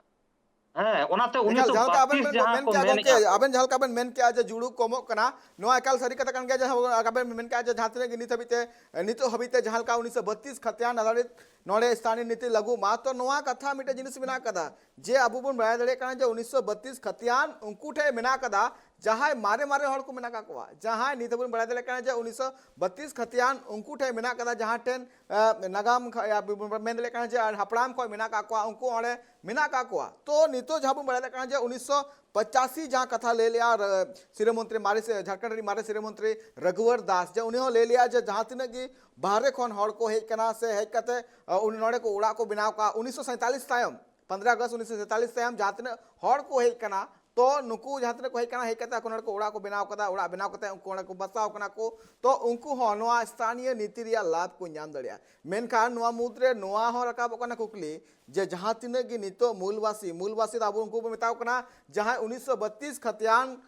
ᱦᱮᱸ, ᱚᱱᱟᱛᱮ ᱮᱠᱟᱞ, ᱡᱟᱦᱟᱸ ᱞᱮᱠᱟ ᱟᱵᱮᱱ ᱩᱱᱤᱥᱥᱚ ᱵᱟᱛᱤᱥ ᱵᱮᱱ ᱡᱟᱦᱟᱸ ᱢᱮᱱ ᱠᱚ ᱠᱮᱜᱼᱟ ᱢᱮᱱᱮᱜᱼᱟ ᱜᱚᱢᱠᱮ, ᱠᱚ᱾ ᱟᱵᱮᱱ ᱡᱟᱦᱟᱸ ᱞᱮᱠᱟ ᱵᱮᱱ ᱢᱮᱱ ᱠᱮᱜᱼᱟ ᱡᱮ ᱡᱩᱲᱩ ᱠᱚᱢᱚᱜ ᱠᱟᱱᱟ, ᱱᱚᱣᱟ ᱮᱠᱟᱞ ᱥᱟᱹᱨᱤ ᱠᱟᱛᱷᱟ ᱠᱟᱱ ᱜᱮᱭᱟ᱾ ᱡᱟᱦᱟᱸ ᱟᱵᱮᱱ ᱵᱮᱱ ᱢᱮᱱ ᱠᱮᱜᱼᱟ ᱡᱮ ᱡᱟᱦᱟᱸ ᱛᱤᱱᱟᱹᱜ ᱜᱮ ᱱᱤᱛ ᱦᱟᱹᱵᱤᱡ ᱛᱮ, ᱱᱤᱛᱚᱜ ᱦᱟᱹᱵᱤᱡ ᱛᱮ ᱡᱟᱦᱟᱸ ᱞᱮᱠᱟ ᱩᱱᱤᱥᱥᱚ ᱵᱟᱛᱤᱥ ᱠᱷᱟᱛᱤᱭᱟᱱ ᱟᱫᱷᱟᱨᱤᱛ ᱱᱚᱰᱮ ᱥᱛᱷᱟᱱᱤᱭ ᱱᱤᱛᱤ ᱞᱟᱹᱜᱩ ᱢᱟ, ᱛᱚ ᱱᱚᱣᱟ ᱠᱟᱛᱷᱟ ᱢᱤᱫᱴᱮᱱ ᱡᱤᱱᱤᱥ ᱢᱮᱱᱟᱜ ᱠᱟᱫᱟ ᱡᱮ ᱟᱵᱚ ᱵᱚᱱ ᱵᱟᱲᱟᱭ ᱫᱟᱲᱮᱭᱟᱜ ᱠᱟᱱᱟ ᱡᱮ ᱩᱱᱤᱥᱥᱚ ᱵᱟᱛᱤᱥ ᱠᱷᱟᱛᱤᱭᱟᱱ ᱩᱱᱠᱩ ᱴᱷᱮᱱ ᱢᱮᱱᱟᱜ ᱠᱟᱫᱟ, ᱡᱟᱦᱟᱸᱭ ᱢᱟᱨᱮ ᱢᱟᱨᱮ ᱦᱚᱲ ᱠᱚ ᱢᱮᱱᱟᱜ ᱠᱟᱜ ᱠᱚᱣᱟ, ᱡᱟᱦᱟᱸᱭ ᱱᱤᱛ ᱦᱚᱸᱵᱚᱱ ᱵᱟᱲᱟᱭ ᱫᱟᱲᱮᱭᱟᱜ ᱠᱟᱱᱟ ᱡᱮ ᱩᱱᱤᱥᱥᱚ ᱵᱟᱛᱤᱥ ᱠᱷᱟᱛᱤᱭᱟᱱ ᱩᱱᱠᱩ ᱴᱷᱮᱱ ᱢᱮᱱᱟᱜ ᱠᱟᱫᱟ, ᱡᱟᱦᱟᱸ ᱴᱷᱮᱱ, ᱮ, ᱱᱟᱜᱟᱢ ᱠᱷᱚ-, ᱭᱟ, ᱵᱚᱱ ᱢᱮᱱ ᱫᱟᱲᱮᱭᱟᱜ ᱠᱟᱱᱟ ᱡᱮ ᱦᱟᱯᱲᱟᱢ ᱠᱷᱚᱱ ᱢᱮᱱᱟᱜ ᱠᱟᱜ ᱠᱚᱣᱟ, ᱩᱱᱠᱩ ᱚᱸᱰᱮ ᱢᱮᱱᱟᱜ ᱠᱟᱜ ᱠᱚᱣᱟ᱾ ᱛᱚ ᱱᱤᱛᱚᱜ ᱡᱟᱦᱟᱸ ᱵᱚᱱ ᱵᱟᱲᱟᱭ ᱫᱟᱲᱮᱭᱟᱜ ᱠᱟᱱᱟ ᱡᱮ ᱩᱱᱤᱥᱥᱚ ᱯᱚᱪᱟᱥᱤ ᱡᱟᱦᱟᱸ ᱠᱟᱛᱷᱟ ᱞᱟᱹᱭ ᱞᱮᱜᱼᱟ, ᱟᱨ, ᱮ, ᱥᱤᱨᱟᱹ ᱢᱚᱱᱛᱨᱤ ᱢᱟᱨᱮ ᱥᱮ ᱡᱷᱟᱲᱠᱷᱚᱸᱰ ᱨᱤᱱᱤᱡ ᱢᱟᱨᱮ ᱥᱤᱨᱟᱹ ᱢᱚᱱᱛᱨᱤ ᱨᱟᱜᱷᱩᱣᱟᱨ ᱫᱟᱥ, ᱡᱮ ᱩᱱᱤ ᱦᱚᱸ ᱞᱟᱹᱭ ᱞᱮᱜᱼᱟ ᱡᱮ ᱡᱟᱦᱟᱸ ᱛᱤᱱᱟᱹᱜ ᱜᱮ ᱵᱟᱦᱨᱮ ᱠᱷᱚᱱ ᱦᱚᱲ ᱠᱚ ᱦᱮᱡ ᱠᱟᱱᱟ ᱥᱮ ᱦᱮᱡ ᱠᱟᱛᱮ, ᱮ, ᱩᱱᱤ ᱱᱚᱰᱮ ᱠᱚ ᱚᱲᱟᱜ ᱠᱚ ᱵᱮᱱᱟᱣ ᱠᱟᱜᱼᱟ ᱩᱱᱤᱥᱥᱚ ᱥᱟᱸᱭᱛᱟᱞᱤᱥ ᱛᱟᱭᱚᱢ, ᱯᱚᱱᱫᱽᱨᱚ ᱟᱜᱚᱥᱴ ᱩᱱᱤᱥᱥᱚ ᱥᱟᱸᱭᱛᱟᱞᱤᱥ ᱛᱟᱭᱚᱢ ᱡᱟᱦᱟᱸ ᱛᱤᱱᱟᱹᱜ ᱦᱚᱲ ᱠᱚ ᱦᱮᱡ ᱠᱟᱱᱟ, ᱛᱚ ᱱᱩᱠᱩ ᱡᱟᱦᱟᱸ ᱛᱤᱱᱟᱹᱜ ᱠᱚ ᱦᱮᱡ ᱠᱟᱱᱟ, ᱦᱮᱡ ᱠᱟᱛᱮ ᱟᱠᱚ ᱱᱚᱰᱮ ᱠᱚ ᱚᱲᱟᱜ ᱠᱚ ᱵᱮᱱᱟᱣ ᱠᱟᱫᱟ, ᱚᱲᱟᱜ ᱵᱮᱱᱟᱣ ᱠᱟᱛᱮ ᱩᱱᱠᱩ ᱚᱸᱰᱮ ᱠᱚ ᱵᱟᱥᱟᱣ ᱠᱟᱱᱟ ᱠᱚ, ᱛᱚ ᱩᱱᱠᱩ ᱦᱚᱸ ᱱᱚᱣᱟ ᱥᱛᱷᱟᱱᱤᱭᱚ ᱱᱤᱛᱤ ᱨᱮᱭᱟᱜ ᱞᱟᱵᱷ ᱠᱚ ᱧᱟᱢ ᱫᱟᱲᱮᱭᱟᱜᱼᱟ᱾ ᱢᱮᱱᱠᱷᱟᱱ ᱱᱚᱣᱟ ᱢᱩᱫᱽᱨᱮ ᱱᱚᱣᱟ ᱦᱚᱸ ᱨᱟᱠᱟᱵᱚᱜ ᱠᱟᱱᱟ ᱠᱩᱠᱞᱤ ᱡᱮ ᱡᱟᱦᱟᱸ ᱛᱤᱱᱟᱹᱜ ᱜᱮ ᱱᱤᱛᱚᱜ ᱢᱩᱞᱵᱟᱥᱤ, ᱢᱩᱞᱵᱟᱥᱤ ᱫᱚ ᱟᱵᱚ ᱩᱱᱠᱩ ᱵᱚᱱ ᱢᱮᱛᱟ ᱠᱚ ᱠᱟᱱᱟ ᱡᱟᱦᱟᱸᱭ ᱩᱱᱤᱥᱥᱚ ᱵᱟᱛᱤᱥ ᱠᱷᱟᱛᱤᱭᱟᱱ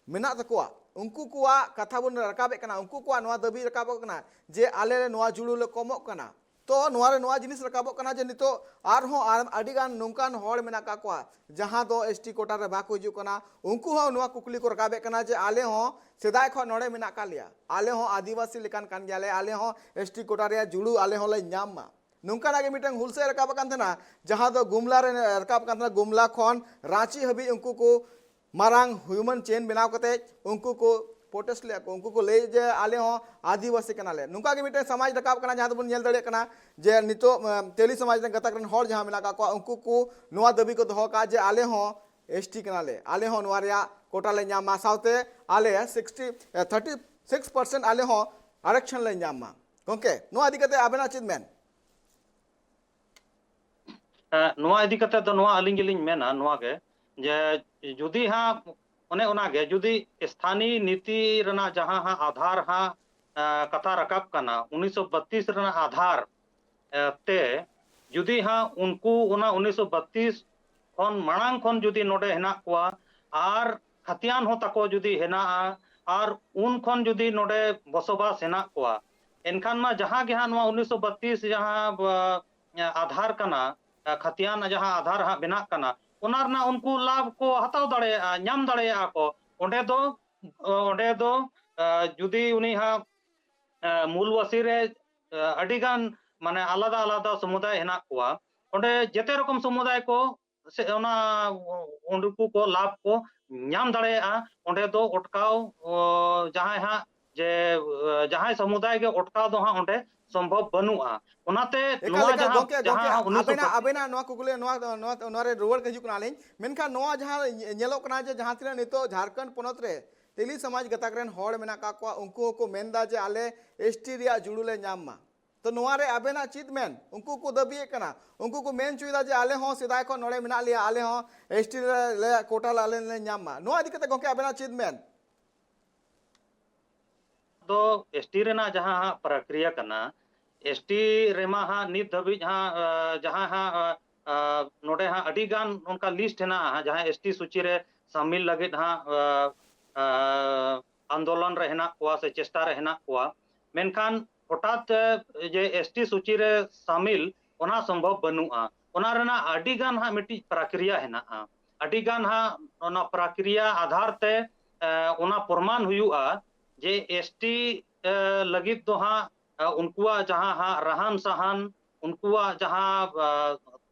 ᱢᱮᱱᱟᱜ ᱛᱟᱠᱚᱣᱟ, ᱩᱱᱠᱩ ᱠᱚᱣᱟᱜ ᱠᱟᱛᱷᱟ ᱵᱚᱱ ᱨᱟᱠᱟᱵᱮᱫ ᱠᱟᱱᱟ, ᱩᱱᱠᱩ ᱠᱚᱣᱟᱜ ᱱᱚᱣᱟ ᱫᱟᱹᱵᱤ ᱨᱟᱠᱟᱵᱚᱜ ᱠᱟᱱᱟ ᱡᱮ ᱟᱞᱮ ᱱᱚᱣᱟ ᱡᱩᱲᱩ ᱞᱮ ᱠᱚᱢᱚᱜ ᱠᱟᱱᱟ᱾ ᱛᱚ ᱱᱚᱣᱟ ᱨᱮ ᱱᱚᱣᱟ ᱡᱤᱱᱤᱥ ᱨᱟᱠᱟᱵᱚᱜ ᱠᱟᱱᱟ ᱡᱮ ᱱᱤᱛᱚᱜ ᱟᱨᱦᱚᱸ ᱟᱨ ᱟᱹᱰᱤ ᱜᱟᱱ ᱱᱚᱝᱠᱟᱱ ᱦᱚᱲ ᱢᱮᱱᱟᱜ ᱠᱟᱜ ᱠᱚᱣᱟ ᱡᱟᱦᱟᱸ ᱫᱚ ᱮᱥ ᱴᱤ ᱠᱳᱴᱟ ᱨᱮ ᱵᱟᱠᱚ ᱦᱤᱡᱩᱜ ᱠᱟᱱᱟ᱾ ᱩᱱᱠᱩ ᱦᱚᱸ ᱱᱚᱣᱟ ᱠᱩᱠᱞᱤ ᱠᱚ ᱨᱟᱠᱟᱵᱮᱫ ᱠᱟᱱᱟ ᱡᱮ ᱟᱞᱮ ᱦᱚᱸ ᱥᱮᱫᱟᱭ ᱠᱷᱚᱱ ᱱᱚᱰᱮ ᱢᱮᱱᱟᱜ ᱠᱟᱜ ᱞᱮᱭᱟ, ᱟᱞᱮ ᱦᱚᱸ ᱟᱹᱫᱤᱵᱟᱹᱥᱤ ᱞᱮᱠᱟᱱ ᱠᱟᱱ ᱜᱮᱭᱟᱞᱮ, ᱟᱞᱮ ᱦᱚᱸ ᱮᱥ ᱴᱤ ᱠᱳᱴᱟ ᱨᱮᱭᱟᱜ ᱡᱩᱲᱩ ᱟᱞᱮ ᱦᱚᱸᱞᱮ ᱧᱟᱢ ᱢᱟ᱾ ᱱᱚᱝᱠᱟᱱᱟᱜ ᱜᱮ ᱢᱤᱫᱴᱟᱝ ᱦᱩᱞᱥᱟᱹᱭ ᱨᱟᱠᱟᱵ ᱟᱠᱟᱱ ᱛᱟᱦᱮᱱᱟ, ᱡᱟᱦᱟᱸ ᱫᱚ ᱜᱩᱢᱞᱟ ᱨᱮ ᱨᱟᱠᱟᱵ ᱟᱠᱟᱱ ᱛᱟᱦᱮᱱᱟ, ᱜᱩᱢᱞᱟ ᱠᱷᱚᱱ ᱨᱟᱸᱪᱤ ᱦᱟᱹᱵᱤᱡ ᱩᱱᱠᱩ ᱠᱚ ᱢᱟᱨᱟᱝ ᱦᱤᱭᱩᱢᱮᱱ ᱪᱮᱱ ᱵᱮᱱᱟᱣ ᱠᱟᱛᱮ ᱩᱱᱠᱩ ᱠᱚ ᱯᱨᱚᱴᱮᱥᱴ ᱞᱮᱫᱼᱟ ᱠᱚ᱾ ᱩᱱᱠᱩ ᱠᱚ ᱞᱟᱹᱭ ᱡᱮ ᱟᱞᱮ ᱦᱚᱸ ᱟᱹᱫᱤᱵᱟᱹᱥᱤ ᱠᱟᱱᱟᱞᱮ᱾ ᱱᱚᱝᱠᱟ ᱜᱮ ᱢᱤᱫᱴᱮᱱ ᱥᱚᱢᱟᱡᱽ ᱨᱟᱠᱟᱵ ᱠᱟᱱᱟ, ᱡᱟᱦᱟᱸ ᱫᱚᱵᱚᱱ ᱧᱮᱞ ᱫᱟᱲᱮᱭᱟᱜ ᱠᱟᱱᱟ ᱡᱮ ᱱᱤᱛᱚᱜ, ᱮ, ᱛᱮᱞᱤ ᱥᱚᱢᱟᱡᱽ ᱨᱮᱱ ᱜᱟᱛᱟᱠ ᱨᱮᱱ ᱦᱚᱲ ᱡᱟᱦᱟᱸ ᱢᱮᱱᱟᱜ ᱟᱠᱟᱫ ᱠᱚᱣᱟ, ᱩᱱᱠᱩ ᱠᱚ ᱱᱚᱣᱟ ᱫᱟᱹᱵᱤ ᱠᱚ ᱫᱚᱦᱚ ᱠᱟᱜᱼᱟ ᱡᱮ ᱟᱞᱮ ᱦᱚᱸ ᱮᱥ ᱴᱤ ᱠᱟᱱᱟᱞᱮ, ᱟᱞᱮ ᱦᱚᱸ ᱱᱚᱣᱟ ᱨᱮᱭᱟᱜ ᱠᱳᱴᱟ ᱞᱮ ᱧᱟᱢᱟ, ᱥᱟᱶᱛᱮ ᱟᱞᱮ ᱥᱤᱠᱥᱴᱤ, ᱮ, ᱛᱷᱟᱨᱴᱤ ᱥᱤᱠᱥ ᱯᱟᱨᱥᱮᱱᱴ ᱟᱞᱮ ᱦᱚᱸ ᱟᱨᱮᱠᱥᱚᱱ ᱞᱮ ᱧᱟᱢ ᱢᱟ᱾ ᱜᱚᱢᱠᱮ, ᱱᱚᱣᱟ ᱤᱫᱤ ᱠᱟᱛᱮ ᱟᱵᱮᱱᱟᱜ ᱪᱮᱫ ᱢᱮᱱ? ᱮ, ᱱᱚᱣᱟ ᱤᱫᱤ ᱠᱟᱛᱮ ᱫᱚ ᱱᱚᱣᱟ ᱟᱹᱞᱤᱧ ᱜᱮᱞᱤᱧ ᱢᱮᱱᱟ ᱱᱚᱣᱟ ᱜᱮ, ᱡᱮ ᱡᱩᱫᱤ ᱦᱟᱸᱜ ᱚᱱᱮ ᱚᱱᱟ ᱜᱮ ᱡᱩᱫᱤ ᱥᱛᱷᱟᱱᱤ ᱱᱤᱛᱤ ᱨᱮᱱᱟᱜ ᱡᱟᱦᱟᱸ ᱦᱟᱸᱜ ᱟᱫᱷᱟᱨ ᱦᱟᱸᱜ, ᱮ, ᱠᱟᱛᱷᱟ ᱨᱟᱠᱟᱵ ᱠᱟᱱᱟ, ᱩᱱᱤᱥᱥᱚ ᱵᱟᱛᱤᱥ ᱨᱮᱱᱟᱜ ᱟᱫᱷᱟᱨ, ᱮ, ᱛᱮ ᱡᱩᱫᱤ ᱦᱟᱸᱜ ᱩᱱᱠᱩ ᱚᱱᱟ ᱩᱱᱤᱥᱥᱚ ᱵᱟᱛᱤᱥ ᱠᱷᱚᱱ ᱢᱟᱲᱟᱝ ᱠᱷᱚᱱ ᱡᱩᱫᱤ ᱱᱚᱰᱮ ᱦᱮᱱᱟᱜ ᱠᱚᱣᱟ ᱟᱨ ᱠᱷᱟᱛᱤᱭᱟᱱ ᱦᱚᱸ ᱛᱟᱠᱚ ᱡᱩᱫᱤ ᱦᱮᱱᱟᱜᱼᱟ, ᱟᱨ ᱩᱱ ᱠᱷᱚᱱ ᱡᱩᱫᱤ ᱱᱚᱰᱮ ᱵᱚᱥᱚᱵᱟᱥ ᱦᱮᱱᱟᱜ ᱠᱚᱣᱟ, ᱮᱱᱠᱷᱟᱱ ᱢᱟ ᱡᱟᱦᱟᱸ ᱜᱮ ᱦᱟᱸᱜ ᱱᱚᱣᱟ ᱩᱱᱤᱥᱥᱚ ᱵᱟᱛᱤᱥ ᱡᱟᱦᱟᱸ, ᱟ, ᱟᱫᱷᱟᱨ ᱠᱟᱱᱟ, ᱟ, ᱠᱷᱟᱛᱤᱭᱟᱱ ᱡᱟᱦᱟᱸ ᱟᱫᱷᱟᱨ ᱦᱟᱸᱜ ᱵᱮᱱᱟᱜ ᱠᱟᱱᱟ, ᱚᱱᱟ ᱨᱮᱱᱟᱜ ᱩᱱᱠᱩ ᱞᱟᱵᱷ ᱠᱚ ᱦᱟᱛᱟᱣ ᱫᱟᱲᱮᱭᱟᱜᱼᱟ, ᱧᱟᱢ ᱫᱟᱲᱮᱭᱟᱜᱼᱟ ᱠᱚ᱾ ᱚᱸᱰᱮ ᱫᱚ, ᱚᱸᱰᱮ ᱫᱚ, ᱟ, ᱡᱩᱫᱤ ᱩᱱᱤ ᱦᱟᱸᱜ, ᱟ, ᱢᱩᱞᱵᱟᱥᱤ ᱨᱮ, ᱟ, ᱟᱹᱰᱤ ᱜᱟᱱ ᱢᱟᱱᱮ ᱟᱞᱟᱫᱟ ᱟᱞᱟᱫᱟ ᱥᱚᱢᱩᱫᱟᱭ ᱦᱮᱱᱟᱜ ᱠᱚᱣᱟ, ᱚᱸᱰᱮ ᱡᱮᱛᱮ ᱨᱚᱠᱚᱢ ᱥᱚᱢᱩᱫᱟᱭ ᱠᱚ ᱥᱮ ᱚᱱᱟ ᱩᱱᱠᱩ ᱠᱚ ᱞᱟᱵᱷ ᱠᱚ ᱧᱟᱢ ᱫᱟᱲᱮᱭᱟᱜᱼᱟ᱾ ᱚᱸᱰᱮ ᱫᱚ ᱚᱴᱠᱟᱣ, ᱚ, ᱡᱟᱦᱟᱸᱭ ᱦᱟᱸᱜ ᱡᱮ, ᱚ, ᱡᱟᱦᱟᱸᱭ ᱥᱚᱢᱩᱫᱟᱭ ᱜᱮ ᱚᱴᱠᱟᱣ ᱫᱚ ᱦᱟᱸᱜ ᱚᱸᱰᱮ ᱥᱚᱢᱵᱷᱚᱵ ᱵᱟᱹᱱᱩᱜᱼᱟ᱾ ᱚᱱᱟᱛᱮ ᱮᱠᱟᱞ, ᱱᱚᱣᱟ ᱮᱠᱟᱞ, ᱡᱟᱦᱟᱸ, ᱜᱚᱝᱠᱮ, ᱡᱟᱦᱟᱸ ᱜᱚᱝᱠᱮ, ᱦᱟᱸᱜ ᱩᱱᱤᱥᱥᱚ ᱟᱵᱮᱱᱟᱜ, ᱟᱵᱮᱱᱟᱜ ᱱᱚᱣᱟ ᱠᱩᱠᱞᱤ, ᱱᱚᱣᱟ, ᱱᱚᱣᱟ, ᱱᱚᱣᱟ ᱨᱮ ᱨᱩᱣᱟᱹᱲ ᱦᱤᱡᱩᱜ ᱠᱟᱱᱟᱞᱤᱧ᱾ ᱢᱮᱱᱠᱷᱟᱱ ᱱᱚᱣᱟ ᱡᱟᱦᱟᱸ ᱧᱮ-, ᱧᱮᱞᱚᱜ ᱠᱟᱱᱟ ᱡᱮ ᱡᱟᱦᱟᱸ ᱛᱤᱱᱟᱹᱜ ᱱᱤᱛᱚᱜ ᱡᱷᱟᱲᱠᱷᱚᱸᱰ ᱯᱚᱱᱚᱛ ᱨᱮ ᱛᱤᱞᱤ ᱥᱚᱢᱟᱡᱽ ᱜᱟᱛᱟᱠ ᱨᱮᱱ ᱦᱚᱲ ᱢᱮᱱᱟᱜ ᱠᱟᱜ ᱠᱚᱣᱟ, ᱩᱱᱠᱩ ᱦᱚᱸᱠᱚ ᱢᱮᱱᱫᱟ ᱡᱮ ᱟᱞᱮ ᱮᱥ ᱴᱤ ᱨᱮᱭᱟᱜ ᱡᱩᱲᱩ ᱞᱮ ᱧᱟᱢ ᱢᱟ᱾ ᱛᱚ ᱱᱚᱣᱟ ᱨᱮ ᱟᱵᱮᱱᱟᱜ ᱪᱮᱫ ᱢᱮᱱ? ᱩᱱᱠᱩ ᱠᱚ ᱫᱟᱹᱵᱤᱭᱮᱫ ᱠᱟᱱᱟ, ᱩᱱᱠᱩ ᱠᱚ ᱢᱮᱱ ᱦᱚᱪᱚᱭᱮᱫᱟ ᱡᱮ ᱟᱞᱮ ᱦᱚᱸ ᱥᱮᱫᱟᱭ ᱠᱷᱚᱱ ᱱᱚᱰᱮ ᱢᱮᱱᱟᱜ ᱞᱮᱭᱟ, ᱟᱞᱮ ᱦᱚᱸ ᱮᱥ ᱴᱤ ᱨᱮ, ᱞᱮ ᱠᱳᱴᱟ ᱞᱮ, ᱟᱞᱮ ᱞᱮ ᱧᱟᱢ ᱢᱟ᱾ ᱱᱚᱣᱟ ᱤᱫᱤ ᱠᱟᱛᱮ ᱜᱚᱝᱠᱮ ᱟᱵᱮᱱᱟᱜ ᱪᱮᱫ ᱢᱮᱱ? ᱫᱚ ᱮᱥ ᱴᱤ ᱨᱮᱱᱟᱜ ᱡᱟᱦᱟᱸ ᱦᱟᱸᱜ ᱯᱨᱚᱠᱨᱤᱭᱟ ᱠᱟᱱᱟ, ᱮᱥ ᱴᱤ ᱨᱮᱢᱟ ᱦᱟᱸᱜ ᱱᱤᱛ ᱫᱷᱟᱹᱵᱤᱡ ᱦᱟᱸᱜ, ᱟ, ᱡᱟᱦᱟᱸ ᱦᱟᱸᱜ, ᱟ, ᱟ, ᱱᱚᱰᱮ ᱦᱟᱸᱜ ᱟᱹᱰᱤ ᱜᱟᱱ ᱚᱱᱠᱟ ᱞᱤᱥᱴ ᱦᱮᱱᱟᱜᱼᱟ ᱦᱟᱸᱜ, ᱡᱟᱦᱟᱸ ᱮᱥ ᱴᱤ ᱥᱩᱪᱤ ᱨᱮ ᱥᱟᱢᱤᱞ ᱞᱟᱹᱜᱤᱫ ᱦᱟᱸᱜ, ᱟ, ᱟ, ᱟᱱᱫᱳᱞᱚᱱ ᱨᱮ ᱦᱮᱱᱟᱜ ᱠᱚᱣᱟ ᱥᱮ ᱪᱮᱥᱴᱟ ᱨᱮ ᱦᱮᱱᱟᱜ ᱠᱚᱣᱟ᱾ ᱢᱮᱱᱠᱷᱟᱱ ᱦᱚᱴᱟᱛ, ᱮ, ᱡᱮ ᱮᱥ ᱴᱤ ᱥᱩᱪᱤ ᱨᱮ ᱥᱟᱢᱤᱞ, ᱚᱱᱟ ᱥᱚᱢᱵᱷᱚᱵ ᱵᱟᱹᱱᱩᱜᱼᱟ᱾ ᱚᱱᱟ ᱨᱮᱱᱟᱜ ᱟᱹᱰᱤ ᱜᱟᱱ ᱦᱟᱸᱜ ᱢᱤᱫᱴᱤᱡ ᱯᱨᱟᱠᱨᱤᱭᱟ ᱦᱮᱱᱟᱜᱼᱟ᱾ ᱟᱹᱰᱤ ᱜᱟᱱ ᱦᱟᱸᱜ ᱚᱱᱟ ᱯᱨᱟᱠᱨᱤᱭᱟ ᱟᱫᱷᱟᱨ ᱛᱮ, ᱮ, ᱚᱱᱟ ᱯᱨᱚᱢᱟᱱ ᱦᱩᱭᱩᱜᱼᱟ ᱡᱮ ᱮᱥ ᱴᱤ, ᱮ, ᱞᱟᱹᱜᱤᱫ ᱫᱚ ᱦᱟᱸᱜ, ᱮ, ᱩᱱᱠᱩᱣᱟᱜ ᱡᱟᱦᱟᱸ ᱦᱟᱸᱜ ᱨᱟᱦᱟᱱ ᱥᱟᱦᱟᱱ, ᱩᱱᱠᱩᱣᱟᱜ ᱡᱟᱦᱟᱸ, ᱮ,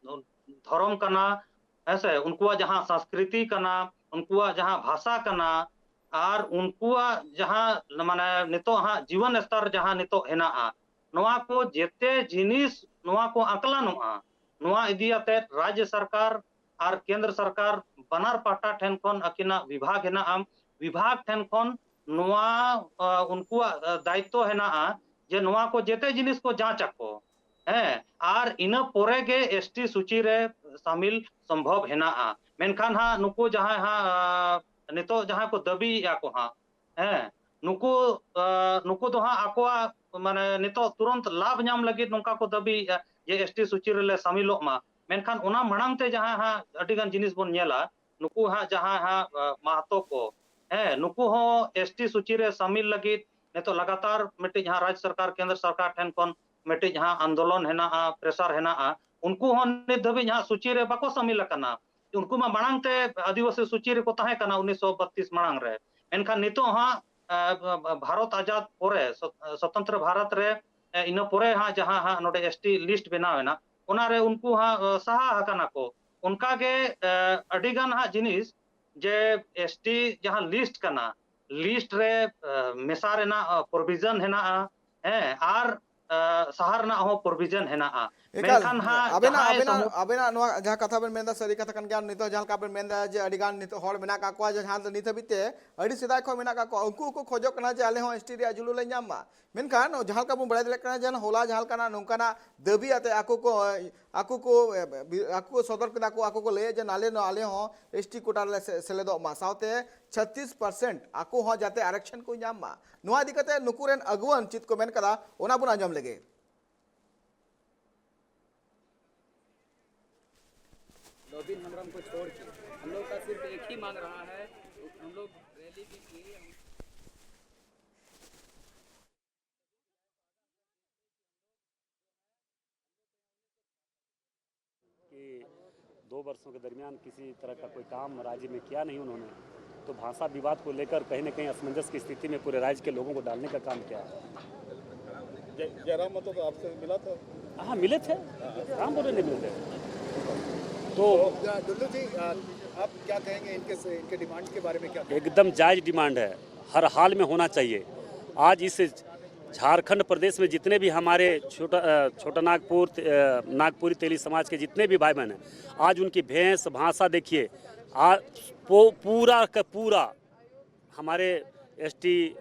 ᱫᱷᱚᱨᱚᱢ ᱠᱟᱱᱟ, ᱦᱮᱸ ᱥᱮ, ᱩᱱᱠᱩᱣᱟᱜ ᱡᱟᱦᱟᱸ ᱥᱚᱝᱥᱠᱨᱤᱛᱤ ᱠᱟᱱᱟ, ᱩᱱᱠᱩᱣᱟᱜ ᱡᱟᱦᱟᱸ ᱵᱷᱟᱥᱟ ᱠᱟᱱᱟ, ᱟᱨ ᱩᱱᱠᱩᱣᱟᱜ ᱡᱟᱦᱟᱸ ᱢᱟᱱᱮ ᱱᱤᱛᱚᱜ ᱦᱟᱸᱜ ᱡᱤᱵᱚᱱ ᱥᱛᱚᱨ ᱡᱟᱦᱟᱸ ᱱᱤᱛᱚᱜ ᱦᱮᱱᱟᱜᱼᱟ, ᱱᱚᱣᱟ ᱠᱚ ᱡᱮᱛᱮ ᱡᱤᱱᱤᱥ ᱱᱚᱣᱟ ᱠᱚ ᱟᱠᱞᱟᱱᱚᱜᱼᱟ᱾ ᱱᱚᱣᱟ ᱤᱫᱤ ᱟᱛᱮ ᱨᱟᱡᱽᱡᱚ ᱥᱚᱨᱠᱟᱨ ᱟᱨ ᱠᱮᱱᱫᱨᱚ ᱥᱚᱨᱠᱟᱨ ᱵᱟᱱᱟᱨ ᱯᱟᱦᱴᱟ ᱴᱷᱮᱱ ᱠᱷᱚᱱ ᱟᱹᱠᱤᱱᱟᱜ ᱵᱤᱵᱷᱟᱜᱽ ᱦᱮᱱᱟᱜᱼᱟ, ᱵᱤᱵᱷᱟᱜᱽ ᱴᱷᱮᱱ ᱠᱷᱚᱱ ᱱᱚᱣᱟ, ᱟ, ᱩᱱᱠᱩᱣᱟᱜ, ᱟ, ᱫᱟᱭᱤᱛᱛᱚ ᱦᱮᱱᱟᱜᱼᱟ ᱡᱮ ᱱᱚᱣᱟ ᱠᱚ ᱡᱮᱛᱮ ᱡᱤᱱᱤᱥ ᱠᱚ ᱡᱟᱸᱪ ᱟᱠᱚ᱾ ᱦᱮᱸ, ᱟᱨ ᱤᱱᱟᱹ ᱯᱚᱨᱮ ᱜᱮ ᱮᱥ ᱴᱤ ᱥᱩᱪᱤ ᱨᱮ ᱥᱟᱢᱤᱞ ᱥᱚᱢᱵᱷᱚᱵ ᱦᱮᱱᱟᱜᱼᱟ᱾ ᱢᱮᱱᱠᱷᱟᱱ ᱦᱟᱸᱜ ᱱᱩᱠᱩ ᱡᱟᱦᱟᱸᱭ ᱦᱟᱸᱜ, ᱟ, ᱱᱤᱛᱚᱜ ᱡᱟᱦᱟᱸ ᱠᱚ ᱫᱟᱹᱵᱤᱭᱮᱫᱼᱟ ᱠᱚ ᱦᱟᱸᱜ, ᱦᱮᱸ, ᱱᱩᱠᱩ, ᱟ, ᱱᱩᱠᱩ ᱫᱚ ᱦᱟᱸᱜ ᱟᱠᱚᱣᱟᱜ ᱢᱟᱱᱮ ᱱᱤᱛᱚᱜ ᱛᱩᱨᱚᱱᱛ ᱞᱟᱵᱷ ᱧᱟᱢ ᱞᱟᱹᱜᱤᱫ ᱱᱚᱝᱠᱟ ᱠᱚ ᱫᱟᱹᱵᱤᱭᱮᱫᱼᱟ ᱡᱮ ᱮᱥ ᱴᱤ ᱥᱩᱪᱤ ᱨᱮᱞᱮ ᱥᱟᱢᱤᱞᱚᱜ ᱢᱟ᱾ ᱢᱮᱱᱠᱷᱟᱱ ᱚᱱᱟ ᱢᱟᱲᱟᱝ ᱛᱮ ᱡᱟᱦᱟᱸ ᱦᱟᱸᱜ ᱟᱹᱰᱤ ᱜᱟᱱ ᱡᱤᱱᱤᱥ ᱵᱚᱱ ᱧᱮᱞᱟ, ᱱᱩᱠᱩ ᱦᱟᱸᱜ ᱡᱟᱦᱟᱸ ᱦᱟᱸᱜ, ᱟ, ᱢᱟᱦᱟᱛᱚ ᱠᱚ, ᱦᱮᱸ, ᱱᱩᱠᱩ ᱦᱚᱸ ᱮᱥ ᱴᱤ ᱥᱩᱪᱤ ᱨᱮ ᱥᱟᱢᱤᱞ ᱞᱟᱹᱜᱤᱫ ᱱᱤᱛᱚᱜ ᱞᱟᱜᱟᱛᱟᱨ ᱢᱤᱫᱴᱤᱡ ᱦᱟᱸᱜ ᱨᱟᱡᱽ ᱥᱚᱨᱠᱟᱨ, ᱠᱮᱱᱫᱨᱚ ᱥᱚᱨᱠᱟᱨ ᱴᱷᱮᱱ ᱠᱷᱚᱱ ᱢᱤᱫᱴᱤᱡ ᱦᱟᱸᱜ ᱟᱱᱫᱳᱞᱚᱱ ᱦᱮᱱᱟᱜᱼᱟ, pressure ᱦᱮᱱᱟᱜᱼᱟ, ᱩᱱᱠᱩ ᱦᱚᱸ ᱱᱤᱛ ᱫᱷᱟᱹᱵᱤᱡ ᱦᱟᱸᱜ ᱥᱩᱪᱤ ᱨᱮ ᱵᱟᱠᱚ ᱥᱟᱢᱤᱞ ᱟᱠᱟᱱᱟ᱾ ᱩᱱᱠᱩ ᱢᱟ ᱢᱟᱲᱟᱝ ᱛᱮ ᱟᱹᱫᱤᱵᱟᱹᱥᱤ ᱥᱩᱪᱤ ᱨᱮᱠᱚ ᱛᱟᱦᱮᱸ ᱠᱟᱱᱟ ᱩᱱᱤᱥᱥᱚ ᱵᱟᱛᱛᱨᱤᱥ ᱢᱟᱲᱟᱝ ᱨᱮ᱾ ᱢᱮᱱᱠᱷᱟᱱ ᱱᱤᱛᱚᱜ ᱦᱟᱸᱜ, ᱮ, ᱵᱷᱟᱨᱚᱛ ᱟᱡᱟᱫ ᱯᱚᱨᱮ, ᱥᱚ-, ᱥᱚᱛᱚᱱᱛᱨᱚ ᱵᱷᱟᱨᱚᱛ ᱨᱮ, ᱮ, ᱤᱱᱟᱹ ᱯᱚᱨᱮ ᱦᱟᱸᱜ ᱡᱟᱦᱟᱸ ᱦᱟᱸᱜ ᱱᱚᱰᱮ ᱮᱥ ᱴᱤ ᱞᱤᱥᱴ ᱵᱮᱱᱟᱣ ᱮᱱᱟ, ᱚᱱᱟ ᱨᱮ ᱩᱱᱠᱩ ᱦᱟᱸᱜ, ᱮ, ᱥᱟᱦᱟ ᱟᱠᱟᱱᱟ ᱠᱚ᱾ ᱚᱱᱠᱟ ᱜᱮ, ᱮ, ᱟᱹᱰᱤ ᱜᱟᱱ ᱦᱟᱸᱜ ᱡᱤᱱᱤᱥ ᱡᱮ ᱮᱥ ᱴᱤ ᱡᱟᱦᱟᱸ ᱞᱤᱥᱴ ᱠᱟᱱᱟ, ᱞᱤᱥᱴ ᱨᱮ, ᱮ, ᱢᱮᱥᱟ ᱨᱮᱱᱟᱜ, ᱮ, ᱯᱨᱚᱵᱷᱤᱡᱚᱱ ᱦᱮᱱᱟᱜᱼᱟ, ᱦᱮᱸ, ᱟᱨ, ᱮ, ᱥᱟᱦᱟ ᱨᱮᱱᱟᱜ ᱦᱚᱸ ᱯᱨᱚᱵᱷᱤᱡᱚᱱ ᱦᱮᱱᱟᱜᱼᱟ᱾ ᱮᱠᱟᱞ᱾ ᱢᱮᱱᱠᱷᱟᱱ ᱦᱟᱸᱜ ᱟᱵᱮᱱᱟᱜ, ᱡᱟᱦᱟᱸᱭ ᱟᱵᱮᱱᱟᱜ, ᱥᱚᱢᱚ- ᱟᱵᱮᱱᱟᱜ ᱱᱚᱣᱟ ᱡᱟᱦᱟᱸ ᱠᱟᱛᱷᱟ ᱵᱮᱱ ᱢᱮᱱᱫᱟ, ᱥᱟᱹᱨᱤ ᱠᱟᱛᱷᱟ ᱠᱟᱱ ᱜᱮᱭᱟ᱾ ᱱᱤᱛᱚᱜ ᱡᱟᱦᱟᱸ ᱞᱮᱠᱟ ᱵᱮᱱ ᱢᱮᱱᱫᱟ ᱡᱮ ᱟᱹᱰᱤ ᱜᱟᱱ ᱱᱤᱛᱚᱜ ᱦᱚᱲ ᱢᱮᱱᱟᱜ ᱟᱠᱟᱫ ᱠᱚᱣᱟ ᱡᱟᱦᱟᱸ ᱫᱚ ᱱᱤᱛ ᱦᱟᱹᱵᱤᱡ ᱛᱮ ᱟᱹᱰᱤ ᱥᱮᱫᱟᱭ ᱠᱷᱚᱱ ᱢᱮᱱᱟᱜ ᱟᱠᱟᱫ ᱠᱚᱣᱟ, ᱩᱱᱠᱩ ᱦᱚᱸᱠᱚ ᱠᱷᱚᱡᱚᱜ ᱠᱟᱱᱟ ᱡᱮ ᱟᱞᱮ ᱦᱚᱸ ᱮᱥ ᱴᱤ ᱨᱮᱭᱟᱜ ᱡᱩᱞᱩ ᱞᱮ ᱧᱟᱢ ᱢᱟ᱾ ᱢᱮᱱᱠᱷᱟᱱ ᱡᱟᱦᱟᱸ ᱞᱮᱠᱟ ᱵᱚᱱ ᱵᱟᱲᱟᱭ ᱫᱟᱲᱮᱭᱟᱜ ᱠᱟᱱᱟ ᱡᱮ ᱦᱚᱞᱟ ᱡᱟᱦᱟᱸ ᱞᱮᱠᱟᱱᱟᱜ ᱱᱚᱝᱠᱟᱱᱟᱜ ᱫᱟᱹᱵᱤ ᱟᱛᱮ ᱟᱠᱚ ᱠᱚ, ᱟᱠᱚ ᱠᱚ, ᱟᱠᱚ ᱠᱚ ᱥᱚᱫᱚᱨ ᱠᱮᱫᱟ ᱠᱚ, ᱟᱠᱚ ᱠᱚ ᱞᱟᱹᱭᱟ ᱡᱮ ᱟᱞᱮ ᱱᱚᱣᱟ, ᱟᱞᱮ ᱦᱚᱸ ᱮᱥ ᱴᱤ ᱠᱳᱴᱟ ᱨᱮᱞᱮ ᱥᱮ-, ᱥᱮᱞᱮᱫᱚᱜ ᱢᱟ, ᱥᱟᱶᱛᱮ ᱪᱷᱟᱛᱛᱤᱥ ᱯᱟᱨᱥᱮᱱᱴ ᱟᱠᱚ ᱦᱚᱸ ᱡᱟᱛᱮ ᱟᱨᱮᱠᱥᱚᱱ ᱠᱚ ᱧᱟᱢ ᱢᱟ᱾ ᱱᱚᱣᱟ ᱤᱫᱤ ᱠᱟᱛᱮ ᱱᱩᱠᱩ ᱨᱮᱱ ᱟᱹᱜᱩᱣᱟᱹᱱ ᱪᱮᱫ ᱠᱚ ᱢᱮᱱ ᱠᱟᱫᱟ, ᱚᱱᱟ ᱵᱚᱱ ᱟᱸᱡᱚᱢ ᱞᱮᱜᱮ᱾ ᱱᱚᱵᱤᱱ ᱦᱮᱢᱵᱨᱚᱢ ᱠᱚ ᱪᱷᱳᱲ ᱠᱮ, ᱦᱟᱢ ᱞᱳᱜ ᱠᱟ ᱥᱤᱨᱯᱷ ᱮᱠ ᱦᱤ ᱢᱟᱝ ᱨᱟᱦᱟ ᱦᱟᱭ, ᱦᱟᱢ ᱞᱳᱜ ᱨᱮᱞᱤ ᱵᱷᱤ ᱠᱤᱭᱮ, ᱦᱟᱢ कि दो वर्षों के दरमियान किसी तरह का कोई काम राज्य में किया नहीं उन्होंने, तो भाषा विवाद को लेकर कहीं ना कहीं असमंजस की स्थिति में पूरे राज्य के लोगों को डालने का काम किया है। जय- जयराम महतो तो आपसे मिला था? हाँ, मिले थे। राम बोले नहीं मिलते। तो तो, डुल्लू जी, आ, आप क्या कहेंगे इनके से, इनके डिमांड के बारे में क्या कहेंगे? एकदम जायज डिमांड है, हर हाल में होना चाहिए। आज इस झारखंड प्रदेश में जितने भी हमारे छोटा, अ, छोटा नागपुर, अ, नागपुरी तेली समाज के जितने भी भाई बहन हैं, आज उनकी भेष भाषा देखिए, आ, पो-, पूरा का पूरा हमारे एस टी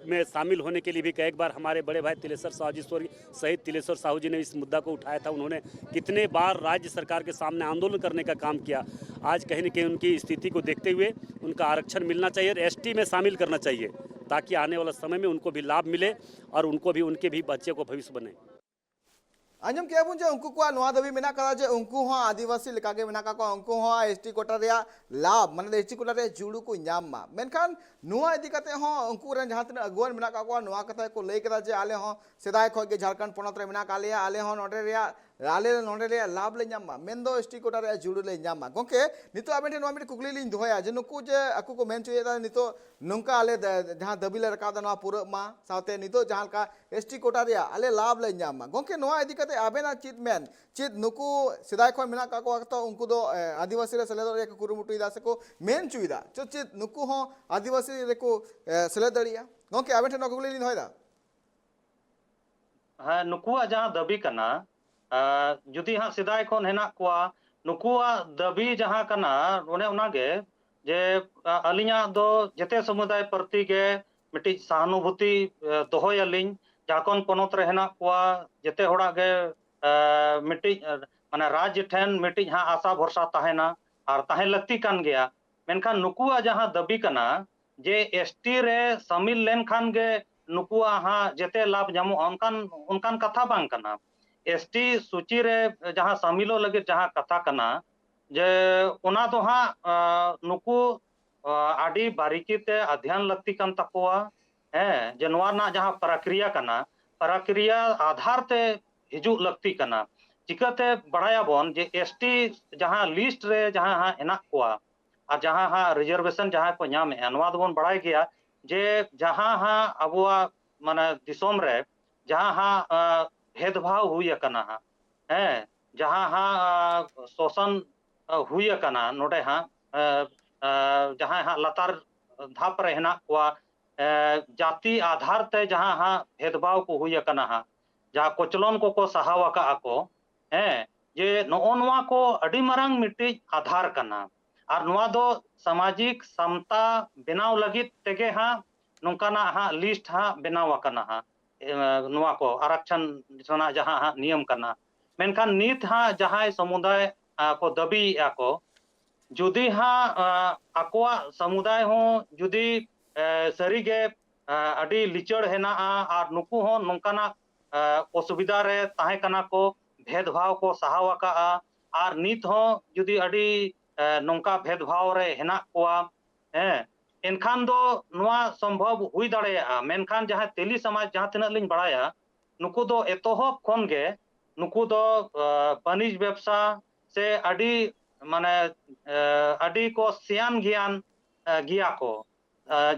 में शामिल होने के लिए भी कई बार हमारे बड़े भाई तिलेश्वर साहू जी, स्वर्गीय शहीद तिलेश्वर साहू जी ने इस मुद्दा को उठाया था। उन्होंने कितने बार राज्य सरकार के सामने आंदोलन करने का काम किया। आज कहीं ना कहीं उनकी स्थिति को देखते हुए उनका आरक्षण मिलना चाहिए और एस टी में शामिल करना चाहिए, ताकि आने वाला समय में उनको भी लाभ मिले और उनको भी, उनके भी बच्चे को भविष्य बने। ᱟᱸᱡᱚᱢ ᱠᱮᱜᱼᱟ ᱵᱚᱱ ᱡᱮ ᱩᱱᱠᱩ ᱠᱚᱣᱟᱜ ᱱᱚᱣᱟ ᱫᱟᱹᱵᱤ ᱢᱮᱱᱟᱜ ᱠᱟᱫᱟ ᱡᱮ ᱩᱱᱠᱩ ᱦᱚᱸ ᱟᱹᱫᱤᱵᱟᱹᱥᱤ ᱞᱮᱠᱟᱜᱮ ᱢᱮᱱᱟᱜ ᱠᱟᱜ ᱠᱚᱣᱟ, ᱩᱱᱠᱩ ᱦᱚᱸ ᱮᱥ ᱴᱤ ᱠᱳᱴᱟ ᱨᱮᱭᱟᱜ ᱞᱟᱵᱷ, ᱢᱟᱱᱮ ᱮᱥ ᱴᱤ ᱠᱳᱴᱟ ᱨᱮᱭᱟᱜ ᱡᱩᱲᱩ ᱠᱚ ᱧᱟᱢ ᱢᱟ᱾ ᱢᱮᱱᱠᱷᱟᱱ ᱱᱚᱣᱟ ᱤᱫᱤ ᱠᱟᱛᱮ ᱦᱚᱸ ᱩᱱᱠᱩ ᱨᱮᱱ ᱡᱟᱦᱟᱸ ᱛᱤᱱᱟᱹᱜ ᱟᱹᱜᱩᱣᱟᱹᱱ ᱢᱮᱱᱟᱜ ᱠᱟᱜ ᱠᱚᱣᱟ, ᱱᱚᱣᱟ ᱠᱟᱛᱷᱟ ᱜᱮᱠᱚ ᱞᱟᱹᱭ ᱠᱮᱫᱟ ᱡᱮ ᱟᱞᱮ ᱦᱚᱸ ᱥᱮᱫᱟᱭ ᱠᱷᱚᱱ ᱜᱮ ᱡᱷᱟᱲᱠᱷᱚᱸᱰ ᱯᱚᱱᱚᱛ ᱨᱮ ᱢᱮᱱᱟᱜ ᱠᱟᱜ ᱞᱮᱭᱟ, ᱟᱞᱮ ᱦᱚᱸ ᱱᱚᱰᱮ ᱨᱮᱭᱟᱜ ᱟᱞᱮ ᱱᱚᱰᱮ ᱨᱮᱭᱟᱜ ᱞᱟᱵᱷ ᱞᱮ ᱧᱟᱢ ᱢᱟ, ᱢᱮᱱᱫᱚ ᱮᱥ ᱴᱤ ᱠᱳᱴᱟ ᱨᱮᱭᱟᱜ ᱡᱩᱲᱩ ᱞᱮ ᱧᱟᱢ ᱢᱟ᱾ ᱜᱚᱢᱠᱮ, ᱱᱤᱛᱚᱜ ᱟᱵᱮᱱ ᱴᱷᱮᱱ ᱱᱚᱣᱟ ᱢᱤᱫᱴᱮᱱ ᱠᱩᱠᱞᱤ ᱞᱤᱧ ᱫᱚᱦᱚᱭᱟ ᱡᱮ ᱱᱩᱠᱩ ᱡᱮ ᱟᱠᱚ ᱠᱚ ᱢᱮᱱ ᱦᱚᱪᱚᱭᱮᱫᱟ, ᱱᱤᱛᱚᱜ ᱱᱚᱝᱠᱟ ᱟᱞᱮ ᱫᱟ-, ᱡᱟᱦᱟᱸ ᱫᱟᱹᱵᱤ ᱞᱮ ᱨᱟᱠᱟᱵ ᱮᱫᱟ ᱱᱚᱣᱟ ᱯᱩᱨᱟᱹᱜ ᱢᱟ, ᱥᱟᱶᱛᱮ ᱱᱤᱛᱚᱜ ᱡᱟᱦᱟᱸ ᱞᱮᱠᱟ ᱮᱥ ᱴᱤ ᱠᱳᱴᱟ ᱨᱮᱭᱟᱜ ᱟᱞᱮ ᱞᱟᱵᱷ ᱞᱮ ᱧᱟᱢ ᱢᱟ᱾ ᱜᱚᱢᱠᱮ, ᱱᱚᱣᱟ ᱤᱫᱤ ᱠᱟᱛᱮ ᱟᱵᱮᱱᱟᱜ ᱪᱮᱫ ᱢᱮᱱ? ᱪᱮᱫ ᱱᱩᱠᱩ ᱥᱮᱫᱟᱭ ᱠᱷᱚᱱ ᱢᱮᱱᱟᱜ ᱠᱟᱜ ᱠᱚᱣᱟ ᱛᱚ, ᱩᱱᱠᱩ ᱫᱚ, ᱮ, ᱟᱹᱫᱤᱵᱟᱹᱥᱤ ᱨᱮ ᱥᱮᱞᱮᱫᱚᱜ ᱨᱮᱭᱟᱜ ᱠᱚ ᱠᱩᱨᱩᱢᱩᱴᱩᱭᱮᱫᱟ ᱥᱮᱠᱚ ᱢᱮᱱ ᱦᱚᱪᱚᱭᱮᱫᱟ, ᱪᱮᱫ, ᱪᱮᱫ ᱱᱩᱠᱩ ᱦᱚᱸ ᱟᱹᱫᱤᱵᱟᱹᱥᱤ ᱨᱮᱠᱚ, ᱮ, ᱥᱮᱞᱮᱫ ᱫᱟᱲᱮᱭᱟᱜᱼᱟ? ᱜᱚᱢᱠᱮ, ᱟᱵᱮᱱ ᱴᱷᱮᱱ ᱱᱚᱣᱟ ᱠᱩᱠᱞᱤ ᱞᱤᱧ ᱫᱚᱦᱚᱭᱮᱫᱟ᱾ ᱦᱮᱸ, ᱱᱩᱠᱩᱣᱟᱜ ᱡᱟᱦᱟᱸ ᱫᱟᱹᱵᱤ ᱠᱟᱱᱟ, ᱟᱨ ᱡᱩᱫᱤ ᱦᱟᱸᱜ ᱥᱮᱫᱟᱭ ᱠᱷᱚᱱ ᱦᱮᱱᱟᱜ ᱠᱚᱣᱟ, ᱱᱩᱠᱩᱣᱟᱜ ᱫᱟᱹᱵᱤ ᱡᱟᱦᱟᱸ ᱠᱟᱱᱟ, ᱚᱱᱮ ᱚᱱᱟᱜᱮ ᱡᱮ, ᱟ, ᱟᱹᱞᱤᱧᱟᱜ ᱫᱚ ᱡᱮᱛᱮ ᱥᱚᱢᱩᱫᱟᱭ ᱯᱨᱚᱛᱤ ᱜᱮ ᱢᱤᱫᱴᱤᱡ ᱥᱟᱦᱟᱱᱩᱵᱷᱩᱛᱤ, ᱮ, ᱫᱚᱦᱚᱭᱟᱞᱤᱧ᱾ ᱡᱷᱟᱲᱠᱷᱚᱸᱰ ᱯᱚᱱᱚᱛ ᱨᱮ ᱦᱮᱱᱟᱜ ᱠᱚᱣᱟ, ᱡᱮᱛᱮ ᱦᱚᱲᱟᱜ ᱜᱮ, ᱮ, ᱢᱤᱫᱴᱤᱡ, ᱮ, ᱢᱟᱱᱮ ᱨᱟᱡᱽ ᱴᱷᱮᱱ ᱢᱤᱫᱴᱤᱡ ᱦᱟᱸᱜ ᱟᱥᱟ ᱵᱷᱚᱨᱥᱟ ᱛᱟᱦᱮᱱᱟ ᱟᱨ ᱛᱟᱦᱮᱸ ᱞᱟᱹᱠᱛᱤ ᱠᱟᱱ ᱜᱮᱭᱟ᱾ ᱢᱮᱱᱠᱷᱟᱱ ᱱᱩᱠᱩᱣᱟᱜ ᱡᱟᱦᱟᱸ ᱫᱟᱹᱵᱤ ᱠᱟᱱᱟ ᱡᱮ ᱮᱥ ᱴᱤ ᱨᱮ ᱥᱟᱢᱤᱞ ᱞᱮᱱᱠᱷᱟᱱ ᱜᱮ ᱱᱩᱠᱩᱣᱟᱜ ᱦᱟᱸᱜ ᱡᱮᱛᱮ ᱞᱟᱵᱷ ᱧᱟᱢᱚᱜᱼᱟ, ᱚᱱᱠᱟᱱ, ᱚᱱᱠᱟᱱ ᱠᱟᱛᱷᱟ ᱵᱟᱝ ᱠᱟᱱᱟ᱾ ᱮᱥ ᱴᱤ ᱥᱩᱪᱤ ᱨᱮ ᱡᱟᱦᱟᱸ ᱥᱟᱢᱤᱞᱚᱜ ᱞᱟᱹᱜᱤᱫ ᱡᱟᱦᱟᱸ ᱠᱟᱛᱷᱟ ᱠᱟᱱᱟ, ᱡᱮ ᱚᱱᱟ ᱫᱚ ᱦᱟᱸᱜ, ᱟ, ᱱᱩᱠᱩ, ᱟ, ᱟᱹᱰᱤ ᱵᱟᱨᱤᱠᱤ ᱛᱮ ᱟᱫᱷᱭᱟᱱ ᱞᱟᱹᱠᱛᱤ ᱠᱟᱱ ᱛᱟᱠᱚᱣᱟ᱾ ᱦᱮᱸ, ᱡᱮ ᱱᱚᱣᱟ ᱨᱮᱱᱟᱜ ᱡᱟᱦᱟᱸ ᱯᱨᱚᱠᱨᱤᱭᱟ ᱠᱟᱱᱟ, ᱯᱨᱚᱠᱨᱤᱭᱟ ᱟᱫᱷᱟᱨ ᱛᱮ ᱦᱤᱡᱩᱜ ᱞᱟᱹᱠᱛᱤ ᱠᱟᱱᱟ᱾ ᱪᱤᱠᱟᱹᱛᱮ ᱵᱟᱲᱟᱭᱟᱵᱚᱱ ᱡᱮ ᱮᱥ ᱴᱤ ᱡᱟᱦᱟᱸ ᱞᱤᱥᱴ ᱨᱮ ᱡᱟᱦᱟᱸ ᱦᱟᱸᱜ ᱦᱮᱱᱟᱜ ᱠᱚᱣᱟ ᱟᱨ ᱡᱟᱦᱟᱸ ᱦᱟᱸᱜ ᱨᱤᱡᱟᱨᱵᱷᱮᱥᱚᱱ ᱡᱟᱦᱟᱸ ᱠᱚ ᱧᱟᱢᱮᱜᱼᱟ, ᱱᱚᱣᱟ ᱫᱚᱵᱚᱱ ᱵᱟᱲᱟᱭ ᱜᱮᱭᱟ ᱡᱮ ᱡᱟᱦᱟᱸ ᱦᱟᱸᱜ ᱟᱵᱚᱣᱟᱜ ᱢᱟᱱᱮ ᱫᱤᱥᱚᱢ ᱨᱮ ᱡᱟᱦᱟᱸ ᱦᱟᱸᱜ, ᱟ, ᱵᱷᱮᱫᱽᱵᱷᱟᱣ ᱦᱩᱭ ᱟᱠᱟᱱᱟ ᱦᱟᱸᱜ, ᱦᱮᱸ, ᱡᱟᱦᱟᱸ ᱦᱟᱸᱜ, ᱟ, ᱥᱳᱥᱟᱱ, ᱟ, ᱦᱩᱭ ᱟᱠᱟᱱᱟ ᱱᱚᱰᱮ ᱦᱟᱸᱜ, ᱟ, ᱟ, ᱡᱟᱦᱟᱸᱭ ᱦᱟᱸᱜ ᱞᱟᱛᱟᱨ ᱫᱷᱟᱯ ᱨᱮ ᱦᱮᱱᱟᱜ ᱠᱚᱣᱟ, ᱮ, ᱡᱟᱹᱛᱤ ᱟᱫᱷᱟᱨ ᱛᱮ ᱡᱟᱦᱟᱸ ᱦᱟᱸᱜ ᱵᱷᱮᱫᱽᱵᱷᱟᱣ ᱠᱚ ᱦᱩᱭ ᱟᱠᱟᱱᱟ ᱦᱟᱸᱜ, ᱡᱟᱦᱟᱸ ᱠᱚᱪᱞᱚᱱ ᱠᱚᱠᱚ ᱥᱟᱦᱟᱣ ᱟᱠᱟᱜᱼᱟ ᱠᱚ, ᱦᱮᱸ, ᱡᱮ ᱱᱚᱜᱼᱚ ᱱᱚᱣᱟ ᱠᱚ ᱟᱹᱰᱤ ᱢᱟᱨᱟᱝ ᱢᱤᱫᱴᱤᱡ ᱟᱫᱷᱟᱨ ᱠᱟᱱᱟ᱾ ᱟᱨ ᱱᱚᱣᱟ ᱫᱚ ᱥᱟᱢᱟᱡᱤᱠ ᱥᱟᱢᱛᱟ ᱵᱮᱱᱟᱣ ᱞᱟᱹᱜᱤᱫ ᱛᱮᱜᱮ ᱦᱟᱸᱜ ᱱᱚᱝᱠᱟᱱᱟᱜ ᱦᱟᱸᱜ ᱞᱤᱥᱴ ᱦᱟᱸᱜ ᱵᱮᱱᱟᱣ ᱟᱠᱟᱱᱟ ᱦᱟᱸᱜ, ᱮ, ᱱᱚᱣᱟ ᱠᱚ ᱟᱨᱟᱠᱪᱷᱚᱱ ᱨᱮᱱᱟᱜ ᱡᱟᱦᱟᱸ ᱦᱟᱸᱜ ᱱᱤᱭᱚᱢ ᱠᱟᱱᱟ᱾ ᱢᱮᱱᱠᱷᱟᱱ ᱱᱤᱛ ᱦᱟᱸᱜ ᱡᱟᱦᱟᱸᱭ ᱥᱚᱢᱩᱫᱟᱭ, ᱟ, ᱠᱚ ᱫᱟᱹᱵᱤᱭᱮᱫᱼᱟ ᱠᱚ, ᱡᱩᱫᱤ ᱦᱟᱸᱜ, ᱟ, ᱟᱠᱚᱣᱟᱜ ᱥᱚᱢᱩᱫᱟᱭ ᱦᱚᱸ ᱡᱩᱫᱤ, ᱮ, ᱥᱟᱹᱨᱤᱜᱮ, ᱟ, ᱟᱹᱰᱤ ᱞᱤᱪᱟᱹᱲ ᱦᱮᱱᱟᱜᱼᱟ ᱟᱨ ᱱᱩᱠᱩ ᱦᱚᱸ ᱱᱚᱝᱠᱟᱱᱟᱜ, ᱟ, ᱚᱥᱩᱵᱤᱫᱷᱟ ᱨᱮ ᱛᱟᱦᱮᱸ ᱠᱟᱱᱟ ᱠᱚ, ᱵᱷᱮᱫᱽᱵᱷᱟᱣ ᱠᱚ ᱥᱟᱦᱟᱣ ᱟᱠᱟᱜᱼᱟ ᱟᱨ ᱱᱤᱛ ᱦᱚᱸ ᱡᱩᱫᱤ ᱟᱹᱰᱤ, ᱮ, ᱱᱚᱝᱠᱟ ᱵᱷᱮᱫᱽᱵᱷᱟᱣ ᱨᱮ ᱦᱮᱱᱟᱜ ᱠᱚᱣᱟ, ᱦᱮᱸ, ᱮᱱᱠᱷᱟᱱ ᱫᱚ ᱱᱚᱣᱟ ᱥᱚᱢᱵᱷᱚᱵ ᱦᱩᱭ ᱫᱟᱲᱮᱭᱟᱜᱼᱟ᱾ ᱢᱮᱱᱠᱷᱟᱱ ᱡᱟᱦᱟᱸᱭ ᱛᱮᱞᱤ ᱥᱚᱢᱟᱡᱽ ᱡᱟᱦᱟᱸ ᱛᱤᱱᱟᱹᱜ ᱞᱤᱧ ᱵᱟᱲᱟᱭᱟ, ᱱᱩᱠᱩ ᱫᱚ ᱮᱛᱚᱦᱚᱵ ᱠᱷᱚᱱ ᱜᱮ ᱱᱩᱠᱩ ᱫᱚ ᱵᱟᱹᱱᱤᱡᱽ ᱵᱮᱵᱽᱥᱟ ᱥᱮ ᱟᱹᱰᱤ ᱢᱟᱱᱮ ᱟᱹᱰᱤ ᱠᱚ ᱥᱮᱭᱟᱱ ᱜᱮᱭᱟᱱ ᱜᱮᱭᱟ ᱠᱚ,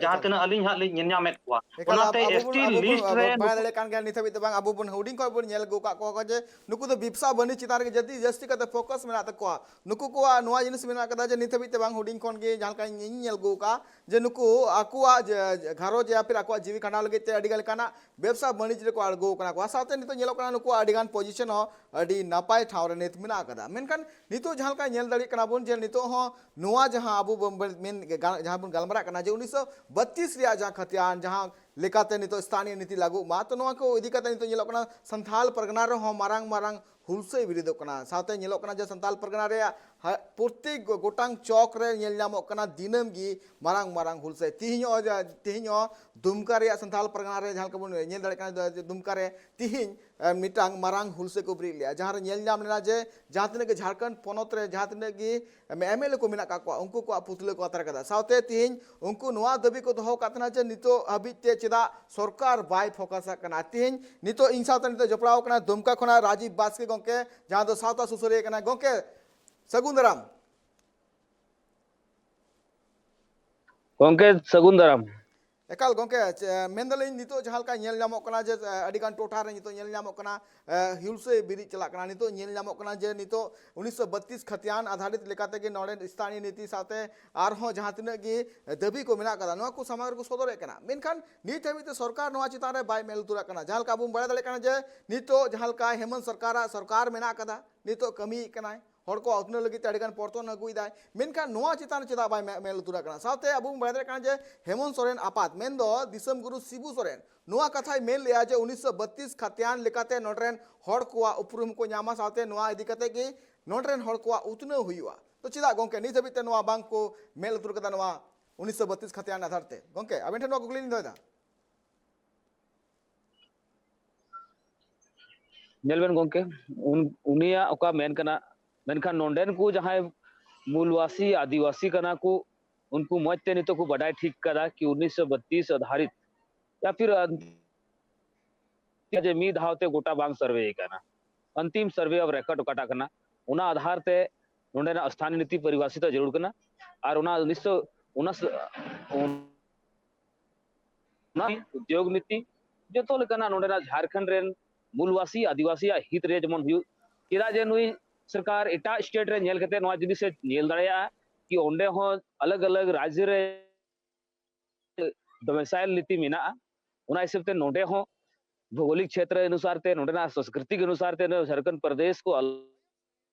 ᱡᱟᱦᱟᱸ ᱛᱤᱱᱟᱹᱜ ᱟᱹᱞᱤᱧ ᱦᱟᱸᱜ ᱞᱤᱧ ᱧᱮᱞ ᱧᱟᱢᱮᱫ ᱠᱚᱣᱟ᱾ ᱚᱱᱟᱛᱮ ᱮᱥ ᱴᱤ ᱞᱤᱥᱴ ᱨᱮ ᱵᱟᱲᱟᱭ ᱫᱟᱲᱮᱭᱟᱜ ᱠᱟᱱ ᱜᱮᱭᱟ, ᱱᱤᱛ ᱦᱟᱹᱵᱤᱡ ᱛᱮ ᱵᱟᱝ, ᱟᱵᱚ ᱵᱚᱱ ᱦᱩᱰᱤᱧ ᱠᱷᱚᱱ ᱵᱚᱱ ᱧᱮᱞ ᱟᱹᱜᱩ ᱟᱠᱟᱫ ᱠᱚᱣᱟ ᱡᱮ ᱱᱩᱠᱩ ᱫᱚ ᱵᱮᱵᱽᱥᱟ ᱵᱟᱹᱱᱤᱡᱽ ᱪᱮᱛᱟᱱ ᱨᱮᱜᱮ ᱡᱟᱹᱥᱛᱤ ᱡᱟᱹᱥᱛᱤ ᱠᱟᱛᱮ ᱯᱷᱳᱠᱟᱥ ᱢᱮᱱᱟᱜ ᱛᱟᱠᱚᱣᱟ᱾ ᱱᱩᱠᱩ ᱠᱚᱣᱟᱜ ᱱᱚᱣᱟ ᱡᱤᱱᱤᱥ ᱢᱮᱱᱟᱜ ᱠᱟᱫᱟ ᱡᱮ ᱱᱤᱛ ᱦᱟᱹᱵᱤᱡ ᱛᱮ ᱵᱟᱝ, ᱦᱩᱰᱤᱧ ᱠᱷᱚᱱ ᱜᱮ ᱡᱟᱦᱟᱸ ᱞᱮᱠᱟ ᱤᱧ ᱧᱮᱞ ᱟᱹᱜᱩ ᱟᱠᱟᱫ ᱡᱮ ᱱᱩᱠᱩ ᱟᱠᱚᱣᱟᱜ ᱡᱮ ᱜᱷᱟᱨᱚᱸᱡᱽ ᱭᱟ ᱯᱷᱤᱨ ᱟᱠᱚᱣᱟᱜ ᱡᱤᱣᱤ ᱠᱷᱟᱸᱰᱟᱣ ᱞᱟᱹᱜᱤᱫ ᱛᱮ ᱟᱹᱰᱤ ᱜᱟᱱ ᱞᱮᱠᱟᱱᱟᱜ ᱵᱮᱵᱽᱥᱟ ᱵᱟᱹᱱᱤᱡᱽ ᱨᱮᱠᱚ ᱟᱬᱜᱚ ᱟᱠᱟᱱᱟ ᱠᱚ᱾ ᱟᱨ ᱥᱟᱶᱛᱮ ᱱᱤᱛᱚᱜ ᱧᱮᱞᱚᱜ ᱠᱟᱱᱟ ᱱᱩᱠᱩᱣᱟᱜ ᱟᱹᱰᱤ ᱜᱟᱱ ᱯᱚᱡᱤᱥᱚᱱ ᱦᱚᱸ ᱟᱹᱰᱤ ᱱᱟᱯᱟᱭ ᱴᱷᱟᱶ ᱨᱮ ᱱᱤᱛ ᱢᱮᱱᱟᱜ ᱟᱠᱟᱫᱟ᱾ ᱢᱮᱱᱠᱷᱟᱱ ᱱᱤᱛᱚᱜ ᱡᱟᱦᱟᱸ ᱞᱮᱠᱟ ᱧᱮᱞ ᱫᱟᱲᱮᱭᱟᱜ ᱠᱟᱱᱟ ᱵᱚᱱ ᱡᱮ ᱱᱤᱛᱚᱜ ᱦᱚᱸ ᱱᱚᱣᱟ ᱡᱟᱦᱟᱸ ᱟᱵᱚ ᱵᱚᱱ ᱢᱮᱱ, ᱡᱟᱦᱟᱸ ᱵᱚᱱ ᱜᱟᱞᱢᱟᱨᱟᱜ ᱠᱟᱱᱟ ᱡᱮ ᱩᱱᱤᱥᱥᱚ ᱵᱟᱛᱤᱥ ᱨᱮᱭᱟᱜ ᱡᱟᱦᱟᱸ ᱠᱷᱟᱛᱤᱭᱟᱱ ᱡᱟᱦᱟᱸ ᱞᱮᱠᱟᱛᱮ ᱱᱤᱛᱚᱜ ᱥᱛᱷᱟᱱᱤᱭᱚ ᱱᱤᱛᱤ ᱞᱟᱹᱜᱩᱜ ᱢᱟ, ᱛᱚ ᱱᱚᱣᱟ ᱠᱚ ᱤᱫᱤ ᱠᱟᱛᱮ ᱱᱤᱛᱚᱜ ᱧᱮᱞᱚᱜ ᱠᱟᱱᱟ ᱥᱟᱱᱛᱟᱞ ᱯᱟᱨᱜᱟᱱᱟ ᱨᱮᱦᱚᱸ ᱢᱟᱨᱟᱝ ᱢᱟᱨᱟᱝ ᱦᱩᱞᱥᱟᱹᱭ ᱵᱤᱨᱤᱫᱚᱜ ᱠᱟᱱᱟ᱾ ᱥᱟᱶᱛᱮ ᱧᱮᱞᱚᱜ ᱠᱟᱱᱟ ᱡᱮ ᱥᱟᱱᱛᱟᱞ ᱯᱟᱨᱜᱟᱱᱟ ᱨᱮᱭᱟᱜ ᱦᱟ-, ᱯᱨᱚᱛᱮᱠ ᱜᱚ-, ᱜᱚᱴᱟᱝ ᱪᱚᱠ ᱨᱮ ᱧᱮᱞ ᱧᱟᱢᱚᱜ ᱠᱟᱱᱟ ᱫᱤᱱᱟᱹᱢ ᱜᱮ ᱢᱟᱨᱟᱝ ᱢᱟᱨᱟᱝ ᱦᱩᱞᱥᱟᱹᱭ᱾ ᱛᱤᱦᱤᱧ ᱦᱚᱸ ᱡᱟ-, ᱛᱤᱦᱤᱧ ᱦᱚᱸ ᱫᱩᱢᱠᱟ ᱨᱮᱭᱟᱜ ᱥᱟᱱᱛᱟᱞ ᱯᱟᱨᱜᱟᱱᱟ ᱨᱮ ᱡᱟᱦᱟᱸ ᱞᱮᱠᱟ ᱵᱚᱱ ᱧᱮᱞ ᱫᱟᱲᱮᱭᱟᱜ ᱠᱟᱱᱟ ᱡᱮ ᱫᱩᱢᱠᱟ ᱨᱮ ᱛᱤᱦᱤᱧ, ᱮ, ᱢᱤᱫᱴᱟᱝ ᱢᱟᱨᱟᱝ ᱦᱩᱞᱥᱟᱹᱭ ᱠᱚ ᱵᱮᱨᱮᱫ ᱞᱮᱫᱼᱟ, ᱡᱟᱦᱟᱸ ᱨᱮ ᱧᱮᱞ ᱧᱟᱢ ᱞᱮᱱᱟ ᱡᱮ ᱡᱟᱦᱟᱸ ᱛᱤᱱᱟᱹᱜ ᱜᱮ ᱡᱷᱟᱲᱠᱷᱚᱸᱰ ᱯᱚᱱᱚᱛ ᱨᱮ ᱡᱟᱦᱟᱸ ᱛᱤᱱᱟᱹᱜ ᱜᱮ ᱮᱢ ᱮᱞ ᱮ ᱠᱚ ᱢᱮᱱᱟᱜ ᱟᱠᱟᱫ ᱠᱚᱣᱟ, ᱩᱱᱠᱩ ᱠᱚᱣᱟᱜ ᱯᱩᱛᱞᱟᱹ ᱠᱚ ᱟᱛᱟᱨ ᱠᱟᱫᱟ᱾ ᱥᱟᱶᱛᱮ ᱛᱤᱦᱤᱧ ᱩᱱᱠᱩ ᱱᱚᱣᱟ ᱫᱟᱹᱵᱤ ᱠᱚ ᱫᱚᱦᱚ ᱟᱠᱟᱫ ᱛᱟᱦᱮᱱᱟ ᱡᱮ ᱱᱤᱛᱚᱜ ᱦᱟᱹᱵᱤᱡ ᱛᱮ ᱪᱮᱫᱟᱜ ᱥᱚᱨᱠᱟᱨ ᱵᱟᱭ ᱯᱷᱳᱠᱟᱥ ᱟᱜ ᱠᱟᱱᱟ᱾ ᱛᱤᱦᱤᱧ ᱱᱤᱛᱚᱜ ᱤᱧ ᱥᱟᱶᱛᱮ ᱱᱤᱛᱚᱜ ᱡᱚᱯᱲᱟᱣ ᱠᱟᱱᱟ ᱫᱩᱢᱠᱟ ᱠᱷᱚᱱᱟᱜ ᱨᱟᱡᱤᱵᱽ ᱵᱟᱥᱠᱮ ᱜᱚᱢᱠᱮ, ᱡᱟᱦᱟᱸ ᱫᱚ ᱥᱟᱶᱛᱟ ᱥᱩᱥᱟᱹᱨᱤᱭᱟᱹ ᱠᱟᱱᱟᱭ᱾ ᱜᱚᱢᱠᱮ, ᱥᱟᱹᱜᱩᱱ ᱫᱟᱨᱟᱢ᱾ ᱜᱚᱢᱠᱮ, ᱥᱟᱹᱜᱩᱱ ᱫᱟᱨᱟᱢ᱾ ᱮᱠᱟᱞ ᱜᱚᱢᱠᱮ, ᱪᱮ-, ᱢᱮᱱᱫᱟᱞᱤᱧ ᱱᱤᱛᱚᱜ ᱡᱟᱦᱟᱸ ᱞᱮᱠᱟ ᱧᱮᱞ ᱧᱟᱢᱚᱜ ᱠᱟᱱᱟ ᱡᱮ, ᱮ, ᱟᱹᱰᱤᱜᱟᱱ ᱴᱚᱴᱷᱟ ᱨᱮ ᱱᱤᱛᱚᱜ ᱧᱮᱞ ᱧᱟᱢᱚᱜ ᱠᱟᱱᱟ, ᱮ, ᱦᱩᱞᱥᱟᱹᱭ ᱵᱤᱨᱤᱫ ᱪᱟᱞᱟᱜ ᱠᱟᱱᱟ᱾ ᱱᱤᱛᱚᱜ ᱧᱮᱞ ᱧᱟᱢᱚᱜ ᱠᱟᱱᱟ ᱡᱮ ᱱᱤᱛᱚᱜ ᱩᱱᱤᱥᱥᱚ ᱵᱟᱛᱤᱥ ᱠᱷᱟᱛᱤᱭᱟᱱ ᱟᱫᱷᱟᱨᱤᱛ ᱞᱮᱠᱟ ᱛᱮᱜᱮ ᱱᱚᱰᱮ ᱥᱛᱷᱟᱱᱤᱭᱚ ᱱᱤᱛᱤ ᱥᱟᱶᱛᱮ ᱟᱨᱦᱚᱸ ᱡᱟᱦᱟᱸ ᱛᱤᱱᱟᱹᱜ ᱜᱮ ᱫᱟᱹᱵᱤ ᱠᱚ ᱢᱮᱱᱟᱜ ᱟᱠᱟᱫᱟ, ᱱᱚᱣᱟ ᱠᱚ ᱥᱟᱢᱟᱝ ᱨᱮᱠᱚ ᱥᱚᱫᱚᱨᱮᱫ ᱠᱟᱱᱟ᱾ ᱢᱮᱱᱠᱷᱟᱱ ᱱᱤᱛ ᱦᱟᱹᱵᱤᱡ ᱛᱮ ᱥᱚᱨᱠᱟᱨ ᱱᱚᱣᱟ ᱪᱮᱛᱟᱱ ᱨᱮ ᱵᱟᱭ ᱢᱮᱫ ᱞᱩᱛᱩᱨᱟᱜ ᱠᱟᱱᱟ᱾ ᱡᱟᱦᱟᱸ ᱞᱮᱠᱟ ᱟᱵᱚ ᱵᱚᱱ ᱵᱟᱲᱟᱭ ᱫᱟᱲᱮᱭᱟᱜ ᱠᱟᱱᱟ ᱡᱮ ᱱᱤᱛᱚᱜ ᱡᱟᱦᱟᱸ ᱞᱮᱠᱟ ᱦᱮᱢᱚᱱᱛ ᱥᱚᱨᱠᱟᱨᱟᱜ ᱥᱚᱨᱠᱟᱨ ᱢᱮᱱᱟᱜ ᱟᱠᱟᱫᱟ, ᱱᱤᱛᱚᱜ ᱠᱟᱹᱢᱤᱭᱮᱫ ᱠᱟᱱᱟᱭ, ᱦᱚᱲ ᱠᱚᱣᱟᱜ ᱩᱛᱱᱟᱹᱣ ᱞᱟᱹᱜᱤᱫ ᱛᱮ ᱟᱹᱰᱤᱜᱟᱱ ᱯᱚᱨᱛᱚᱱ ᱟᱹᱜᱩᱭᱮᱫᱟᱭ, ᱢᱮᱱᱠᱷᱟᱱ ᱱᱚᱣᱟ ᱪᱮᱛᱟᱱ ᱨᱮ ᱪᱮᱫᱟᱜ ᱵᱟᱭ ᱢᱮ-, ᱢᱮᱫ ᱞᱩᱛᱩᱨᱟᱜ ᱠᱟᱱᱟ? ᱥᱟᱶᱛᱮ ᱟᱵᱚ ᱵᱚᱱ ᱵᱟᱲᱟᱭ ᱫᱟᱲᱮᱭᱟᱜ ᱠᱟᱱᱟ ᱡᱮ ᱦᱮᱢᱚᱱᱛ ᱥᱚᱨᱮᱱ ᱟᱯᱟᱛ, ᱢᱮᱱᱫᱚ ᱫᱤᱥᱚᱢ ᱜᱩᱨᱩ ᱥᱤᱵᱩ ᱥᱚᱨᱮᱱ, ᱱᱚᱣᱟ ᱠᱟᱛᱷᱟᱭ ᱢᱮᱱ ᱞᱮᱜᱼᱟ ᱡᱮ ᱩᱱᱤᱥᱥᱚ ᱵᱟᱛᱤᱥ ᱠᱷᱟᱛᱤᱭᱟᱱ ᱞᱮᱠᱟᱛᱮ ᱱᱚᱰᱮ ᱨᱮᱱ ᱦᱚᱲ ᱠᱚᱣᱟᱜ ᱩᱯᱨᱩᱢ ᱠᱚ ᱧᱟᱢᱟ, ᱥᱟᱶᱛᱮ ᱱᱚᱣᱟ ᱤᱫᱤ ᱠᱟᱛᱮ ᱜᱮ ᱱᱚᱰᱮ ᱨᱮᱱ ᱦᱚᱲ ᱠᱚᱣᱟᱜ ᱩᱛᱱᱟᱹᱣ ᱦᱩᱭᱩᱜᱼᱟ᱾ ᱛᱚ ᱪᱮᱫᱟᱜ ᱜᱚᱢᱠᱮ ᱱᱤᱛ ᱦᱟᱹᱵᱤᱡ ᱛᱮ ᱱᱚᱣᱟ ᱵᱟᱝ ᱠᱚ ᱢᱮᱫ ᱞᱩᱛᱩᱨ ᱠᱟᱫᱟ ᱱᱚᱣᱟ ᱩᱱᱤᱥᱥᱚ ᱵᱟᱛᱤᱥ ᱠᱷᱟᱛᱤᱭᱟᱱ ᱟᱫᱷᱟᱨ ᱛᱮ? ᱜᱚᱢᱠᱮ, ᱟᱵᱮᱱ ᱴᱷᱮᱱ ᱱᱚᱣᱟ ᱠᱩᱠᱞᱤ ᱞᱤᱧ ᱫᱚᱦᱚᱭᱮᱫᱟ᱾ ᱧᱮᱞ ᱵᱮᱱ ᱜᱚᱢᱠᱮ, ᱩᱱ-, ᱩᱱᱤᱭᱟᱜ ᱚᱠᱟ ᱢᱮᱱ ᱠᱟᱱᱟ, ᱢᱮᱱᱠᱷᱟᱱ ᱱᱚᱰᱮᱱ ᱠᱚ ᱡᱟᱦᱟᱸᱭ ᱢᱩᱞᱣᱟᱥᱤ ᱟᱹᱫᱤᱣᱟᱥᱤ ᱠᱟᱱᱟ ᱠᱚ, ᱩᱱᱠᱩ ᱢᱚᱡᱽ ᱛᱮ ᱱᱤᱛᱚᱜ ᱠᱚ ᱵᱟᱰᱟᱭ ᱴᱷᱤᱠ ᱠᱟᱫᱟ ᱠᱤ ᱩᱱᱤᱥᱥᱚ ᱵᱟᱛᱤᱥ ᱟᱫᱷᱟᱨᱤᱛ ᱭᱟ ᱯᱷᱤᱨ ᱡᱮ ᱢᱤᱫ ᱫᱷᱟᱣ ᱛᱮ ᱜᱚᱴᱟ ᱵᱟᱝ ᱥᱟᱨᱵᱷᱮ ᱠᱟᱱᱟ᱾ ᱚᱱᱛᱤᱢ survey of record ᱚᱠᱟᱴᱟᱜ ᱠᱟᱱᱟ, ᱚᱱᱟ ᱟᱫᱷᱟᱨ ᱛᱮ ᱱᱚᱰᱮᱱᱟᱜ ᱥᱛᱷᱟᱱᱤᱭᱚ ᱱᱤᱛᱤ ᱯᱚᱨᱤᱵᱷᱟᱥᱤᱛ ᱡᱟᱹᱨᱩᱲ ᱠᱟᱱᱟ᱾ ᱟᱨ ᱚᱱᱟ ᱩᱱᱤᱥᱥᱚ ᱚᱱᱟ ᱥ- ᱚᱱᱟ ᱩᱫᱽᱭᱳᱜᱽ ᱱᱤᱛᱤ, ᱡᱚᱛᱚ ᱞᱮᱠᱟᱱᱟᱜ ᱱᱚᱰᱮᱱᱟᱜ ᱡᱷᱟᱲᱠᱷᱚᱸᱰ ᱨᱮᱱ ᱢᱩᱞᱵᱟᱥᱤ ᱟᱹᱫᱤᱵᱟᱹᱥᱤᱭᱟᱜ ᱦᱤᱛ ᱨᱮ ᱡᱮᱢᱚᱱ ᱦᱩᱭᱩᱜ᱾ ᱪᱮᱫᱟᱜ ᱡᱮ ᱱᱩᱭ ᱥᱚᱨᱠᱟᱨ ᱮᱴᱟᱜ ᱥᱴᱮᱴ ᱨᱮ ᱧᱮᱞ ᱠᱟᱛᱮ ᱱᱚᱣᱟ ᱡᱤᱱᱤᱥ ᱮ ᱧᱮᱞ ᱫᱟᱲᱮᱭᱟᱜᱼᱟ ᱠᱤ ᱚᱸᱰᱮ ᱦᱚᱸ ᱟᱞᱟᱜᱽ ᱟᱞᱟᱜᱽ ᱨᱟᱡᱽᱡᱚ ᱨᱮ ᱰᱚᱢᱮᱥᱟᱭᱤᱞ ᱱᱤᱛᱤ ᱢᱮᱱᱟᱜᱼᱟ᱾ ᱚᱱᱟ ᱦᱤᱥᱟᱹᱵ ᱛᱮ ᱱᱚᱰᱮ ᱦᱚᱸ ᱵᱷᱳᱜᱳᱞᱤᱠ ᱪᱷᱮᱛᱨᱚ ᱚᱱᱩᱥᱟᱨ ᱛᱮ, ᱱᱚᱰᱮᱱᱟᱜ ᱥᱚᱝᱥᱠᱨᱤᱛᱤᱠ ᱚᱱᱩᱥᱟᱨ ᱛᱮ ᱱᱚᱰᱮ ᱡᱷᱟᱲᱠᱷᱚᱸᱰ ᱯᱨᱚᱫᱮᱥ ᱠᱚ ᱟᱞ-,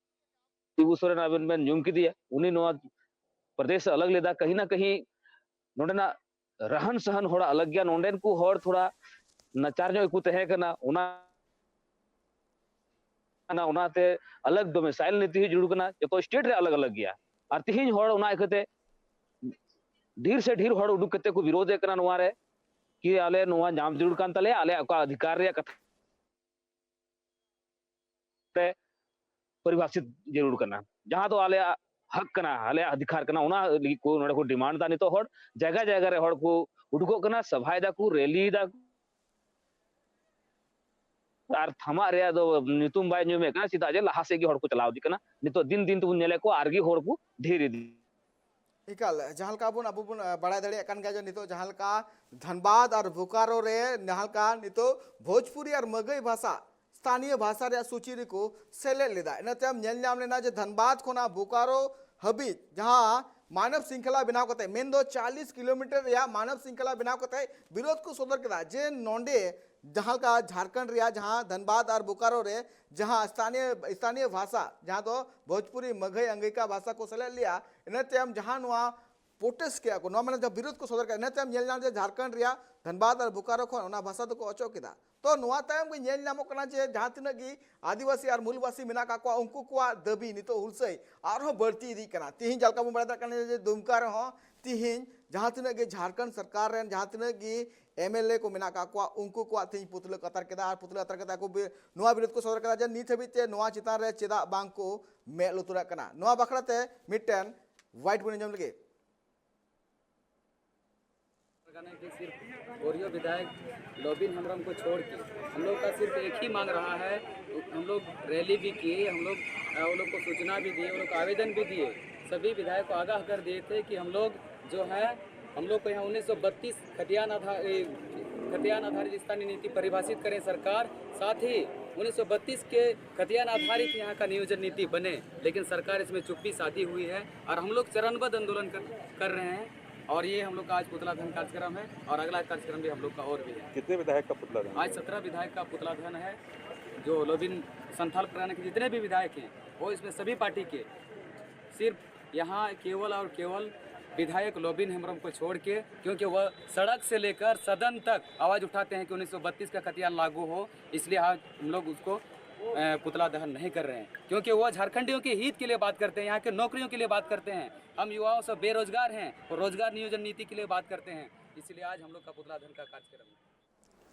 ᱥᱤᱵᱩ ᱥᱚᱨᱮᱱ ᱟᱵᱮᱱ ᱵᱮᱱ ᱧᱩᱢ ᱠᱮᱫᱮᱭᱟ, ᱩᱱᱤ ᱱᱚᱣᱟ ᱯᱨᱚᱫᱮᱥ ᱮ ᱟᱞᱟᱜᱽ ᱞᱮᱫᱟ᱾ ᱠᱟᱹᱦᱤ ᱱᱟ ᱠᱟᱹᱦᱤ ᱱᱚᱰᱮᱱᱟᱜ ᱨᱟᱦᱟᱱ ᱥᱟᱦᱟᱱ ᱦᱚᱲᱟᱜ ᱟᱞᱟᱜᱽ ᱜᱮᱭᱟ, ᱱᱚᱰᱮᱱ ᱠᱚ ᱦᱚᱲ ᱛᱷᱚᱲᱟ ᱱᱟᱪᱟᱨ ᱧᱚᱜ ᱜᱮᱠᱚ ᱛᱟᱦᱮᱸ ᱠᱟᱱᱟ᱾ ᱚᱱᱟ ᱚᱱᱟᱛᱮ ᱟᱞᱟᱜᱽ ᱰᱚᱢᱮᱥᱟᱭᱤᱞ ᱱᱤᱛᱤ ᱦᱚᱸ ᱡᱟᱹᱨᱩᱲ ᱠᱟᱱᱟ, ᱡᱚᱛᱚ ᱥᱴᱮᱴ ᱨᱮ ᱟᱞᱟᱜᱽ ᱟᱞᱟᱜᱽ ᱜᱮᱭᱟ᱾ ᱟᱨ ᱛᱮᱦᱮᱧ ᱦᱚᱲ ᱚᱱᱟ ᱤᱭᱠᱟᱹᱛᱮ ᱰᱷᱮᱨ ᱥᱮ ᱰᱷᱮᱨ ᱦᱚᱲ ᱩᱰᱩᱠ ᱠᱟᱛᱮ ᱠᱚ ᱵᱤᱨᱳᱫᱷ ᱮᱫ ᱠᱟᱱᱟ ᱱᱚᱣᱟ ᱨᱮ, ᱠᱤ ᱟᱞᱮ ᱱᱚᱣᱟ ᱧᱟᱢ ᱡᱟᱹᱨᱩᱲ ᱠᱟᱱ ᱛᱟᱞᱮᱭᱟ, ᱟᱞᱮᱭᱟᱜ ᱚᱠᱟ ᱚᱫᱷᱤᱠᱟᱨ ᱨᱮᱭᱟᱜ ᱠᱟᱛᱷᱟ ᱛᱮ ᱯᱚᱨᱤᱵᱷᱟᱥᱤᱛ ᱡᱟᱹᱨᱩᱲ ᱠᱟᱱᱟ, ᱡᱟᱦᱟᱸ ᱫᱚ ᱟᱞᱮᱭᱟᱜ ᱦᱚᱠ ᱠᱟᱱᱟ, ᱟᱞᱮᱭᱟᱜ ᱚᱫᱷᱤᱠᱟᱨ ᱠᱟᱱᱟ, ᱚᱱᱟ ᱞᱟᱹᱜᱤᱫ ᱠᱚ ᱱᱚᱰᱮ ᱠᱚ ᱰᱤᱢᱟᱱᱰ ᱫᱟ᱾ ᱱᱤᱛᱚᱜ ᱦᱚᱲ ᱡᱟᱭᱜᱟ ᱡᱟᱭᱜᱟ ᱨᱮ ᱦᱚᱲ ᱠᱚ ᱩᱰᱩᱠᱚᱜ ᱠᱟᱱᱟ, ᱥᱟᱵᱷᱟᱭ ᱫᱟᱠᱚ, ᱨᱮᱞᱤ ᱫᱟᱠᱚ, ᱟᱨ ᱛᱷᱟᱢᱟᱜ ᱨᱮᱭᱟᱜ ᱫᱚ ᱧᱩᱛᱩᱢ ᱵᱟᱭ ᱧᱩᱢᱮᱫ ᱠᱟᱱᱟ᱾ ᱪᱮᱫᱟᱜ ᱡᱮ ᱞᱟᱦᱟ ᱥᱮᱫ ᱜᱮ ᱦᱚᱲ ᱠᱚ ᱪᱟᱞᱟᱣ ᱤᱫᱤᱜ ᱠᱟᱱᱟ᱾ ᱱᱤᱛᱚᱜ ᱫᱤᱱ ᱫᱤᱱ ᱛᱮᱵᱚᱱ ᱧᱮᱞᱮᱫ ᱠᱚᱣᱟ ᱟᱨᱜᱮ ᱦᱚᱲ ᱠᱚ ᱰᱷᱮᱨ ᱤᱫᱤ᱾ ᱮᱠᱟᱞ, ᱡᱟᱦᱟᱸ ᱞᱮᱠᱟ ᱵᱚᱱ, ᱟᱵᱚ ᱵᱚᱱ, ᱟᱸ, ᱵᱟᱲᱟᱭ ᱫᱟᱲᱮᱭᱟᱜ ᱠᱟᱱ ᱜᱮᱭᱟ ᱡᱮ ᱱᱤᱛᱚᱜ ᱡᱟᱦᱟᱸ ᱞᱮᱠᱟ ᱫᱷᱟᱱᱵᱟᱫᱽ ᱟᱨ ᱵᱳᱠᱟᱨᱳ ᱨᱮ ᱡᱟᱦᱟᱸ ᱞᱮᱠᱟ ᱱᱤᱛᱚᱜ ᱵᱷᱳᱡᱽᱯᱩᱨᱤ ᱟᱨ ᱢᱟᱹᱜᱟᱹᱭ ᱵᱷᱟᱥᱟ ᱥᱛᱷᱟᱱᱤᱭᱚ ᱵᱷᱟᱥᱟ ᱨᱮᱭᱟᱜ ᱥᱩᱪᱤ ᱨᱮᱠᱚ ᱥᱮᱞᱮᱫ ᱞᱮᱫᱟ᱾ ᱤᱱᱟᱹ ᱛᱟᱭᱚᱢ ᱧᱮᱞ ᱧᱟᱢ ᱞᱮᱱᱟ ᱡᱮ ᱫᱷᱟᱱᱵᱟᱫᱽ ᱠᱷᱚᱱᱟᱜ ᱵᱳᱠᱟᱨᱳ ᱦᱟᱹᱵᱤᱡ ᱡᱟᱦᱟᱸ ᱢᱟᱱᱚᱵ ᱥᱤᱝᱠᱷᱞᱟ ᱵᱮᱱᱟᱣ ᱠᱟᱛᱮ, ᱢᱮᱱᱫᱚ ᱪᱟᱞᱤᱥ ᱠᱤᱞᱳᱢᱤᱴᱟᱨ ᱨᱮᱭᱟᱜ ᱢᱟᱱᱚᱵ ᱥᱤᱝᱠᱷᱞᱟ ᱵᱮᱱᱟᱣ ᱠᱟᱛᱮ ᱵᱤᱨᱳᱫᱷ ᱠᱚ ᱥᱚᱫᱚᱨ ᱠᱮᱫᱟ ᱡᱮ ᱱᱚᱰᱮ ᱡᱟᱦᱟᱸ ᱞᱮᱠᱟ ᱡᱷᱟᱲᱠᱷᱚᱸᱰ ᱨᱮᱭᱟᱜ ᱡᱟᱦᱟᱸ ᱫᱷᱟᱱᱵᱟᱫᱽ ᱟᱨ ᱵᱳᱠᱟᱨᱳ ᱨᱮ ᱡᱟᱦᱟᱸ ᱥᱛᱷᱟᱱᱤᱭᱚ, ᱥᱛᱷᱟᱱᱤᱭᱚ ᱵᱷᱟᱥᱟ ᱡᱟᱦᱟᱸ ᱫᱚ ᱵᱷᱳᱡᱽᱯᱩᱨᱤ ᱢᱟᱹᱜᱟᱹᱭ ᱟᱝᱜᱤᱠᱟ ᱵᱷᱟᱥᱟ ᱠᱚ ᱥᱮᱞᱮᱫ ᱞᱮᱫᱼᱟ, ᱤᱱᱟᱹ ᱛᱟᱭᱚᱢ ᱡᱟᱦᱟᱸ ᱱᱚᱣᱟ ᱯᱨᱚᱴᱮᱥᱴ ᱠᱮᱫᱼᱟ ᱠᱚ, ᱱᱚᱣᱟ ᱢᱟᱱᱮ ᱡᱟᱦᱟᱸ ᱵᱤᱨᱳᱫᱷ ᱠᱚ ᱥᱚᱫᱚᱨ ᱠᱮᱫᱼᱟ, ᱤᱱᱟᱹ ᱛᱟᱭᱚᱢ ᱧᱮᱞ ᱧᱟᱢ ᱡᱮ ᱡᱷᱟᱲᱠᱷᱚᱸᱰ ᱨᱮᱭᱟᱜ ᱫᱷᱟᱱᱵᱟᱫᱽ ᱟᱨ ᱵᱳᱠᱟᱨᱳ ᱠᱷᱚᱱ ᱚᱱᱟ ᱵᱷᱟᱥᱟ ᱫᱚᱠᱚ ᱚᱪᱚᱜ ᱠᱮᱫᱟ᱾ ᱛᱚ ᱱᱚᱣᱟ ᱛᱟᱭᱚᱢ ᱜᱮ ᱧᱮᱞ ᱧᱟᱢᱚᱜ ᱠᱟᱱᱟ ᱡᱮ ᱡᱟᱦᱟᱸ ᱛᱤᱱᱟᱹᱜ ᱜᱮ ᱟᱹᱫᱤᱵᱟᱹᱥᱤ ᱟᱨ ᱢᱩᱞᱵᱟᱹᱥᱤ ᱢᱮᱱᱟᱜ ᱟᱠᱟᱫ ᱠᱚᱣᱟ, ᱩᱱᱠᱩ ᱠᱚᱣᱟᱜ ᱫᱟᱹᱵᱤ ᱱᱤᱛᱚᱜ ᱦᱩᱞᱥᱟᱹᱭ ᱟᱨᱦᱚᱸ ᱵᱟᱹᱲᱛᱤ ᱤᱫᱤᱜ ᱠᱟᱱᱟ᱾ ᱛᱤᱦᱤᱧ ᱡᱟᱦᱟᱸ ᱞᱮᱠᱟ ᱵᱚᱱ ᱵᱟᱲᱟᱭ ᱫᱟᱲᱮᱭᱟᱜ ᱠᱟᱱᱟ ᱡᱮ ᱫᱩᱢᱠᱟ ᱨᱮᱦᱚᱸ ᱛᱤᱦᱤᱧ ᱡᱟᱦᱟᱸ ᱛᱤᱱᱟᱹᱜ ᱜᱮ ᱡᱷᱟᱲᱠᱷᱚᱸᱰ ᱥᱚᱨᱠᱟᱨ ᱨᱮᱱ ᱡᱟᱦᱟᱸ ᱛᱤᱱᱟᱹᱜ ᱜᱮ ᱮᱢ ᱮᱞ ᱮ ᱠᱚ ᱢᱮᱱᱟᱜ ᱟᱠᱟᱫ ᱠᱚᱣᱟ, ᱩᱱᱠᱩ ᱠᱚᱣᱟᱜ ᱛᱤᱦᱤᱧ ᱯᱩᱛᱞᱟᱹ ᱠᱚ ᱟᱛᱟᱨ ᱠᱮᱫᱟ ᱟᱨ ᱯᱩᱛᱞᱟᱹ ᱟᱛᱟᱨ ᱠᱟᱛᱮ ᱟᱠᱚ ᱵᱤ-, ᱱᱚᱣᱟ ᱵᱤᱨᱳᱫᱷ ᱠᱚ ᱥᱚᱫᱚᱨ ᱠᱮᱫᱟ ᱡᱮ ᱱᱤᱛ ᱦᱟᱹᱵᱤᱡ ᱛᱮ ᱱᱚᱣᱟ ᱪᱮᱛᱟᱱ ᱨᱮ ᱪᱮᱫᱟᱜ ᱵᱟᱝ ᱠᱚ ᱢᱮᱫ ᱞᱩᱛᱩᱨᱟᱜ ᱠᱟᱱᱟ᱾ ᱱᱚᱣᱟ ᱵᱟᱠᱷᱨᱟ ᱛᱮ ᱢᱤᱫᱴᱮᱱ ᱣᱟᱭᱤᱴ ᱵᱚᱱ ᱟᱸᱡᱚᱢ ᱞᱮᱜᱮ᱾ कोरियो विधायक लोबिन हेम्ब्रम को छोड़ के हम लोग का सिर्फ एक ही मांग रहा है। हम लोग रैली भी किए, हम लोग अ, उन लोग को सूचना भी दिए, उन लोग को आवेदन भी दिए, सभी विधायक को आगाह कर दिए थे कि हम लोग जो है, हम लोग को यहाँ उन्नीस सौ बत्तीस खतियान आधार ए, खतियान आधारित स्थानीय नीति परिभाषित करें सरकार, साथ ही उन्नीस सौ बत्तीस के खतियान आधारित यहाँ का नियोजन नीति बने, लेकिन सरकार इसमें चुप्पी साधी हुई है और हम लोग चरणबद्ध आंदोलन कर, कर रहे हैं। और ये हम लोग का आज पुतला दहन कार्यक्रम है और अगला कार्यक्रम भी हम लोग का और भी है। कितने विधायक का पुतला दहन? आज सत्रह विधायक का पुतला दहन है। जो लोबिन संथाल परगना के जितने भी विधायक हैं, वो इसमें सभी पार्टी के, सिर्फ यहाँ केवल और केवल विधायक लोबिन हेम्ब्रम को छोड़ के, क्योंकि वह सड़क से लेकर सदन तक आवाज़ उठाते हैं कि उन्नीस सौ बत्तीस का खतियान लागू हो, इसलिए आज हम लोग उसको अ, पुतला दहन नहीं कर रहे हैं, क्योंकि वो झारखंडियों के हित के लिए बात करते हैं, यहाँ के नौकरियों के लिए बात करते हैं। हम युवाओं से बेरोजगार हैं और रोजगार नियोजन नीति के लिए बात करते हैं, इसलिए आज हम लोग का पुतला दहन का कार्यक्रम है।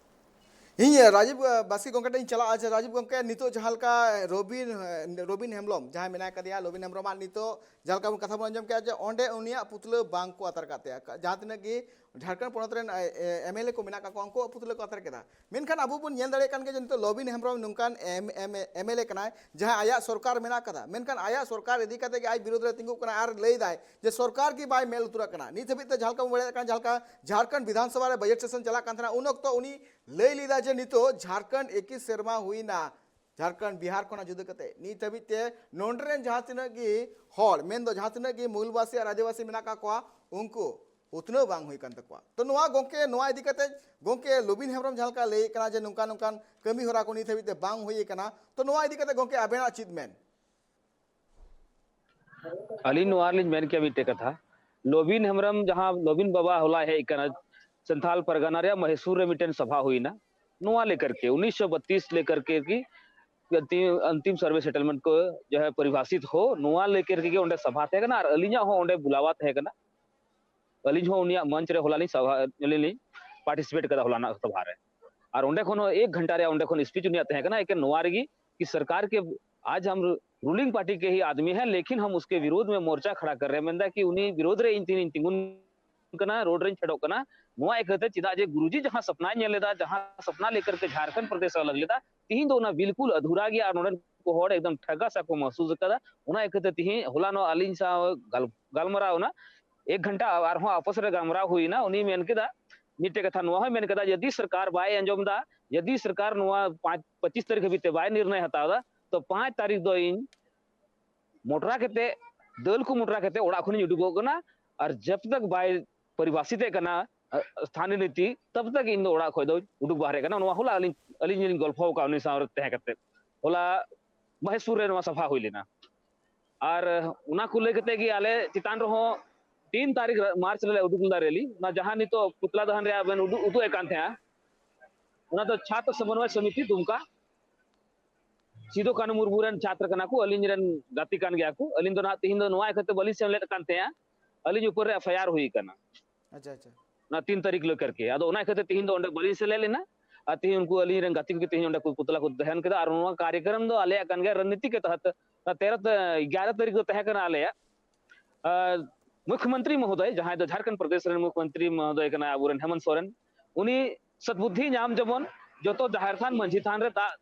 ᱤᱧ ᱨᱟᱡᱤᱵᱽ ᱵᱟᱥᱠᱮ ᱜᱚᱢᱠᱮ ᱴᱷᱮᱱ ᱤᱧ ᱪᱟᱞᱟᱜᱼᱟ᱾ ᱟᱪᱪᱷᱟ ᱨᱟᱡᱤᱵᱽ ᱜᱚᱢᱠᱮ, ᱱᱤᱛᱚᱜ ᱡᱟᱦᱟᱸ ᱞᱮᱠᱟ ᱨᱚᱵᱤᱱ ᱨᱚᱵᱤᱱ ᱦᱮᱢᱵᱨᱚᱢ ᱡᱟᱦᱟᱸᱭ ᱢᱮᱱᱟᱭ ᱠᱟᱫᱮᱭᱟ, ᱨᱚᱵᱤᱱ ᱦᱮᱢᱵᱨᱚᱢᱟᱜ ᱱᱤᱛᱚᱜ ᱡᱟᱦᱟᱸ ᱞᱮᱠᱟ ᱵᱚᱱ ᱠᱟᱛᱷᱟ ᱵᱚᱱ ᱟᱸᱡᱚᱢ ᱠᱮᱫᱟ ᱡᱮ ᱚᱸᱰᱮ ᱩᱱᱤᱭᱟᱜ ᱯᱩᱛᱞᱟᱹ ᱵᱟᱝ ᱠᱚ ᱟᱛᱟᱨ ᱠᱟᱫ ᱛᱟᱭᱟ᱾ ᱡᱟᱦᱟᱸ ᱛᱤᱱᱟᱹᱜ ᱜᱮ ᱡᱷᱟᱲᱠᱷᱚᱸᱰ ᱯᱚᱱᱚᱛ ᱨᱮᱱ ᱮᱢ ᱮᱞ ᱮ ᱠᱚ ᱢᱮᱱᱟᱜ ᱠᱟᱜ ᱠᱚᱣᱟ, ᱩᱱᱠᱩᱣᱟᱜ ᱯᱩᱛᱞᱟᱹ ᱠᱚ ᱟᱛᱟᱨ ᱠᱮᱫᱟ᱾ ᱢᱮᱱᱠᱷᱟᱱ ᱟᱵᱚ ᱵᱚᱱ ᱧᱮᱞ ᱫᱟᱲᱮᱭᱟᱜ ᱠᱟᱱ ᱜᱮᱭᱟ ᱡᱮ ᱱᱤᱛᱚᱜ ᱞᱚᱵᱤᱱ ᱦᱮᱢᱵᱨᱚᱢ ᱱᱚᱝᱠᱟᱱ ᱮᱢ ᱮᱢ ᱮᱢ ᱮᱞ ᱮ ᱠᱟᱱᱟᱭ, ᱡᱟᱦᱟᱸ ᱟᱭᱟᱜ ᱥᱚᱨᱠᱟᱨ ᱢᱮᱱᱟᱜ ᱠᱟᱫᱟ, ᱢᱮᱱᱠᱷᱟᱱ ᱟᱭᱟᱜ ᱥᱚᱨᱠᱟᱨ ᱤᱫᱤ ᱠᱟᱛᱮ ᱜᱮ ᱟᱡ ᱵᱤᱨᱳᱫᱷ ᱨᱮ ᱛᱤᱸᱜᱩᱜ ᱠᱟᱱᱟ ᱟᱨ ᱞᱟᱹᱭ ᱫᱟᱭ ᱡᱮ ᱥᱚᱨᱠᱟᱨ ᱜᱮ ᱵᱟᱭ ᱢᱮᱫ ᱞᱩᱛᱩᱨᱟᱜ ᱠᱟᱱᱟ᱾ ᱱᱤᱛ ᱦᱟᱹᱵᱤᱡ ᱛᱮ ᱡᱟᱦᱟᱸ ᱞᱮᱠᱟ ᱵᱚᱱ ᱵᱟᱲᱟᱭ ᱠᱟᱱᱟ, ᱡᱟᱦᱟᱸ ᱞᱮᱠᱟ ᱡᱷᱟᱲᱠᱷᱚᱸᱰ ᱵᱤᱫᱷᱟᱱ ᱥᱚᱵᱷᱟ ᱨᱮ ᱵᱟᱡᱮᱴ ᱥᱮᱥᱚᱱ ᱪᱟᱞᱟᱜ ᱠᱟᱱ ᱛᱟᱦᱮᱱᱟ, ᱩᱱ ᱚᱠᱛᱚ ᱩᱱᱤ ᱞᱟᱹᱭ ᱞᱮᱫᱟ ᱡᱮ ᱱᱤᱛᱚᱜ ᱡᱷᱟᱲᱠᱷᱚᱸᱰ ᱮᱠᱤᱥ ᱥᱮᱨᱢᱟ ᱦᱩᱭᱱᱟ, ᱡᱷᱟᱲᱠᱷᱚᱸᱰ ᱵᱤᱦᱟᱨ ᱠᱷᱚᱱᱟᱜ ᱡᱩᱫᱟᱹ ᱠᱟᱛᱮ ᱱᱤᱛ ᱦᱟᱹᱵᱤᱡ ᱛᱮ ᱱᱚᱰᱮ ᱨᱮᱱ ᱡᱟᱦᱟᱸ ᱛᱤᱱᱟᱹᱜ ᱜᱮ ᱦᱚᱲ, ᱢᱮᱱᱫᱚ ᱡᱟᱦᱟᱸ ᱛᱤᱱᱟᱹᱜ ᱜᱮ ᱢᱩᱞᱵᱟᱥᱤ ᱟᱨ ᱟᱹᱫᱤᱵᱟᱹᱥᱤ ᱢᱮᱱᱟᱜ ᱠᱟᱜ ᱠᱚᱣᱟ, ᱩᱱᱠᱩ ᱩᱛᱱᱟᱹᱣ ᱵᱟᱝ ᱦᱩᱭ ᱠᱟᱱ ᱛᱟᱠᱚᱣᱟ᱾ ᱛᱚ ᱱᱚᱣᱟ ᱜᱚᱝᱠᱮ, ᱱᱚᱣᱟ ᱤᱫᱤ ᱠᱟᱛᱮ ᱜᱚᱝᱠᱮ ᱞᱚᱵᱤᱱ ᱦᱮᱢᱵᱨᱚᱢ ᱡᱟᱦᱟᱸ ᱞᱮᱠᱟ ᱞᱟᱹᱭᱮᱫ ᱠᱟᱱᱟ ᱡᱮ ᱱᱚᱝᱠᱟ ᱱᱚᱝᱠᱟᱱ ᱠᱟᱹᱢᱤ ᱦᱚᱨᱟ ᱠᱚ ᱱᱤᱛ ᱦᱟᱹᱵᱤᱡ ᱛᱮ ᱵᱟᱝ ᱦᱩᱭ ᱟᱠᱟᱱᱟ, ᱛᱚ ᱱᱚᱣᱟ ᱤᱫᱤ ᱠᱟᱛᱮ ᱜᱚᱝᱠᱮ ᱟᱵᱮᱱᱟᱜ ᱪᱮᱫ ᱢᱮᱱ? ᱟᱹᱞᱤᱧ ᱱᱚᱣᱟ ᱞᱤᱧ ᱢᱮᱱ ᱠᱮᱭᱟ ᱢᱤᱫᱴᱮᱡ ᱠᱟᱛᱷᱟ, ᱞᱚᱵᱤᱱ ᱦᱮᱢᱵᱨᱚᱢ ᱡᱟᱦᱟᱸ ᱞᱚᱵᱤᱱ ᱵᱟᱵᱟ ᱦᱚᱞᱟᱭ ᱦᱮᱡ ᱠᱟᱱᱟ ᱥᱟᱱᱛᱷᱟᱞ ᱯᱟᱨᱜᱟᱱᱟ ᱨᱮᱭᱟᱜ ᱢᱚᱦᱮᱥᱩᱨ ᱨᱮ ᱢᱤᱫᱴᱮᱱ ᱥᱚᱵᱷᱟ ᱦᱩᱭᱱᱟ, ᱱᱚᱣᱟ ᱞᱮᱠᱟᱨ ᱠᱮ ᱩᱱᱤᱥᱥᱚ ᱵᱟᱛᱤᱥ ᱞᱮᱠᱟᱨ ᱠᱮ ᱠᱤ ᱟᱱᱛᱤᱢ, ᱟᱱᱛᱤᱢ ᱥᱟᱨᱵᱷᱮ ᱥᱮᱴᱞᱢᱮᱱᱴ ᱠᱚ ᱡᱟᱦᱟᱸ ᱯᱚᱨᱤᱵᱷᱟᱥᱤᱛ ᱦᱚ, ᱱᱚᱣᱟ ᱞᱮᱠᱟᱨ ᱠᱮ ᱚᱸᱰᱮ ᱥᱚᱵᱷᱟ ᱛᱟᱦᱮᱸ ᱠᱟᱱᱟ᱾ ᱟᱨ ᱟᱹᱞᱤᱧᱟᱜ ᱦᱚᱸ ᱚᱸᱰᱮ ᱵᱩᱞᱟᱣᱟ ᱛᱟᱦᱮᱸ ᱠᱟᱱᱟ, ᱟᱹᱞᱤᱧ ᱦᱚᱸ ᱩᱱᱤᱭᱟᱜ ᱢᱚᱧᱪ ᱨᱮ ᱦᱚᱞᱟ ᱞᱤᱧ ᱥᱚᱵᱷᱟ, ᱟᱹᱞᱤᱧ ᱞᱤᱧ ᱯᱟᱨᱴᱤᱥᱤᱯᱮᱴ ᱠᱟᱫᱟ ᱦᱚᱞᱟᱱᱟᱜ ᱥᱚᱵᱷᱟ ᱨᱮ᱾ ᱟᱨ ᱚᱸᱰᱮ ᱠᱷᱚᱱ ᱦᱚᱸ ᱮᱠ ᱜᱷᱚᱱᱴᱟ ᱨᱮᱭᱟᱜ ᱚᱸᱰᱮ ᱠᱷᱚᱱ ᱥᱯᱤᱪ ᱩᱱᱤᱭᱟᱜ ᱛᱟᱦᱮᱸ ᱠᱟᱱᱟ, ᱮᱠᱮᱱ ᱱᱚᱣᱟ ᱨᱮᱜᱮ ᱠᱤ ᱥᱚᱨᱠᱟᱨ ᱠᱮ, ᱟᱡ ᱦᱟᱢ ᱨᱩᱞᱤᱝ ᱯᱟᱨᱴᱤ ᱠᱮ ᱦᱤ ᱟᱫᱢᱤ ᱦᱮ, ᱞᱮᱠᱤᱱ ᱦᱟᱢ ᱩᱥᱠᱮ ᱵᱤᱨᱳᱫᱷ ᱢᱮ ᱢᱳᱨᱪᱟ ᱠᱷᱟᱲᱟ ᱠᱟᱨ ᱨᱮ, ᱢᱮᱱᱫᱟ ᱠᱤ ᱩᱱᱤ ᱵᱤᱨᱳᱫᱷ ᱨᱮ ᱤᱧ ᱛᱤᱱ ᱤᱧ ᱛᱤᱸᱜᱩᱱ ᱠᱟᱱᱟ, ᱨᱳᱰ ᱨᱮᱧ ᱯᱷᱮᱰᱚᱜ ᱠᱟᱱᱟ᱾ ᱱᱚᱣᱟ ᱤᱠᱟᱹᱛᱮ ᱪᱮᱫᱟᱜ ᱡᱮ ᱜᱩᱨᱩᱡᱤ ᱡᱟᱦᱟᱸ ᱥᱟᱯᱱᱟᱭ ᱧᱮᱞ ᱞᱮᱫᱟ, ᱡᱟᱦᱟᱸ ᱥᱟᱯᱱᱟ ᱞᱮᱠᱟ ᱠᱟᱛᱮ ᱡᱷᱟᱲᱠᱷᱚᱸᱰ ᱯᱨᱚᱫᱮᱥ ᱟᱞᱟᱜ ᱞᱮᱫᱟ, ᱛᱤᱦᱤᱧ ᱫᱚ ᱚᱱᱟ ᱵᱤᱞᱠᱩᱞ ᱟᱫᱷᱩᱨᱟ ᱜᱮᱭᱟ᱾ ᱟᱨ ᱱᱚᱰᱮᱱ ᱠᱚ ᱦᱚᱲ ᱮᱠᱫᱚᱢ ᱴᱷᱟᱜᱟᱥᱟ ᱠᱚ ᱢᱚᱦᱥᱩᱥ ᱟᱠᱟᱫᱟ᱾ ᱚᱱᱟ ᱤᱠᱟᱹᱛᱮ ᱛᱤᱦᱤᱧ ᱦᱚᱞᱟ ᱱᱚᱜ ᱟᱹᱞᱤᱧ ᱥᱟᱶ ᱜᱟᱞ-, ᱜᱟᱞᱢᱟᱨᱟᱣ ᱮᱱᱟ, ᱮᱠ ᱜᱷᱚᱱᱴᱟ ᱟᱨᱦᱚᱸ ᱟᱯᱚᱥ ᱨᱮ ᱜᱟᱞᱢᱟᱨᱟᱣ ᱦᱩᱭᱱᱟ᱾ ᱩᱱᱤ ᱢᱮᱱ ᱠᱮᱫᱟ, ᱢᱤᱫᱴᱮᱡ ᱠᱟᱛᱷᱟ ᱱᱚᱣᱟ ᱦᱚᱸᱭ ᱢᱮᱱ ᱠᱮᱫᱟ, ᱡᱩᱫᱤ ᱥᱚᱨᱠᱟᱨ ᱵᱟᱭ ᱟᱸᱡᱚᱢ ᱮᱫᱟ, ᱡᱩᱫᱤ ᱥᱚᱨᱠᱟᱨ ᱱᱚᱣᱟ ᱯᱟᱸᱪ, ᱯᱚᱸᱪᱤᱥ ᱛᱟᱹᱨᱤᱠᱷ ᱦᱟᱹᱵᱤᱡ ᱛᱮ ᱵᱟᱭ ᱱᱤᱨᱱᱚᱭ ᱦᱟᱛᱟᱣ ᱮᱫᱟ, ᱛᱚ ᱯᱟᱸᱪ ᱛᱟᱹᱨᱤᱠᱷ ᱫᱚ ᱤᱧ ᱢᱚᱴᱨᱟ ᱠᱟᱛᱮ, ᱫᱟᱹᱞ ᱠᱚ ᱢᱚᱴᱨᱟ ᱠᱟᱛᱮ ᱚᱲᱟᱜ ᱠᱷᱚᱱᱤᱧ ᱩᱰᱩᱠᱚᱜ ᱠᱟᱱᱟ᱾ ᱟᱨ ᱡᱟᱵ ᱛᱟᱠ ᱵᱟᱭ ᱯᱚᱨᱤᱵᱷᱟᱥᱤᱛ ᱮ ᱠᱟᱱᱟ, ᱟ, ᱥᱛᱷᱟᱱᱤᱭ ᱱᱤᱛᱤ, ᱛᱟᱵ ᱛᱟᱠ ᱤᱧ ᱫᱚ ᱚᱲᱟᱜ ᱠᱷᱚᱱ ᱫᱚ ᱩᱰᱩᱠ ᱵᱟᱦᱨᱮ ᱠᱟᱱᱟ᱾ ᱱᱚᱣᱟ ᱦᱚᱞᱟ ᱟᱹᱞᱤᱧ, ᱟᱹᱞᱤᱧ ᱞᱤᱧ ᱜᱚᱞᱯᱷᱚ ᱟᱠᱟᱫ ᱩᱱᱤ ᱥᱟᱶ ᱨᱮ ᱛᱟᱦᱮᱸ ᱠᱟᱛᱮ᱾ ᱦᱚᱞᱟ ᱢᱚᱦᱮᱥᱯᱩᱨ ᱨᱮ ᱱᱚᱣᱟ ᱥᱟᱵᱷᱟ ᱦᱩᱭ ᱞᱮᱱᱟ᱾ ᱟᱨ ᱚᱱᱟ ᱠᱚ ᱞᱟᱹᱭ ᱠᱟᱛᱮ ᱜᱮ ᱟᱞᱮ ᱪᱮᱛᱟᱱ ᱨᱮᱦᱚᱸ ᱛᱤᱱ ᱛᱟᱹᱨᱤᱠᱷ ᱢᱟᱨᱪ ᱨᱮᱞᱮ ᱩᱰᱩᱠ ᱞᱮᱫᱟ ᱨᱮᱞᱤ᱾ ᱚᱱᱟ ᱡᱟᱦᱟᱸ ᱱᱤᱛᱚᱜ ᱯᱩᱛᱞᱟ ᱫᱚᱦᱚᱱ ᱨᱮᱭᱟᱜ ᱵᱮᱱ ᱩᱫᱩᱜ, ᱩᱫᱩᱜ ᱮᱫ ᱠᱟᱱ ᱛᱟᱦᱮᱸᱱᱟ, ᱚᱱᱟ ᱫᱚ ᱪᱷᱟᱛᱨ ᱥᱚᱢᱚᱱᱵᱚᱭ ᱥᱚᱢᱤᱛᱤ ᱫᱩᱢᱠᱟ, ᱥᱤᱫᱩ ᱠᱟᱹᱱᱦᱩ ᱢᱩᱨᱢᱩ ᱨᱮᱱ ᱪᱷᱟᱛᱨ ᱠᱟᱱᱟ ᱠᱚ, ᱟᱹᱞᱤᱧ ᱨᱮᱱ ᱜᱟᱛᱮ ᱠᱟᱱ ᱜᱮᱭᱟ ᱠᱚ᱾ ᱟᱹᱞᱤᱧ ᱫᱚ ᱱᱟᱦᱟᱜ ᱛᱤᱦᱤᱧ ᱫᱚ ᱱᱚᱣᱟ ᱤᱠᱷᱟᱹᱛᱮ ᱵᱟᱹᱞᱤᱧ ᱥᱮᱢᱞᱮᱫ ᱠᱟᱱ ᱛᱟᱦᱮᱸᱜᱼᱟ, ᱟᱹᱞᱤᱧ ᱩᱯᱚᱨ ᱨᱮ ᱮᱯᱷ ᱟᱭ ᱟᱨ ᱦᱩᱭ ᱟᱠᱟᱱᱟ᱾ ᱟᱪᱪᱷᱟ, ᱟᱪᱪᱷᱟ᱾ ᱚᱱᱟ ᱛᱤᱱ ᱛᱟᱹᱨᱤᱠᱷ ᱞᱮ ᱠᱟᱨᱠᱮ᱾ ᱟᱫᱚ ᱚᱱᱟ ᱤᱠᱷᱟᱹᱛᱮ ᱛᱤᱦᱤᱧ ᱫᱚ ᱚᱸᱰᱮ ᱵᱟᱹᱞᱤᱧ ᱥᱮᱞᱮᱫ ᱞᱮᱱᱟ᱾ ᱟᱨ ᱛᱤᱦᱤᱧ ᱩᱱᱠᱩ ᱟᱹᱞᱤᱧ ᱨᱮᱱ ᱜᱟᱛᱮ ᱠᱚᱜᱮ ᱛᱤᱦᱤᱧ ᱚᱸᱰᱮ ᱠᱚ ᱯᱩᱛᱞᱟ ᱠᱚ ᱫᱚᱦᱚᱱ ᱠᱮᱫᱟ᱾ ᱟᱨ ᱱᱚᱣᱟ ᱠᱟᱨᱭᱚᱠᱨᱚᱢ ᱫᱚ ᱟᱞᱮᱭᱟᱜ ᱠᱟᱱ ᱜᱮᱭᱟ, ᱨᱟᱡᱽᱱᱤᱛᱤ ᱠᱮ ᱛᱟᱦᱟᱛ᱾ ᱚᱱᱟ ᱛᱮᱨᱚ ᱛᱮ ᱮᱜᱟᱨᱚ ᱛᱟᱹᱨᱤᱠᱷ ᱫᱚ ᱛᱟᱦᱮᱸ ᱠᱟᱱᱟ ᱟᱞᱮᱭᱟᱜ᱾ ᱟᱨ ᱢᱩᱠᱷᱭᱚᱢᱚᱱᱛᱨᱤ ᱢᱚᱦᱳᱫᱚᱭ, ᱡᱟᱦᱟᱸᱭ ᱫᱚ ᱡᱷᱟᱲᱠᱷᱚᱸᱰ ᱯᱨᱚᱫᱮᱥ ᱨᱮᱱ ᱢᱩᱠᱷᱭᱚᱢᱚᱱᱛᱨᱤ ᱢᱚᱦᱳᱫᱚᱭ ᱠᱟᱱᱟᱭ, ᱟᱵᱚᱨᱮᱱ ᱦᱮᱢᱚᱱᱛ ᱥᱚᱨᱮᱱ, ᱩᱱᱤ ᱥᱚᱫᱵᱩᱫᱽᱫᱷᱤ ᱧᱟᱢ ᱡᱮᱢᱚᱱ ᱡᱚᱛᱚ ᱡᱟᱦᱮᱨ ᱛᱷᱟᱱ, ᱢᱟᱹᱡᱷᱤ ᱛᱷᱟᱱ ᱨᱮ ᱫᱟᱜ,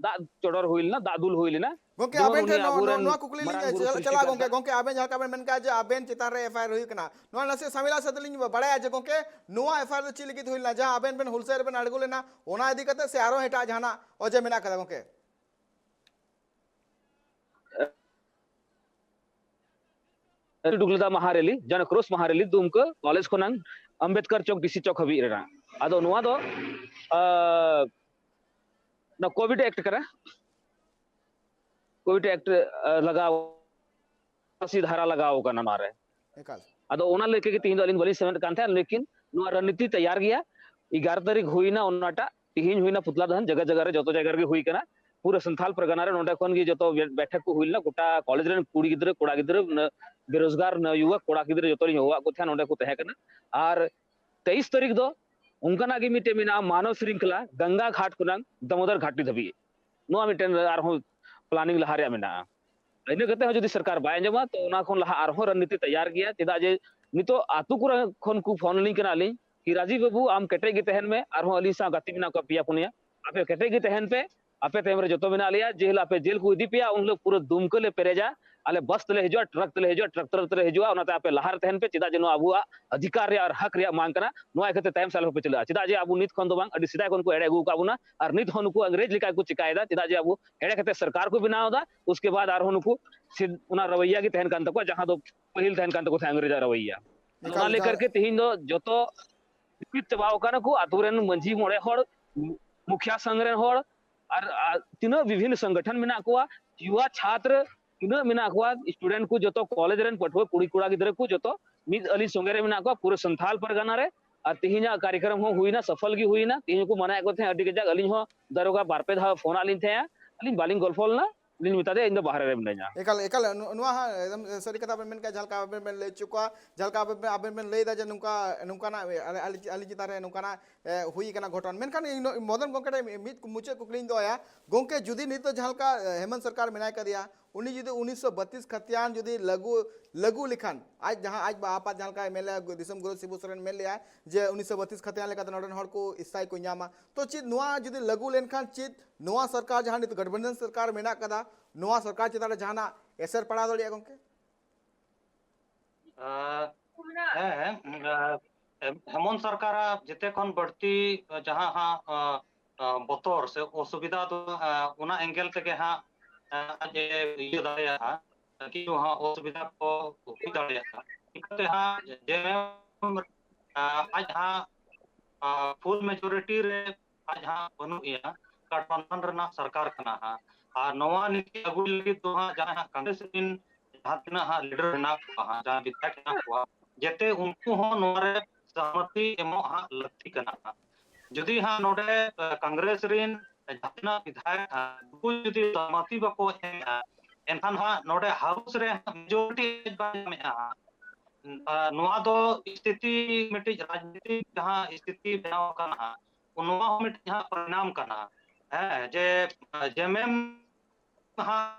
ᱫᱟᱜ ᱪᱚᱰᱚᱨ ᱦᱩᱭ ᱞᱮᱱᱟ, ᱫᱟᱜ ᱫᱩᱞ ᱦᱩᱭ ᱞᱮᱱᱟ᱾ ᱜᱚᱝᱠᱮ, ᱡᱮᱢᱚᱱ ᱟᱵᱮᱱ ᱩᱱᱤ ᱴᱷᱮᱱ ᱱᱚ-, ᱱᱚ-, ᱟᱵᱚᱨᱮᱱ ᱱᱚᱣᱟ ᱠᱩᱠᱞᱤ ᱞᱤᱧ ᱢᱟᱨᱟᱝ ᱵᱩᱨᱩ ᱪᱟᱞᱟᱜ, ᱪᱟᱞᱟᱜᱼᱟ ᱥᱨᱤᱥᱴᱤᱠᱟᱨᱛᱟ᱾ ᱜᱚᱝᱠᱮ᱾ ᱜᱚᱝᱠᱮ, ᱟᱵᱮᱱ ᱡᱟᱦᱟᱸ ᱞᱮᱠᱟ ᱵᱮᱱ ᱢᱮᱱ ᱠᱮᱫᱟ ᱡᱮ ᱟᱵᱮᱱ ᱪᱮᱛᱟᱱ ᱨᱮ ᱮᱯᱷ ᱟᱭ ᱟᱨ ᱦᱩᱭ ᱠᱟᱱᱟ, ᱱᱚᱣᱟ ᱱᱟᱥᱮ ᱥᱟᱢᱤᱞᱟ ᱥᱟᱛᱮ ᱞᱤᱧ ᱵᱟᱲᱟᱭᱟ ᱡᱮ ᱜᱚᱝᱠᱮ, ᱱᱚᱣᱟ ᱮᱯᱷ ᱟᱭ ᱟᱨ ᱫᱚ ᱪᱮᱫ ᱞᱟᱹᱜᱤᱫ ᱦᱩᱭ ᱞᱮᱱᱟ? ᱡᱟᱦᱟᱸ ᱟᱵᱮᱱ ᱵᱮᱱ ᱦᱩᱞᱥᱟᱹᱭ ᱨᱮᱵᱮᱱ ᱟᱬᱜᱚ ᱞᱮᱱᱟ, ᱚᱱᱟ ᱤᱫᱤ ᱠᱟᱛᱮ ᱥᱮ ᱟᱨᱦᱚᱸ ᱮᱴᱟᱜ ᱡᱟᱦᱟᱱᱟᱜ ᱚᱡᱮ ᱢᱮᱱᱟᱜ ᱠᱟᱫᱟ ᱜᱚᱝᱠᱮ? ᱩᱰᱩᱠ ᱞᱮᱫᱟ ᱢᱟᱦᱟ ᱨᱮᱞᱤ, ᱡᱟᱦᱟᱸ ᱠᱨᱚᱥ ᱢᱟᱦᱟ ᱨᱮᱞᱤ ᱫᱩᱢᱠᱟᱹ ᱠᱚᱞᱮᱡᱽ ᱠᱷᱚᱱᱟᱝ ᱟᱢᱵᱮᱫᱠᱟᱨ ᱪᱚᱠ ᱰᱤ ᱥᱤ ᱪᱚᱠ ᱦᱟᱹᱵᱤᱡ ᱨᱮᱱᱟᱜ᱾ ᱟᱫᱚ ᱱᱚᱣᱟ ᱫᱚ, ᱟᱸ, ᱱᱚᱣᱟ ᱠᱳᱵᱷᱤᱰ ᱮᱠᱴ ᱠᱟᱱᱟ, ᱠᱳᱵᱷᱤᱰ ᱮᱠᱴ, ᱟᱸ, ᱞᱟᱜᱟᱣ, ᱯᱷᱟᱹᱥᱤ ᱫᱷᱟᱨᱟ ᱞᱟᱜᱟᱣ ᱠᱟᱱᱟ ᱱᱚᱣᱟ ᱨᱮ᱾ ᱮᱠᱟᱞ᱾ ᱟᱫᱚ ᱚᱱᱟ ᱞᱟᱹᱭ ᱛᱮᱜᱮ ᱛᱤᱦᱤᱧ ᱫᱚ ᱟᱹᱞᱤᱧ ᱵᱟᱹᱞᱤᱧ ᱥᱮᱱᱚᱜ ᱠᱟᱱ ᱛᱟᱦᱮᱸᱫ, ᱞᱮᱠᱤᱱ ᱱᱚᱣᱟ ᱨᱚᱱᱱᱤᱛᱤ ᱛᱮᱭᱟᱨ ᱜᱮᱭᱟ᱾ ᱮᱜᱟᱨᱚ ᱛᱟᱹᱨᱤᱠᱷ ᱦᱩᱭᱱᱟ ᱚᱱᱟᱴᱟᱜ, ᱛᱤᱦᱤᱧ ᱦᱩᱭᱱᱟ ᱯᱩᱛᱞᱟ ᱫᱚᱦᱚᱱ, ᱡᱟᱭᱜᱟ ᱡᱟᱭᱜᱟ ᱨᱮ, ᱡᱚᱛᱚ ᱡᱟᱭᱜᱟ ᱨᱮᱜᱮ ᱦᱩᱭ ᱠᱟᱱᱟ᱾ ᱯᱩᱨᱟᱹ ᱥᱟᱱᱛᱷᱟᱞ ᱯᱟᱨᱜᱟᱱᱟ ᱨᱮ ᱱᱚᱰᱮ ᱠᱷᱚᱱ ᱜᱮ ᱡᱚᱛᱚ ᱵᱮ-, ᱵᱮᱴᱷᱮᱠ ᱠᱚ ᱦᱩᱭ ᱞᱮᱱᱟ, ᱜᱚᱴᱟ ᱠᱚᱞᱮᱡᱽ ᱨᱮᱱ ᱠᱩᱲᱤ ᱜᱤᱫᱽᱨᱟᱹ, ᱠᱚᱲᱟ ᱜᱤᱫᱽᱨᱟᱹ, ᱱᱟ-, ᱵᱮᱨᱳᱡᱽᱜᱟᱨ ᱱᱟᱣᱭᱩᱣᱟ ᱠᱚᱲᱟ ᱜᱤᱫᱽᱨᱟᱹ ᱡᱚᱛᱚ ᱞᱤᱧ ᱦᱚᱦᱚᱣᱟᱫ ᱠᱚ ᱛᱟᱦᱮᱸᱫ, ᱱᱚᱰᱮ ᱠᱚ ᱛᱟᱦᱮᱸ ᱠᱟᱱᱟ᱾ ᱟᱨ ᱛᱮᱭᱤᱥ ᱛᱟᱹᱨᱤᱠᱷ ᱫᱚ ᱚᱱᱠᱟᱱᱟᱜ ᱜᱮ ᱢᱤᱫᱴᱮᱡ ᱢᱮᱱᱟᱜᱼᱟ, ᱢᱟᱱᱚᱵ ᱥᱨᱤᱝᱠᱷᱚᱞᱟ, ᱜᱚᱝᱜᱟ ᱜᱷᱟᱴ ᱠᱷᱚᱱᱟᱝ ᱫᱟᱢᱳᱫᱚᱨ ᱜᱷᱟᱴᱤ ᱫᱷᱟᱹᱵᱤᱡ᱾ ᱱᱚᱣᱟ ᱢᱤᱫᱴᱮᱱ ᱟᱨᱦᱚᱸ ᱯᱞᱟᱱᱤᱝ ᱞᱟᱦᱟ ᱨᱮᱭᱟᱜ ᱢᱮᱱᱟᱜᱼᱟ᱾ ᱤᱱᱟᱹ ᱠᱟᱛᱮ ᱦᱚᱸ ᱡᱩᱫᱤ ᱥᱚᱨᱠᱟᱨ ᱵᱟᱭ ᱟᱸᱡᱚᱢᱟ, ᱛᱚ ᱚᱱᱟ ᱠᱷᱚᱱ ᱞᱟᱦᱟ ᱟᱨᱦᱚᱸ ᱨᱚᱱᱱᱤᱛᱤ ᱛᱮᱭᱟᱨ ᱜᱮᱭᱟ᱾ ᱪᱮᱫᱟᱜ ᱡᱮ ᱱᱤᱛᱚᱜ ᱟᱛᱳ ᱠᱚᱨᱮ ᱠᱷᱚᱱ ᱠᱚ ᱯᱷᱳᱱ ᱟᱹᱞᱤᱧ ᱠᱟᱱᱟ ᱟᱹᱞᱤᱧ ᱠᱤ, "ᱨᱟᱡᱤᱵ ᱵᱟᱹᱵᱩ, ᱟᱢ ᱠᱮᱴᱮᱡ ᱜᱮ ᱛᱟᱦᱮᱱ ᱢᱮ, ᱟᱨᱦᱚᱸ ᱟᱹᱞᱤᱧ ᱥᱟᱶ ᱜᱟᱛᱮ ᱢᱮᱱᱟᱜ ᱠᱚᱣᱟ ᱯᱮᱭᱟ ᱯᱩᱱᱭᱟ, ᱟᱯᱮ ᱠᱮᱴᱮᱡ ᱜᱮ ᱛᱟᱦᱮᱱ ᱯᱮ, ᱟᱯᱮ ᱛᱟᱭᱚᱢ ᱨᱮ ᱡᱚᱛᱚ ᱢᱮᱱᱟᱜ ᱞᱮᱭᱟ, ᱡᱮ ᱦᱤᱞᱳᱜ ᱟᱯᱮ ᱡᱮᱞ ᱠᱚ ᱤᱫᱤ ᱯᱮᱭᱟ, ᱩᱱ ᱦᱤᱞᱳᱜ ᱯᱩᱨᱟᱹ ᱫᱩᱢᱠᱟᱹ ᱞᱮ ᱯᱮᱨᱮᱡᱟ, ᱟᱞᱮ ᱵᱟᱥ ᱛᱮᱞᱮ ᱦᱤᱡᱩᱜᱼᱟ, ᱴᱨᱟᱠ ᱛᱮᱞᱮ ᱦᱤᱡᱩᱜᱼᱟ, ᱴᱨᱟᱠᱴᱚᱨ ᱛᱮᱞᱮ ᱦᱤᱡᱩᱜᱼᱟ, ᱚᱱᱟᱛᱮ ᱟᱯᱮ ᱞᱟᱦᱟ ᱨᱮ ᱛᱟᱦᱮᱱ ᱯᱮ, ᱪᱮᱫᱟᱜ ᱡᱮ ᱱᱚᱣᱟ ᱟᱵᱚᱣᱟᱜ ᱚᱫᱷᱤᱠᱟᱨ ᱨᱮᱭᱟᱜ ᱟᱨ ᱦᱚᱠ ᱨᱮᱭᱟᱜ ᱢᱟᱝ ᱠᱟᱱᱟ, ᱱᱚᱣᱟ ᱤᱭᱟᱹᱛᱮ ᱛᱟᱭᱚᱢ ᱥᱮᱫ ᱟᱞᱚ ᱯᱮ ᱪᱟᱞᱟᱜᱼᱟ, ᱪᱮᱫᱟᱜ ᱡᱮ ᱟᱵᱚ ᱱᱤᱛ ᱠᱷᱚᱱ ᱫᱚ ᱵᱟᱝ, ᱟᱹᱰᱤ ᱥᱮᱫᱟᱭ ᱠᱷᱚᱱ ᱠᱚ ᱮᱲᱮ ᱟᱹᱜᱩ ᱟᱠᱟᱫ ᱵᱚᱱᱟ, ᱟᱨ ᱱᱤᱛ ᱦᱚᱸ ᱱᱩᱠᱩ ᱤᱝᱨᱮᱡᱽ ᱞᱮᱠᱟ ᱠᱚ ᱪᱤᱠᱟᱭᱮᱫᱟ, ᱪᱮᱫᱟᱜ ᱡᱮ ᱟᱵᱚ ᱮᱲᱮ ᱠᱟᱛᱮ ᱥᱚᱨᱠᱟᱨ ᱠᱚ ᱵᱮᱱᱟᱣ ᱮᱫᱟ, ᱩᱥᱠᱮ ᱵᱟᱫ ᱟᱨᱦᱚᱸ ᱱᱩᱠᱩ ᱥᱤᱫ-, ᱚᱱᱟ ᱨᱟᱣᱟᱭᱭᱟ ᱜᱮ ᱛᱟᱦᱮᱱ ᱠᱟᱱ ᱛᱟᱠᱚᱣᱟ, ᱡᱟᱦᱟᱸ ᱫᱚ ᱯᱟᱹᱦᱤᱞ ᱛᱟᱦᱮᱱ ᱠᱟᱱ ᱛᱟᱠᱚ ᱛᱟᱦᱮᱸ ᱤᱝᱨᱮᱡᱽ ᱟᱜ ᱨᱟᱣᱟᱭᱭᱟ᱾ ᱮᱠᱟᱞ, ᱚᱱᱟ ᱞᱮᱠᱟ ᱮᱠᱟᱞ᱾ ᱨᱮᱜᱮ ᱛᱤᱦᱤᱧ ᱫᱚ ᱡᱚᱛᱚ ᱪᱟᱵᱟᱣ ᱠᱟᱱᱟ ᱠᱚ, ᱟᱛᱳ ᱨᱮᱱ ᱢᱟᱹᱡᱷᱤ ᱢᱚᱬᱮ ᱦᱚᱲ, ᱢᱩᱠᱷᱤᱭᱟ ᱥᱚᱝᱜᱷ ᱨᱮᱱ ᱦᱚᱲ, ᱟᱨ, ᱟᱨ ᱛᱤᱱᱟᱹᱜ ᱵᱤᱵᱷᱤᱱᱱᱚ ᱥᱚᱝᱜᱚᱴᱷᱚᱱ ᱢᱮᱱᱟᱜ ᱠᱚᱣᱟ, ᱭᱩᱣᱟ ᱪᱷᱟᱛᱨ ᱛᱤᱱᱟᱹᱜ ᱢᱮᱱᱟᱜ ᱠᱚᱣᱟ, student ᱠᱚ ᱡᱚᱛᱚ, ᱠᱚᱞᱮᱡᱽ ᱨᱮᱱ ᱯᱟᱹᱴᱷᱩᱣᱟᱹ ᱠᱩᱲᱤ ᱠᱚᱲᱟ ᱜᱤᱫᱽᱨᱟᱹ ᱠᱚ ᱡᱚᱛᱚ ᱢᱤᱫ ᱟᱹᱞᱤᱧ ᱥᱚᱸᱜᱮ ᱨᱮ ᱢᱮᱱᱟᱜ ᱠᱚᱣᱟ ᱯᱩᱨᱟᱹ ᱥᱟᱱᱛᱷᱟᱞ ᱯᱟᱨᱜᱟᱱᱟ ᱨᱮ᱾ ᱟᱨ ᱛᱮᱦᱮᱧᱟᱜ ᱠᱟᱨᱭᱚᱠᱨᱚᱢ ᱦᱚᱸ ᱦᱩᱭᱱᱟ, ᱥᱚᱯᱷᱚᱞ ᱜᱮ ᱦᱩᱭᱱᱟ᱾ ᱛᱮᱦᱮᱧ ᱦᱚᱸᱠᱚ ᱢᱟᱱᱟᱣᱮᱫ ᱠᱚ ᱛᱟᱦᱮᱸᱫ ᱟᱹᱰᱤ ᱠᱟᱡᱟᱠ᱾ ᱟᱹᱞᱤᱧ ᱦᱚᱸ ᱫᱟᱨᱚᱜᱟ ᱵᱟᱨ ᱯᱮ ᱫᱷᱟᱣ ᱯᱷᱳᱱ ᱟᱫ ᱞᱤᱧ ᱛᱟᱦᱮᱸᱫᱼᱟ, ᱟᱹᱞᱤᱧ ᱵᱟᱹᱞᱤᱧ ᱜᱚᱞᱯᱷᱚ ᱞᱮᱱᱟ, ᱟᱹᱞᱤᱧ ᱢᱮᱛᱟ ᱫᱮᱭᱟ ᱤᱧ ᱫᱚ ᱵᱟᱦᱨᱮ ᱨᱮ ᱢᱤᱱᱟᱹᱧᱟ᱾ ᱮᱠᱟᱞ, ᱮᱠᱟᱞ, ᱱᱚ-, ᱱᱚᱣᱟ ᱦᱟᱸᱜ ᱮᱠᱫᱚᱢ ᱥᱟᱹᱨᱤ ᱠᱟᱛᱷᱟ ᱵᱮᱱ ᱢᱮᱱ ᱠᱮᱜᱼᱟ, ᱡᱟᱦᱟᱸ ᱞᱮᱠᱟ ᱟᱵᱮᱱ ᱵᱮᱱ ᱞᱟᱹᱭ ᱦᱚᱪᱚ ᱠᱚᱣᱟ, ᱡᱟᱦᱟᱸ ᱞᱮᱠᱟ ᱟᱵᱮᱱ ᱵᱮᱱ, ᱟᱵᱮᱱ ᱵᱮᱱ ᱞᱟᱹᱭ ᱮᱫᱟ ᱡᱮ ᱱᱚᱝᱠᱟ, ᱱᱚᱝᱠᱟᱱᱟᱜ ᱟᱞᱮ, ᱟᱞᱮ, ᱟᱞᱮ ᱪᱮᱛᱟᱱ ᱨᱮ ᱱᱚᱝᱠᱟᱱᱟᱜ, ᱮ, ᱦᱩᱭ ᱟᱠᱟᱱᱟ ᱜᱷᱚᱴᱚᱱ᱾ ᱢᱮᱱᱠᱷᱟᱱ ᱤᱧ ᱱᱚ-, ᱢᱚᱫᱚᱱ ᱜᱚᱢᱠᱮ ᱴᱷᱮᱱ ᱢᱤᱫ ᱢᱩᱪᱟᱹᱫ ᱠᱩᱠᱞᱤᱧ ᱫᱚᱦᱚᱭᱟ, ᱜᱚᱢᱠᱮ, ᱡᱩᱫᱤ ᱱᱤᱛ ᱫᱚ ᱡᱟᱦᱟᱸ ᱞᱮᱠᱟ, ᱮ, ᱦᱮᱢᱚᱱᱛ ᱥᱚᱨᱠᱟᱨ ᱢᱮᱱᱟᱭ ᱠᱟᱫᱮᱭᱟ, ᱩᱱᱤ ᱡᱩᱫᱤ ᱩᱱᱤᱥᱥᱚ ᱵᱟᱛᱤᱥ ᱠᱷᱟᱛᱤᱭᱟᱱ ᱡᱩᱫᱤ ᱞᱟᱹᱜᱩ, ᱞᱟᱹᱜᱩ ᱞᱮᱠᱷᱟᱱ, ᱟᱡ ᱡᱟᱦᱟᱸ ᱟᱡ ᱵᱟ-, ᱟᱯᱟᱛ ᱡᱟᱦᱟᱸ ᱞᱮᱠᱟᱭ ᱢᱮᱱ ᱞᱮᱜᱼᱟ, ᱫᱤᱥᱚᱢ ᱜᱩᱨᱩ ᱥᱤᱵᱩ ᱥᱚᱨᱮᱱ ᱢᱮᱱ ᱞᱮᱜᱼᱟ ᱡᱮ ᱩᱱᱤᱥᱥᱚ ᱵᱟᱛᱤᱥ ᱠᱷᱟᱛᱤᱭᱟᱱ ᱞᱮᱠᱟᱛᱮ ᱱᱚᱰᱮᱱ ᱦᱚᱲ ᱠᱚ ᱤᱥᱛᱷᱟᱭᱤ ᱠᱚ ᱧᱟᱢᱟ, ᱛᱚ ᱪᱮᱫ ᱱᱚᱣᱟ ᱡᱩᱫᱤ ᱞᱟᱹᱜᱩ ᱞᱮᱱᱠᱷᱟᱱ ᱪᱮᱫ ᱱᱚᱣᱟ ᱥᱚᱨᱠᱟᱨ ᱡᱟᱦᱟᱸ ᱱᱤᱛᱚᱜ ᱜᱚᱴᱵᱚᱱᱫᱷᱚᱱ ᱥᱚᱨᱠᱟᱨ ᱢᱮᱱᱟᱜ ᱠᱟᱫᱟ, ᱱᱚᱣᱟ ᱥᱚᱨᱠᱟᱨ ᱪᱮᱛᱟᱱ ᱨᱮ ᱡᱟᱦᱟᱱᱟᱜ ᱮᱥᱮᱨ ᱯᱟᱲᱟᱣ ᱫᱟᱲᱮᱭᱟᱜᱼᱟ ᱜᱚᱢᱠᱮ? ᱟᱸ, ᱦᱮᱸ, ᱟᱸ, ᱦᱮᱢᱚᱱᱛ ᱥᱚᱨᱠᱟᱨᱟᱜ ᱡᱮᱛᱮ ᱠᱷᱚᱱ ᱵᱟᱹᱲᱛᱤ ᱡᱟᱦᱟᱸ ᱦᱟᱸᱜ, ᱟᱸ, ᱟᱸ, ᱵᱚᱛᱚᱨ ᱥᱮ ᱚᱥᱩᱵᱤᱫᱷᱟ ᱫᱚ, ᱟᱸ, ᱚᱱᱟ angle ᱛᱮᱜᱮ ᱦᱟᱸᱜ, ᱟᱸ, ᱟᱡ ᱮ ᱤᱭᱟᱹ ᱫᱟᱲᱮᱭᱟᱜᱼᱟ, ᱠᱤᱪᱷᱩ ᱦᱟᱸᱜ ᱚᱥᱩᱵᱤᱫᱷᱟ ᱠᱚ ᱦᱩᱭ ᱫᱟᱲᱮᱭᱟᱜᱼᱟ᱾ ᱪᱤᱠᱟᱹᱛᱮ ᱦᱟᱸᱜ ᱡᱮ, ᱟᱸ, ᱟᱡ ᱦᱟᱸᱜ, ᱟᱸ, full majority ᱨᱮ ᱟᱡ ᱦᱟᱸᱜ ᱵᱟᱹᱱᱩᱜ ᱮᱭᱟ, ᱜᱚᱴᱵᱚᱱᱫᱷᱚᱱ ᱨᱮᱱᱟᱜ ᱥᱚᱨᱠᱟᱨ ᱠᱟᱱᱟ ᱦᱟᱸᱜ᱾ ᱟᱨ ᱱᱚᱣᱟ ᱱᱤᱛᱤ ᱟᱹᱜᱩᱭ ᱞᱟᱹᱜᱤᱫ ᱫᱚ ᱦᱟᱸᱜ ᱡᱟᱦᱟᱸᱭ ᱦᱟᱸᱜ ᱠᱚᱝᱜᱨᱮᱥ ᱨᱮᱱ ᱡᱟᱦᱟᱸ ᱛᱤᱱᱟᱹᱜ ᱦᱟᱸᱜ leader ᱢᱮᱱᱟᱜ ᱠᱚᱣᱟ ᱦᱟᱸᱜ, ᱡᱟᱦᱟᱸ ᱵᱤᱫᱷᱟᱭᱚᱠ ᱢᱮᱱᱟᱜ ᱠᱚᱣᱟ, ᱡᱟᱛᱮ ᱩᱱᱠᱩ ᱦᱚᱸ ᱱᱚᱣᱟ ᱨᱮ ᱥᱚᱦᱢᱚᱛᱤ ᱮᱢᱚᱜ ᱦᱟᱸᱜ ᱞᱟᱹᱠᱛᱤ ᱠᱟᱱᱟ ᱦᱟᱸᱜ᱾ ᱡᱩᱫᱤ ᱦᱟᱸᱜ ᱱᱚᱰᱮ, ᱟᱸ, ᱠᱚᱝᱜᱨᱮᱥ ᱨᱮᱱ ᱡᱟᱦᱟᱸ ᱛᱤᱱᱟᱹᱜ ᱵᱤᱫᱷᱟᱭᱚᱠ ᱦᱟᱸᱜ, ᱩᱱᱠᱩ ᱡᱩᱫᱤ ᱥᱚᱦᱢᱚᱛᱤ ᱵᱟᱠᱚ ᱮᱢᱟ, ᱮᱱᱠᱷᱟᱱ ᱦᱟᱸᱜ ᱱᱚᱰᱮ house ᱨᱮ ᱦᱟᱸᱜ majority ᱵᱟᱭ ᱧᱟᱢᱮᱜᱼᱟ ᱦᱟᱸᱜ᱾ ᱟᱸ, ᱱᱚᱣᱟ ᱫᱚ ᱥᱛᱷᱤᱛᱤ, ᱢᱤᱫᱴᱤᱡ ᱨᱟᱡᱽᱱᱤᱛᱤᱠ ᱡᱟᱦᱟᱸ ᱥᱛᱷᱤᱛᱤ ᱵᱮᱱᱟᱣ ᱟᱠᱟᱱᱟ ᱦᱟᱸᱜ, ᱱᱚᱣᱟ ᱦᱚᱸ ᱢᱤᱫᱴᱤᱡ ᱦᱟᱸᱜ ᱯᱚᱨᱤᱱᱟᱢ ᱠᱟᱱᱟ᱾ ᱦᱮᱸ, ᱡᱮ, ᱡᱮᱢᱮᱢ ᱦᱟᱸᱜ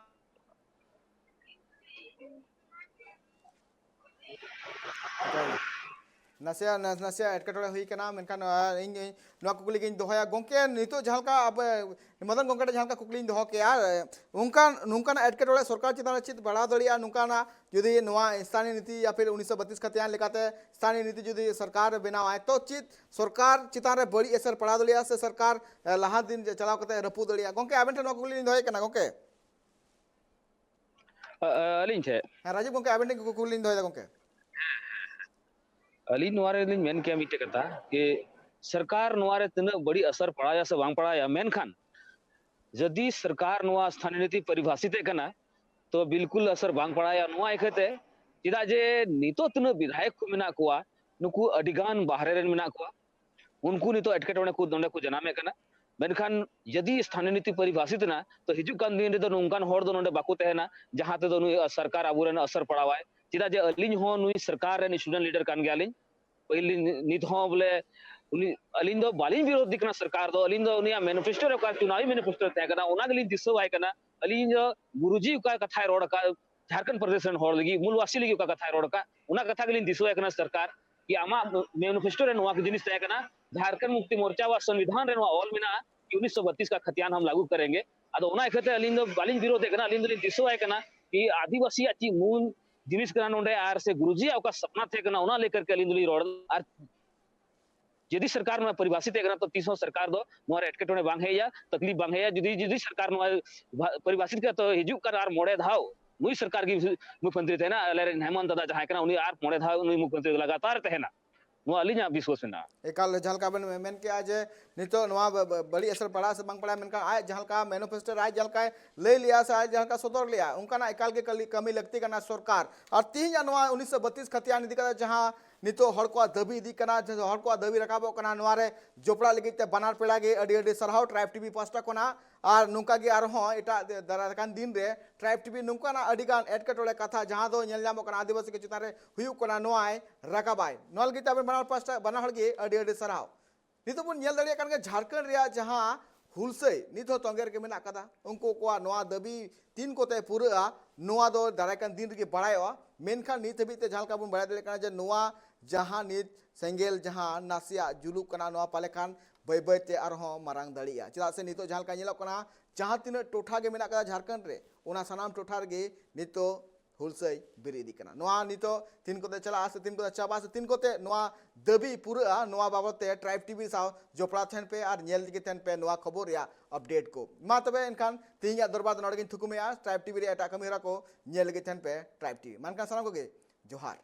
ᱱᱟᱥᱮᱭᱟᱜ ᱱᱟ- ᱱᱟᱥᱮᱭᱟᱜ ᱮᱴᱠᱮᱴᱚᱬᱮ ᱦᱩᱭ ᱠᱟᱱᱟ, ᱢᱮᱱᱠᱷᱟᱱ ᱟᱨ ᱤᱧ ᱤᱧ ᱱᱚᱣᱟ ᱠᱩᱠᱞᱤ ᱜᱤᱧ ᱫᱚᱦᱚᱭᱟ ᱜᱚᱢᱠᱮ᱾ ᱱᱤᱛᱚᱜ ᱡᱟᱦᱟᱸ ᱞᱮᱠᱟ ᱟᱵᱚ ᱢᱚᱫᱚᱱ ᱜᱚᱢᱠᱮ ᱴᱷᱮᱱ ᱡᱟᱦᱟᱸ ᱞᱮᱠᱟ ᱠᱩᱠᱞᱤᱧ ᱫᱚᱦᱚ ᱠᱮᱜᱼᱟ, ᱚᱱᱠᱟᱱ ᱱᱚᱝᱠᱟᱱᱟᱜ ᱮᱴᱠᱮᱴᱚᱬᱮ ᱥᱚᱨᱠᱟᱨ ᱪᱮᱛᱟᱱ ᱨᱮ ᱪᱮᱫ ᱯᱟᱲᱟᱣ ᱫᱟᱲᱮᱭᱟᱜᱼᱟ? ᱱᱚᱝᱠᱟᱱᱟᱜ ᱡᱩᱫᱤ ᱱᱚᱣᱟ ᱥᱛᱷᱟᱱᱤᱭᱚ ᱱᱤᱛᱤ ᱭᱟ ᱯᱷᱤᱨ ᱩᱱᱤᱥᱥᱚ ᱵᱟᱛᱤᱥ ᱠᱷᱟᱛᱤᱭᱟᱱ ᱞᱮᱠᱟᱛᱮ ᱥᱛᱷᱟᱱᱤᱭᱚ ᱱᱤᱛᱤ ᱡᱩᱫᱤ ᱥᱚᱨᱠᱟᱨ ᱵᱮᱱᱟᱣᱟᱭ, ᱛᱚ ᱪᱮᱫ ᱥᱚᱨᱠᱟᱨ ᱪᱮᱛᱟᱱ ᱨᱮ ᱵᱟᱹᱲᱤᱡ ᱮᱥᱮᱨ ᱯᱟᱲᱟᱣ ᱫᱟᱲᱮᱭᱟᱜᱼᱟ ᱥᱮ ᱥᱚᱨᱠᱟᱨ ᱞᱟᱦᱟ ᱫᱤᱱ ᱪᱟᱞᱟᱣ ᱠᱟᱛᱮ ᱨᱟᱹᱯᱩᱫ ᱫᱟᱲᱮᱭᱟᱜᱼᱟ? ᱜᱚᱢᱠᱮ, ᱟᱵᱮᱱ ᱴᱷᱮᱱ ᱱᱚᱣᱟ ᱠᱩᱠᱞᱤ ᱞᱤᱧ ᱫᱚᱦᱚᱭᱮᱫ ᱠᱟᱱᱟ ᱜᱚᱢᱠᱮ᱾ ᱟᱹᱞᱤᱧ ᱴᱷᱮᱱ? ᱦᱮᱸ, ᱨᱟᱡᱤᱵᱽ ᱜᱚᱢᱠᱮ, ᱟᱵᱮᱱ ᱴᱷᱮᱱ ᱠᱩᱠᱞᱤ ᱞᱤᱧ ᱫᱚᱦᱚᱭᱮᱫᱟ ᱜᱚᱢᱠᱮ᱾ ᱟᱹᱞᱤᱧ ᱱᱚᱣᱟ ᱨᱮᱞᱤᱧ ᱢᱮᱱ ᱠᱮᱭᱟ ᱢᱤᱫᱴᱮᱡ ᱠᱟᱛᱷᱟ, ᱡᱮ ᱥᱚᱨᱠᱟᱨ ᱱᱚᱣᱟ ᱨᱮ ᱛᱤᱱᱟᱹᱜ ᱵᱟᱹᱲᱤᱡ ᱟᱥᱟᱨ ᱯᱟᱲᱟᱣᱟ ᱥᱮ ᱵᱟᱝ ᱯᱟᱲᱟᱣᱟ, ᱢᱮᱱᱠᱷᱟᱱ ᱡᱩᱫᱤ ᱥᱚᱨᱠᱟᱨ ᱱᱚᱣᱟ ᱥᱛᱷᱟᱱᱤᱭᱚ ᱱᱤᱛᱤ ᱯᱚᱨᱤᱵᱷᱟᱥᱤᱛ ᱮ ᱠᱟᱱᱟ, ᱛᱚ ᱵᱤᱞᱠᱩᱞ ᱟᱥᱟᱨ ᱵᱟᱝ ᱯᱟᱲᱟᱣᱟ ᱱᱚᱣᱟ ᱤᱠᱷᱟᱹᱛᱮ᱾ ᱪᱮᱫᱟᱜ ᱡᱮ ᱱᱤᱛᱚᱜ ᱛᱤᱱᱟᱹᱜ ᱵᱤᱫᱷᱟᱭᱚᱠ ᱠᱚ ᱢᱮᱱᱟᱜ ᱠᱚᱣᱟ, ᱱᱩᱠᱩ ᱟᱹᱰᱤ ᱜᱟᱱ ᱵᱟᱦᱨᱮ ᱨᱮᱱ ᱢᱮᱱᱟᱜ ᱠᱚᱣᱟ, ᱩᱱᱠᱩ ᱱᱤᱛᱚᱜ ᱮᱴᱠᱮᱴᱚᱬᱮ ᱠᱚ ᱱᱚᱰᱮ ᱠᱚ ᱡᱟᱱᱟᱢᱮᱫ ᱠᱟᱱᱟ᱾ ᱢᱮᱱᱠᱷᱟᱱ ᱡᱩᱫᱤ ᱥᱛᱷᱟᱱᱤᱭᱚ ᱱᱤᱛᱤ ᱯᱚᱨᱤᱵᱷᱟᱥᱤᱛ ᱮᱱᱟ, ᱛᱚ ᱦᱤᱡᱩᱜ ᱠᱟᱱ ᱫᱤᱱ ᱨᱮᱫᱚ ᱱᱚᱝᱠᱟᱱ ᱦᱚᱲ ᱫᱚ ᱱᱚᱰᱮ ᱵᱟᱠᱚ ᱛᱟᱦᱮᱱᱟ, ᱡᱟᱦᱟᱸ ᱛᱮᱫᱚ ᱱᱩᱭ ᱥᱚᱨᱠᱟᱨ ᱟᱵᱚᱨᱮᱱ ᱟᱥᱟᱨ ᱯᱟᱲᱟᱣᱟᱭ᱾ ᱪᱮᱫᱟᱜ ᱡᱮ ᱟᱹᱞᱤᱧ ᱦᱚᱸ ᱱᱩᱭ ᱥᱚᱨᱠᱟᱨ ᱨᱮᱱ ᱥᱴᱩᱰᱮᱱᱴ ᱞᱤᱰᱟᱨ ᱠᱟᱱ ᱜᱮᱭᱟᱞᱤᱧ᱾ ᱯᱟᱹᱦᱤᱞ ᱞᱤᱧ, ᱱᱤᱛ ᱦᱚᱸ ᱵᱚᱞᱮ ᱩᱱᱤ, ᱟᱹᱞᱤᱧ ᱫᱚ ᱵᱟᱹᱞᱤᱧ ᱵᱤᱨᱳᱫᱷᱤ ᱠᱟᱱᱟ ᱥᱚᱨᱠᱟᱨ ᱫᱚ, ᱟᱹᱞᱤᱧ ᱫᱚ ᱩᱱᱤᱭᱟᱜ ᱢᱮᱱᱤᱯᱷᱮᱥᱴᱳ ᱨᱮ ᱚᱠᱟ ᱪᱩᱱᱟᱣᱤ ᱢᱮᱱᱤᱯᱷᱮᱥᱴᱳ ᱛᱟᱦᱮᱸ ᱠᱟᱱᱟ, ᱚᱱᱟ ᱜᱮᱞᱤᱧ ᱫᱤᱥᱟᱹᱣᱟᱭ ᱠᱟᱱᱟ᱾ ᱟᱹᱞᱤᱧ ᱫᱚ ᱜᱩᱨᱩᱡᱤ ᱚᱠᱟ ᱠᱟᱛᱷᱟᱭ ᱨᱚᱲ ᱟᱠᱟᱫ, ᱡᱷᱟᱨᱠᱷᱚᱸᱰ ᱯᱨᱚᱫᱮᱥ ᱨᱮᱱ ᱦᱚᱲ ᱞᱟᱹᱜᱤᱫ, ᱢᱩᱞᱵᱟᱥᱤ ᱞᱟᱹᱜᱤᱫ ᱚᱠᱟ ᱠᱟᱛᱷᱟᱭ ᱨᱚᱲ ᱟᱠᱟᱫ, ᱚᱱᱟ ᱠᱟᱛᱷᱟ ᱜᱮᱞᱤᱧ ᱫᱤᱥᱟᱹᱣᱟᱭ ᱠᱟᱱᱟ ᱥᱚᱨᱠᱟᱨ, ᱠᱤ ᱟᱢᱟᱜ ᱢᱮᱱᱤᱯᱷᱮᱥᱴᱳ ᱨᱮ ᱱᱚᱣᱟ ᱠᱚ ᱡᱤᱱᱤᱥ ᱛᱟᱦᱮᱸ ᱠᱟᱱᱟ, ᱡᱷᱟᱨᱠᱷᱚᱸᱰ ᱢᱩᱠᱛᱤ ᱢᱳᱨᱪᱟ ᱣᱟ ᱥᱚᱝᱵᱤᱫᱷᱟᱱ ᱨᱮ ᱱᱚᱣᱟ ᱚᱞ ᱢᱮᱱᱟᱜᱼᱟ ᱠᱤ ᱩᱱᱤᱥᱥᱚ ᱵᱟᱛᱤᱥ ᱠᱟ ᱠᱷᱟᱛᱤᱭᱟᱱ ᱦᱟᱢ ᱞᱟᱜᱩ ᱠᱟᱨᱮᱝᱜᱮ᱾ ᱟᱫᱚ ᱚᱱᱟ ᱤᱠᱷᱟᱹᱛᱮ ᱟᱹᱞᱤᱧ ᱫᱚ ᱵᱟᱹᱞᱤᱧ ᱵᱤᱨᱳᱫᱷᱮᱫ ᱠᱟᱱᱟ, ᱟᱹᱞᱤᱧ ᱫᱚᱞᱤᱧ ᱫᱤᱥᱟᱹᱣᱟᱭ ᱠᱟᱱᱟ ᱠᱤ ᱟᱹᱫᱤᱵᱟᱹᱥᱤᱭᱟᱜ ᱪᱮᱫ ᱢᱩᱞ ᱡᱤᱱᱤᱥ ᱠᱟᱱᱟ ᱱᱚᱰᱮ, ᱟᱨ ᱥᱮ ᱜᱩᱨᱩᱡᱤᱭᱟᱜ ᱚᱠᱟ ᱥᱟᱯᱱᱟ ᱛᱟᱦᱮᱸ ᱠᱟᱱᱟ, ᱚᱱᱟ ᱞᱮᱠᱟᱨ ᱜᱮ ᱟᱹᱞᱤᱧ ᱫᱚᱞᱤᱧ ᱨᱚᱲ᱾ ᱟᱨ ᱡᱩᱫᱤ ᱥᱚᱨᱠᱟᱨ ᱱᱚᱣᱟ ᱯᱚᱨᱤᱵᱷᱟᱥᱤᱛ ᱮ ᱠᱟᱱᱟ, ᱛᱚ ᱛᱤᱥ ᱦᱚᱸ ᱥᱚᱨᱠᱟᱨ ᱫᱚ ᱱᱚᱣᱟ ᱨᱮ ᱮᱴᱠᱮᱴᱚᱬᱮ ᱵᱟᱝ ᱦᱮᱡ ᱟᱭᱟ, ᱛᱟᱠᱞᱤᱯ ᱵᱟᱝ ᱦᱮᱡ ᱟᱭᱟ᱾ ᱡᱩᱫᱤ, ᱡᱩᱫᱤ ᱥᱚᱨᱠᱟᱨ ᱱᱚᱣᱟ ᱵᱷᱟ-, ᱯᱚᱨᱤᱵᱷᱟᱥᱤᱛ ᱠᱟᱱᱟ, ᱛᱚ ᱦᱤᱡᱩᱜ ᱠᱟᱱ ᱟᱨ ᱢᱚᱬᱮ ᱫᱷᱟᱣ ᱱᱩᱭ ᱥᱚᱨᱠᱟᱨ ᱜᱮ ᱢᱩᱠᱷᱭᱚᱢᱚᱱᱛᱨᱤ ᱛᱟᱦᱮᱱᱟ, ᱟᱞᱮ ᱨᱮᱱ ᱦᱮᱢᱚᱱᱛ ᱫᱟᱫᱟ ᱡᱟᱦᱟᱸᱭ ᱠᱟᱱᱟ, ᱩᱱᱤ ᱟᱨ ᱢᱚᱬᱮ ᱫᱷᱟᱣ ᱱᱩᱭ ᱢᱩᱠᱷᱭᱚᱢᱚᱱᱛᱨᱤ ᱞᱟᱜᱟᱛᱟᱨ ᱛᱟᱦᱮᱱᱟ᱾ ᱱᱚᱣᱟ ᱟᱹᱞᱤᱧᱟᱜ ᱵᱤᱥᱣᱟᱥ ᱢᱮᱱᱟᱜᱼᱟ᱾ ᱮᱠᱟᱞ, ᱡᱟᱦᱟᱸ ᱞᱮᱠᱟ ᱵᱮᱱ ᱢᱮ-, ᱢᱮᱱ ᱠᱮᱜᱼᱟ ᱡᱮ ᱱᱤᱛᱚᱜ ᱱᱚᱣᱟ ᱵᱟ-, ᱵᱟ-, ᱵᱟᱹᱲᱤᱡ ᱮᱥᱮᱨ ᱯᱟᱲᱟᱜᱼᱟ ᱥᱮ ᱵᱟᱝ ᱯᱟᱲᱟᱜᱼᱟ, ᱢᱮᱱᱠᱷᱟᱱ ᱟᱡ ᱡᱟᱦᱟᱸ ᱞᱮᱠᱟ ᱢᱮᱱᱤᱯᱷᱮᱥᱴᱳ ᱨᱮ ᱟᱡ ᱡᱟᱦᱟᱸ ᱞᱮᱠᱟᱭ ᱞᱟᱹᱭ ᱞᱮᱜᱼᱟ ᱥᱮ ᱟᱡ ᱡᱟᱦᱟᱸ ᱞᱮᱠᱟ ᱥᱚᱫᱚᱨ ᱞᱮᱜᱼᱟ, ᱚᱱᱠᱟᱱᱟᱜ ᱮᱠᱟᱞ ᱜᱮ ᱠᱟᱹᱞᱤ-, ᱠᱟᱹᱢᱤ ᱞᱟᱹᱠᱛᱤ ᱠᱟᱱᱟ ᱥᱚᱨᱠᱟᱨ᱾ ᱟᱨ ᱛᱤᱦᱤᱧᱟᱜ ᱱᱚᱣᱟ ᱩᱱᱤᱥᱥᱚ ᱵᱟᱛᱤᱥ ᱠᱷᱟᱛᱤᱭᱟᱱ ᱤᱫᱤ ᱠᱟᱛᱮ ᱡᱟᱦᱟᱸ ᱱᱤᱛᱚᱜ ᱦᱚᱲ ᱠᱚᱣᱟᱜ ᱫᱟᱹᱵᱤ ᱤᱫᱤᱜ ᱠᱟᱱᱟ, ᱡᱟᱦᱟᱸ ᱦᱚᱲ ᱠᱚᱣᱟᱜ ᱫᱟᱹᱵᱤ ᱨᱟᱠᱟᱵᱚᱜ ᱠᱟᱱᱟ, ᱱᱚᱣᱟ ᱨᱮ ᱡᱚᱯᱲᱟᱜ ᱞᱟᱹᱜᱤᱫ ᱛᱮ ᱵᱟᱱᱟᱨ ᱯᱮᱲᱟ ᱜᱮ ᱟᱹᱰᱤ ᱟᱹᱰᱤ ᱥᱟᱨᱦᱟᱣ ᱴᱨᱟᱭᱤᱵᱽ ᱴᱤᱵᱷᱤ ᱯᱟᱦᱴᱟ ᱠᱷᱚᱱᱟᱜ᱾ ᱟᱨ ᱱᱚᱝᱠᱟ ᱜᱮ ᱟᱨᱦᱚᱸ ᱮᱴᱟᱜ ᱫᱮ-, ᱫᱟᱨᱟᱭ ᱠᱟᱱ ᱫᱤᱱ ᱨᱮ ᱴᱨᱟᱭᱤᱵᱽ ᱴᱤᱵᱷᱤ ᱱᱚᱝᱠᱟᱱᱟᱜ ᱟᱹᱰᱤ ᱜᱟᱱ ᱮᱴᱠᱮᱴᱚᱬᱮ ᱠᱟᱛᱷᱟ ᱡᱟᱦᱟᱸ ᱫᱚ ᱧᱮᱞ ᱧᱟᱢᱚᱜ ᱠᱟᱱᱟ ᱟᱹᱫᱤᱵᱟᱹᱥᱤ ᱠᱚ ᱪᱮᱛᱟᱱ ᱨᱮ ᱦᱩᱭᱩᱜ ᱠᱟᱱᱟ, ᱱᱚᱣᱟᱭ ᱨᱟᱠᱟᱵᱟᱭ᱾ ᱱᱚᱣᱟ ᱞᱟᱹᱜᱤᱫ ᱛᱮ ᱟᱵᱮᱱ ᱵᱟᱱᱟᱨ ᱯᱟᱦᱴᱟ, ᱵᱟᱱᱟ ᱦᱚᱲ ᱜᱮ ᱟᱹᱰᱤ ᱟᱹᱰᱤ ᱥᱟᱨᱦᱟᱣ᱾ ᱱᱤᱛᱚᱜ ᱵᱚᱱ ᱧᱮᱞ ᱫᱟᱲᱮᱭᱟᱜ ᱠᱟᱱ ᱜᱮᱭᱟ ᱡᱷᱟᱲᱠᱷᱚᱸᱰ ᱨᱮᱭᱟᱜ ᱡᱟᱦᱟᱸ ᱦᱩᱞᱥᱟᱹᱭ ᱱᱤᱛ ᱦᱚᱸ ᱛᱚᱸᱜᱮ ᱨᱮᱜᱮ ᱢᱮᱱᱟᱜ ᱟᱠᱟᱫᱟ᱾ ᱩᱱᱠᱩ ᱠᱚᱣᱟᱜ ᱱᱚᱣᱟ ᱫᱟᱹᱵᱤ ᱛᱤᱱ ᱠᱚᱛᱮ ᱯᱩᱨᱟᱹᱜᱼᱟ, ᱱᱚᱣᱟ ᱫᱚ ᱫᱟᱨᱟᱭ ᱠᱟᱱ ᱫᱤᱱ ᱨᱮᱜᱮ ᱵᱟᱲᱟᱭᱚᱜᱼᱟ᱾ ᱢᱮᱱᱠᱷᱟᱱ ᱱᱤᱛ ᱦᱟᱹᱵᱤᱡ ᱛᱮ ᱡᱟᱦᱟᱸ ᱞᱮᱠᱟ ᱵᱚᱱ ᱵᱟᱲᱟᱭ ᱫᱟᱲᱮᱭᱟᱜ ᱠᱟᱱᱟ ᱡᱮ ᱱᱚᱣᱟ ᱡᱟᱦᱟᱸ ᱱᱤᱛ ᱥᱮᱸᱜᱮᱞ ᱡᱟᱦᱟᱸ ᱱᱟᱥᱮᱭᱟᱜ ᱡᱩᱞᱩᱜ ᱠᱟᱱᱟ, ᱱᱚᱣᱟ ᱯᱟᱞᱮ ᱠᱷᱟᱱ ᱵᱟᱹᱭ ᱵᱟᱹᱭ ᱛᱮ ᱟᱨᱦᱚᱸ ᱢᱟᱨᱟᱝ ᱫᱟᱲᱮᱭᱟᱜᱼᱟ᱾ ᱪᱮᱫᱟᱜ ᱥᱮ ᱱᱤᱛᱚᱜ ᱡᱟᱦᱟᱸ ᱞᱮᱠᱟ ᱧᱮᱞᱚᱜ ᱠᱟᱱᱟ, ᱡᱟᱦᱟᱸ ᱛᱤᱱᱟᱹᱜ ᱴᱚᱴᱷᱟ ᱜᱮ ᱢᱮᱱᱟᱜ ᱟᱠᱟᱫᱟ ᱡᱷᱟᱲᱠᱷᱚᱸᱰ ᱨᱮ, ᱚᱱᱟ ᱥᱟᱱᱟᱢ ᱴᱚᱴᱷᱟ ᱨᱮᱜᱮ ᱱᱤᱛᱚᱜ ᱦᱩᱞᱥᱟᱹᱭ ᱵᱮᱨᱮᱫ ᱤᱫᱤᱜ ᱠᱟᱱᱟ᱾ ᱱᱚᱣᱟ ᱱᱤᱛᱚᱜ ᱛᱤᱱ ᱠᱚᱛᱮ ᱪᱟᱞᱟᱜᱼᱟ ᱥᱮ ᱛᱤᱱ ᱠᱚᱛᱮ ᱪᱟᱵᱟᱜᱼᱟ ᱥᱮ ᱛᱤᱱ ᱠᱚᱛᱮ ᱱᱚᱣᱟ ᱫᱟᱹᱵᱤ ᱯᱩᱨᱟᱹᱜᱼᱟ, ᱱᱚᱣᱟ ᱵᱟᱵᱚᱫ ᱛᱮ ᱴᱨᱟᱭᱤᱵᱽ ᱴᱤᱵᱷᱤ ᱥᱟᱶ ᱡᱚᱯᱲᱟᱣ ᱛᱟᱦᱮᱱ ᱯᱮ ᱟᱨ ᱧᱮᱞ ᱛᱮᱜᱮ ᱛᱟᱦᱮᱱ ᱯᱮ ᱱᱚᱣᱟ ᱠᱷᱚᱵᱚᱨ ᱨᱮᱭᱟᱜ ᱟᱯᱰᱮᱴ ᱠᱚ᱾ ᱢᱟ ᱛᱚᱵᱮ ᱮᱱᱠᱷᱟᱱ ᱛᱮᱦᱮᱧᱟᱜ ᱫᱚᱨᱵᱟᱨ ᱫᱚ ᱱᱚᱰᱮ ᱜᱤᱧ ᱛᱷᱩᱠᱩᱢᱮᱜᱼᱟ᱾ ᱴᱨᱟᱭᱤᱵᱽ ᱴᱤᱵᱷᱤ ᱨᱮᱭᱟᱜ ᱮᱴᱟᱜ ᱠᱟᱹᱢᱤ ᱦᱚᱨᱟ ᱠᱚ ᱧᱮᱞ ᱞᱟᱹᱜᱤᱫ ᱛᱟᱦᱮᱱ ᱯᱮ ᱴᱨᱟᱭᱤᱵᱽ ᱴᱤᱵᱷᱤ᱾ ᱢᱟ ᱮᱱᱠᱷᱟᱱ ᱥᱟᱱᱟᱢ ᱠᱚᱜᱮ ᱡᱚᱦᱟᱨ᱾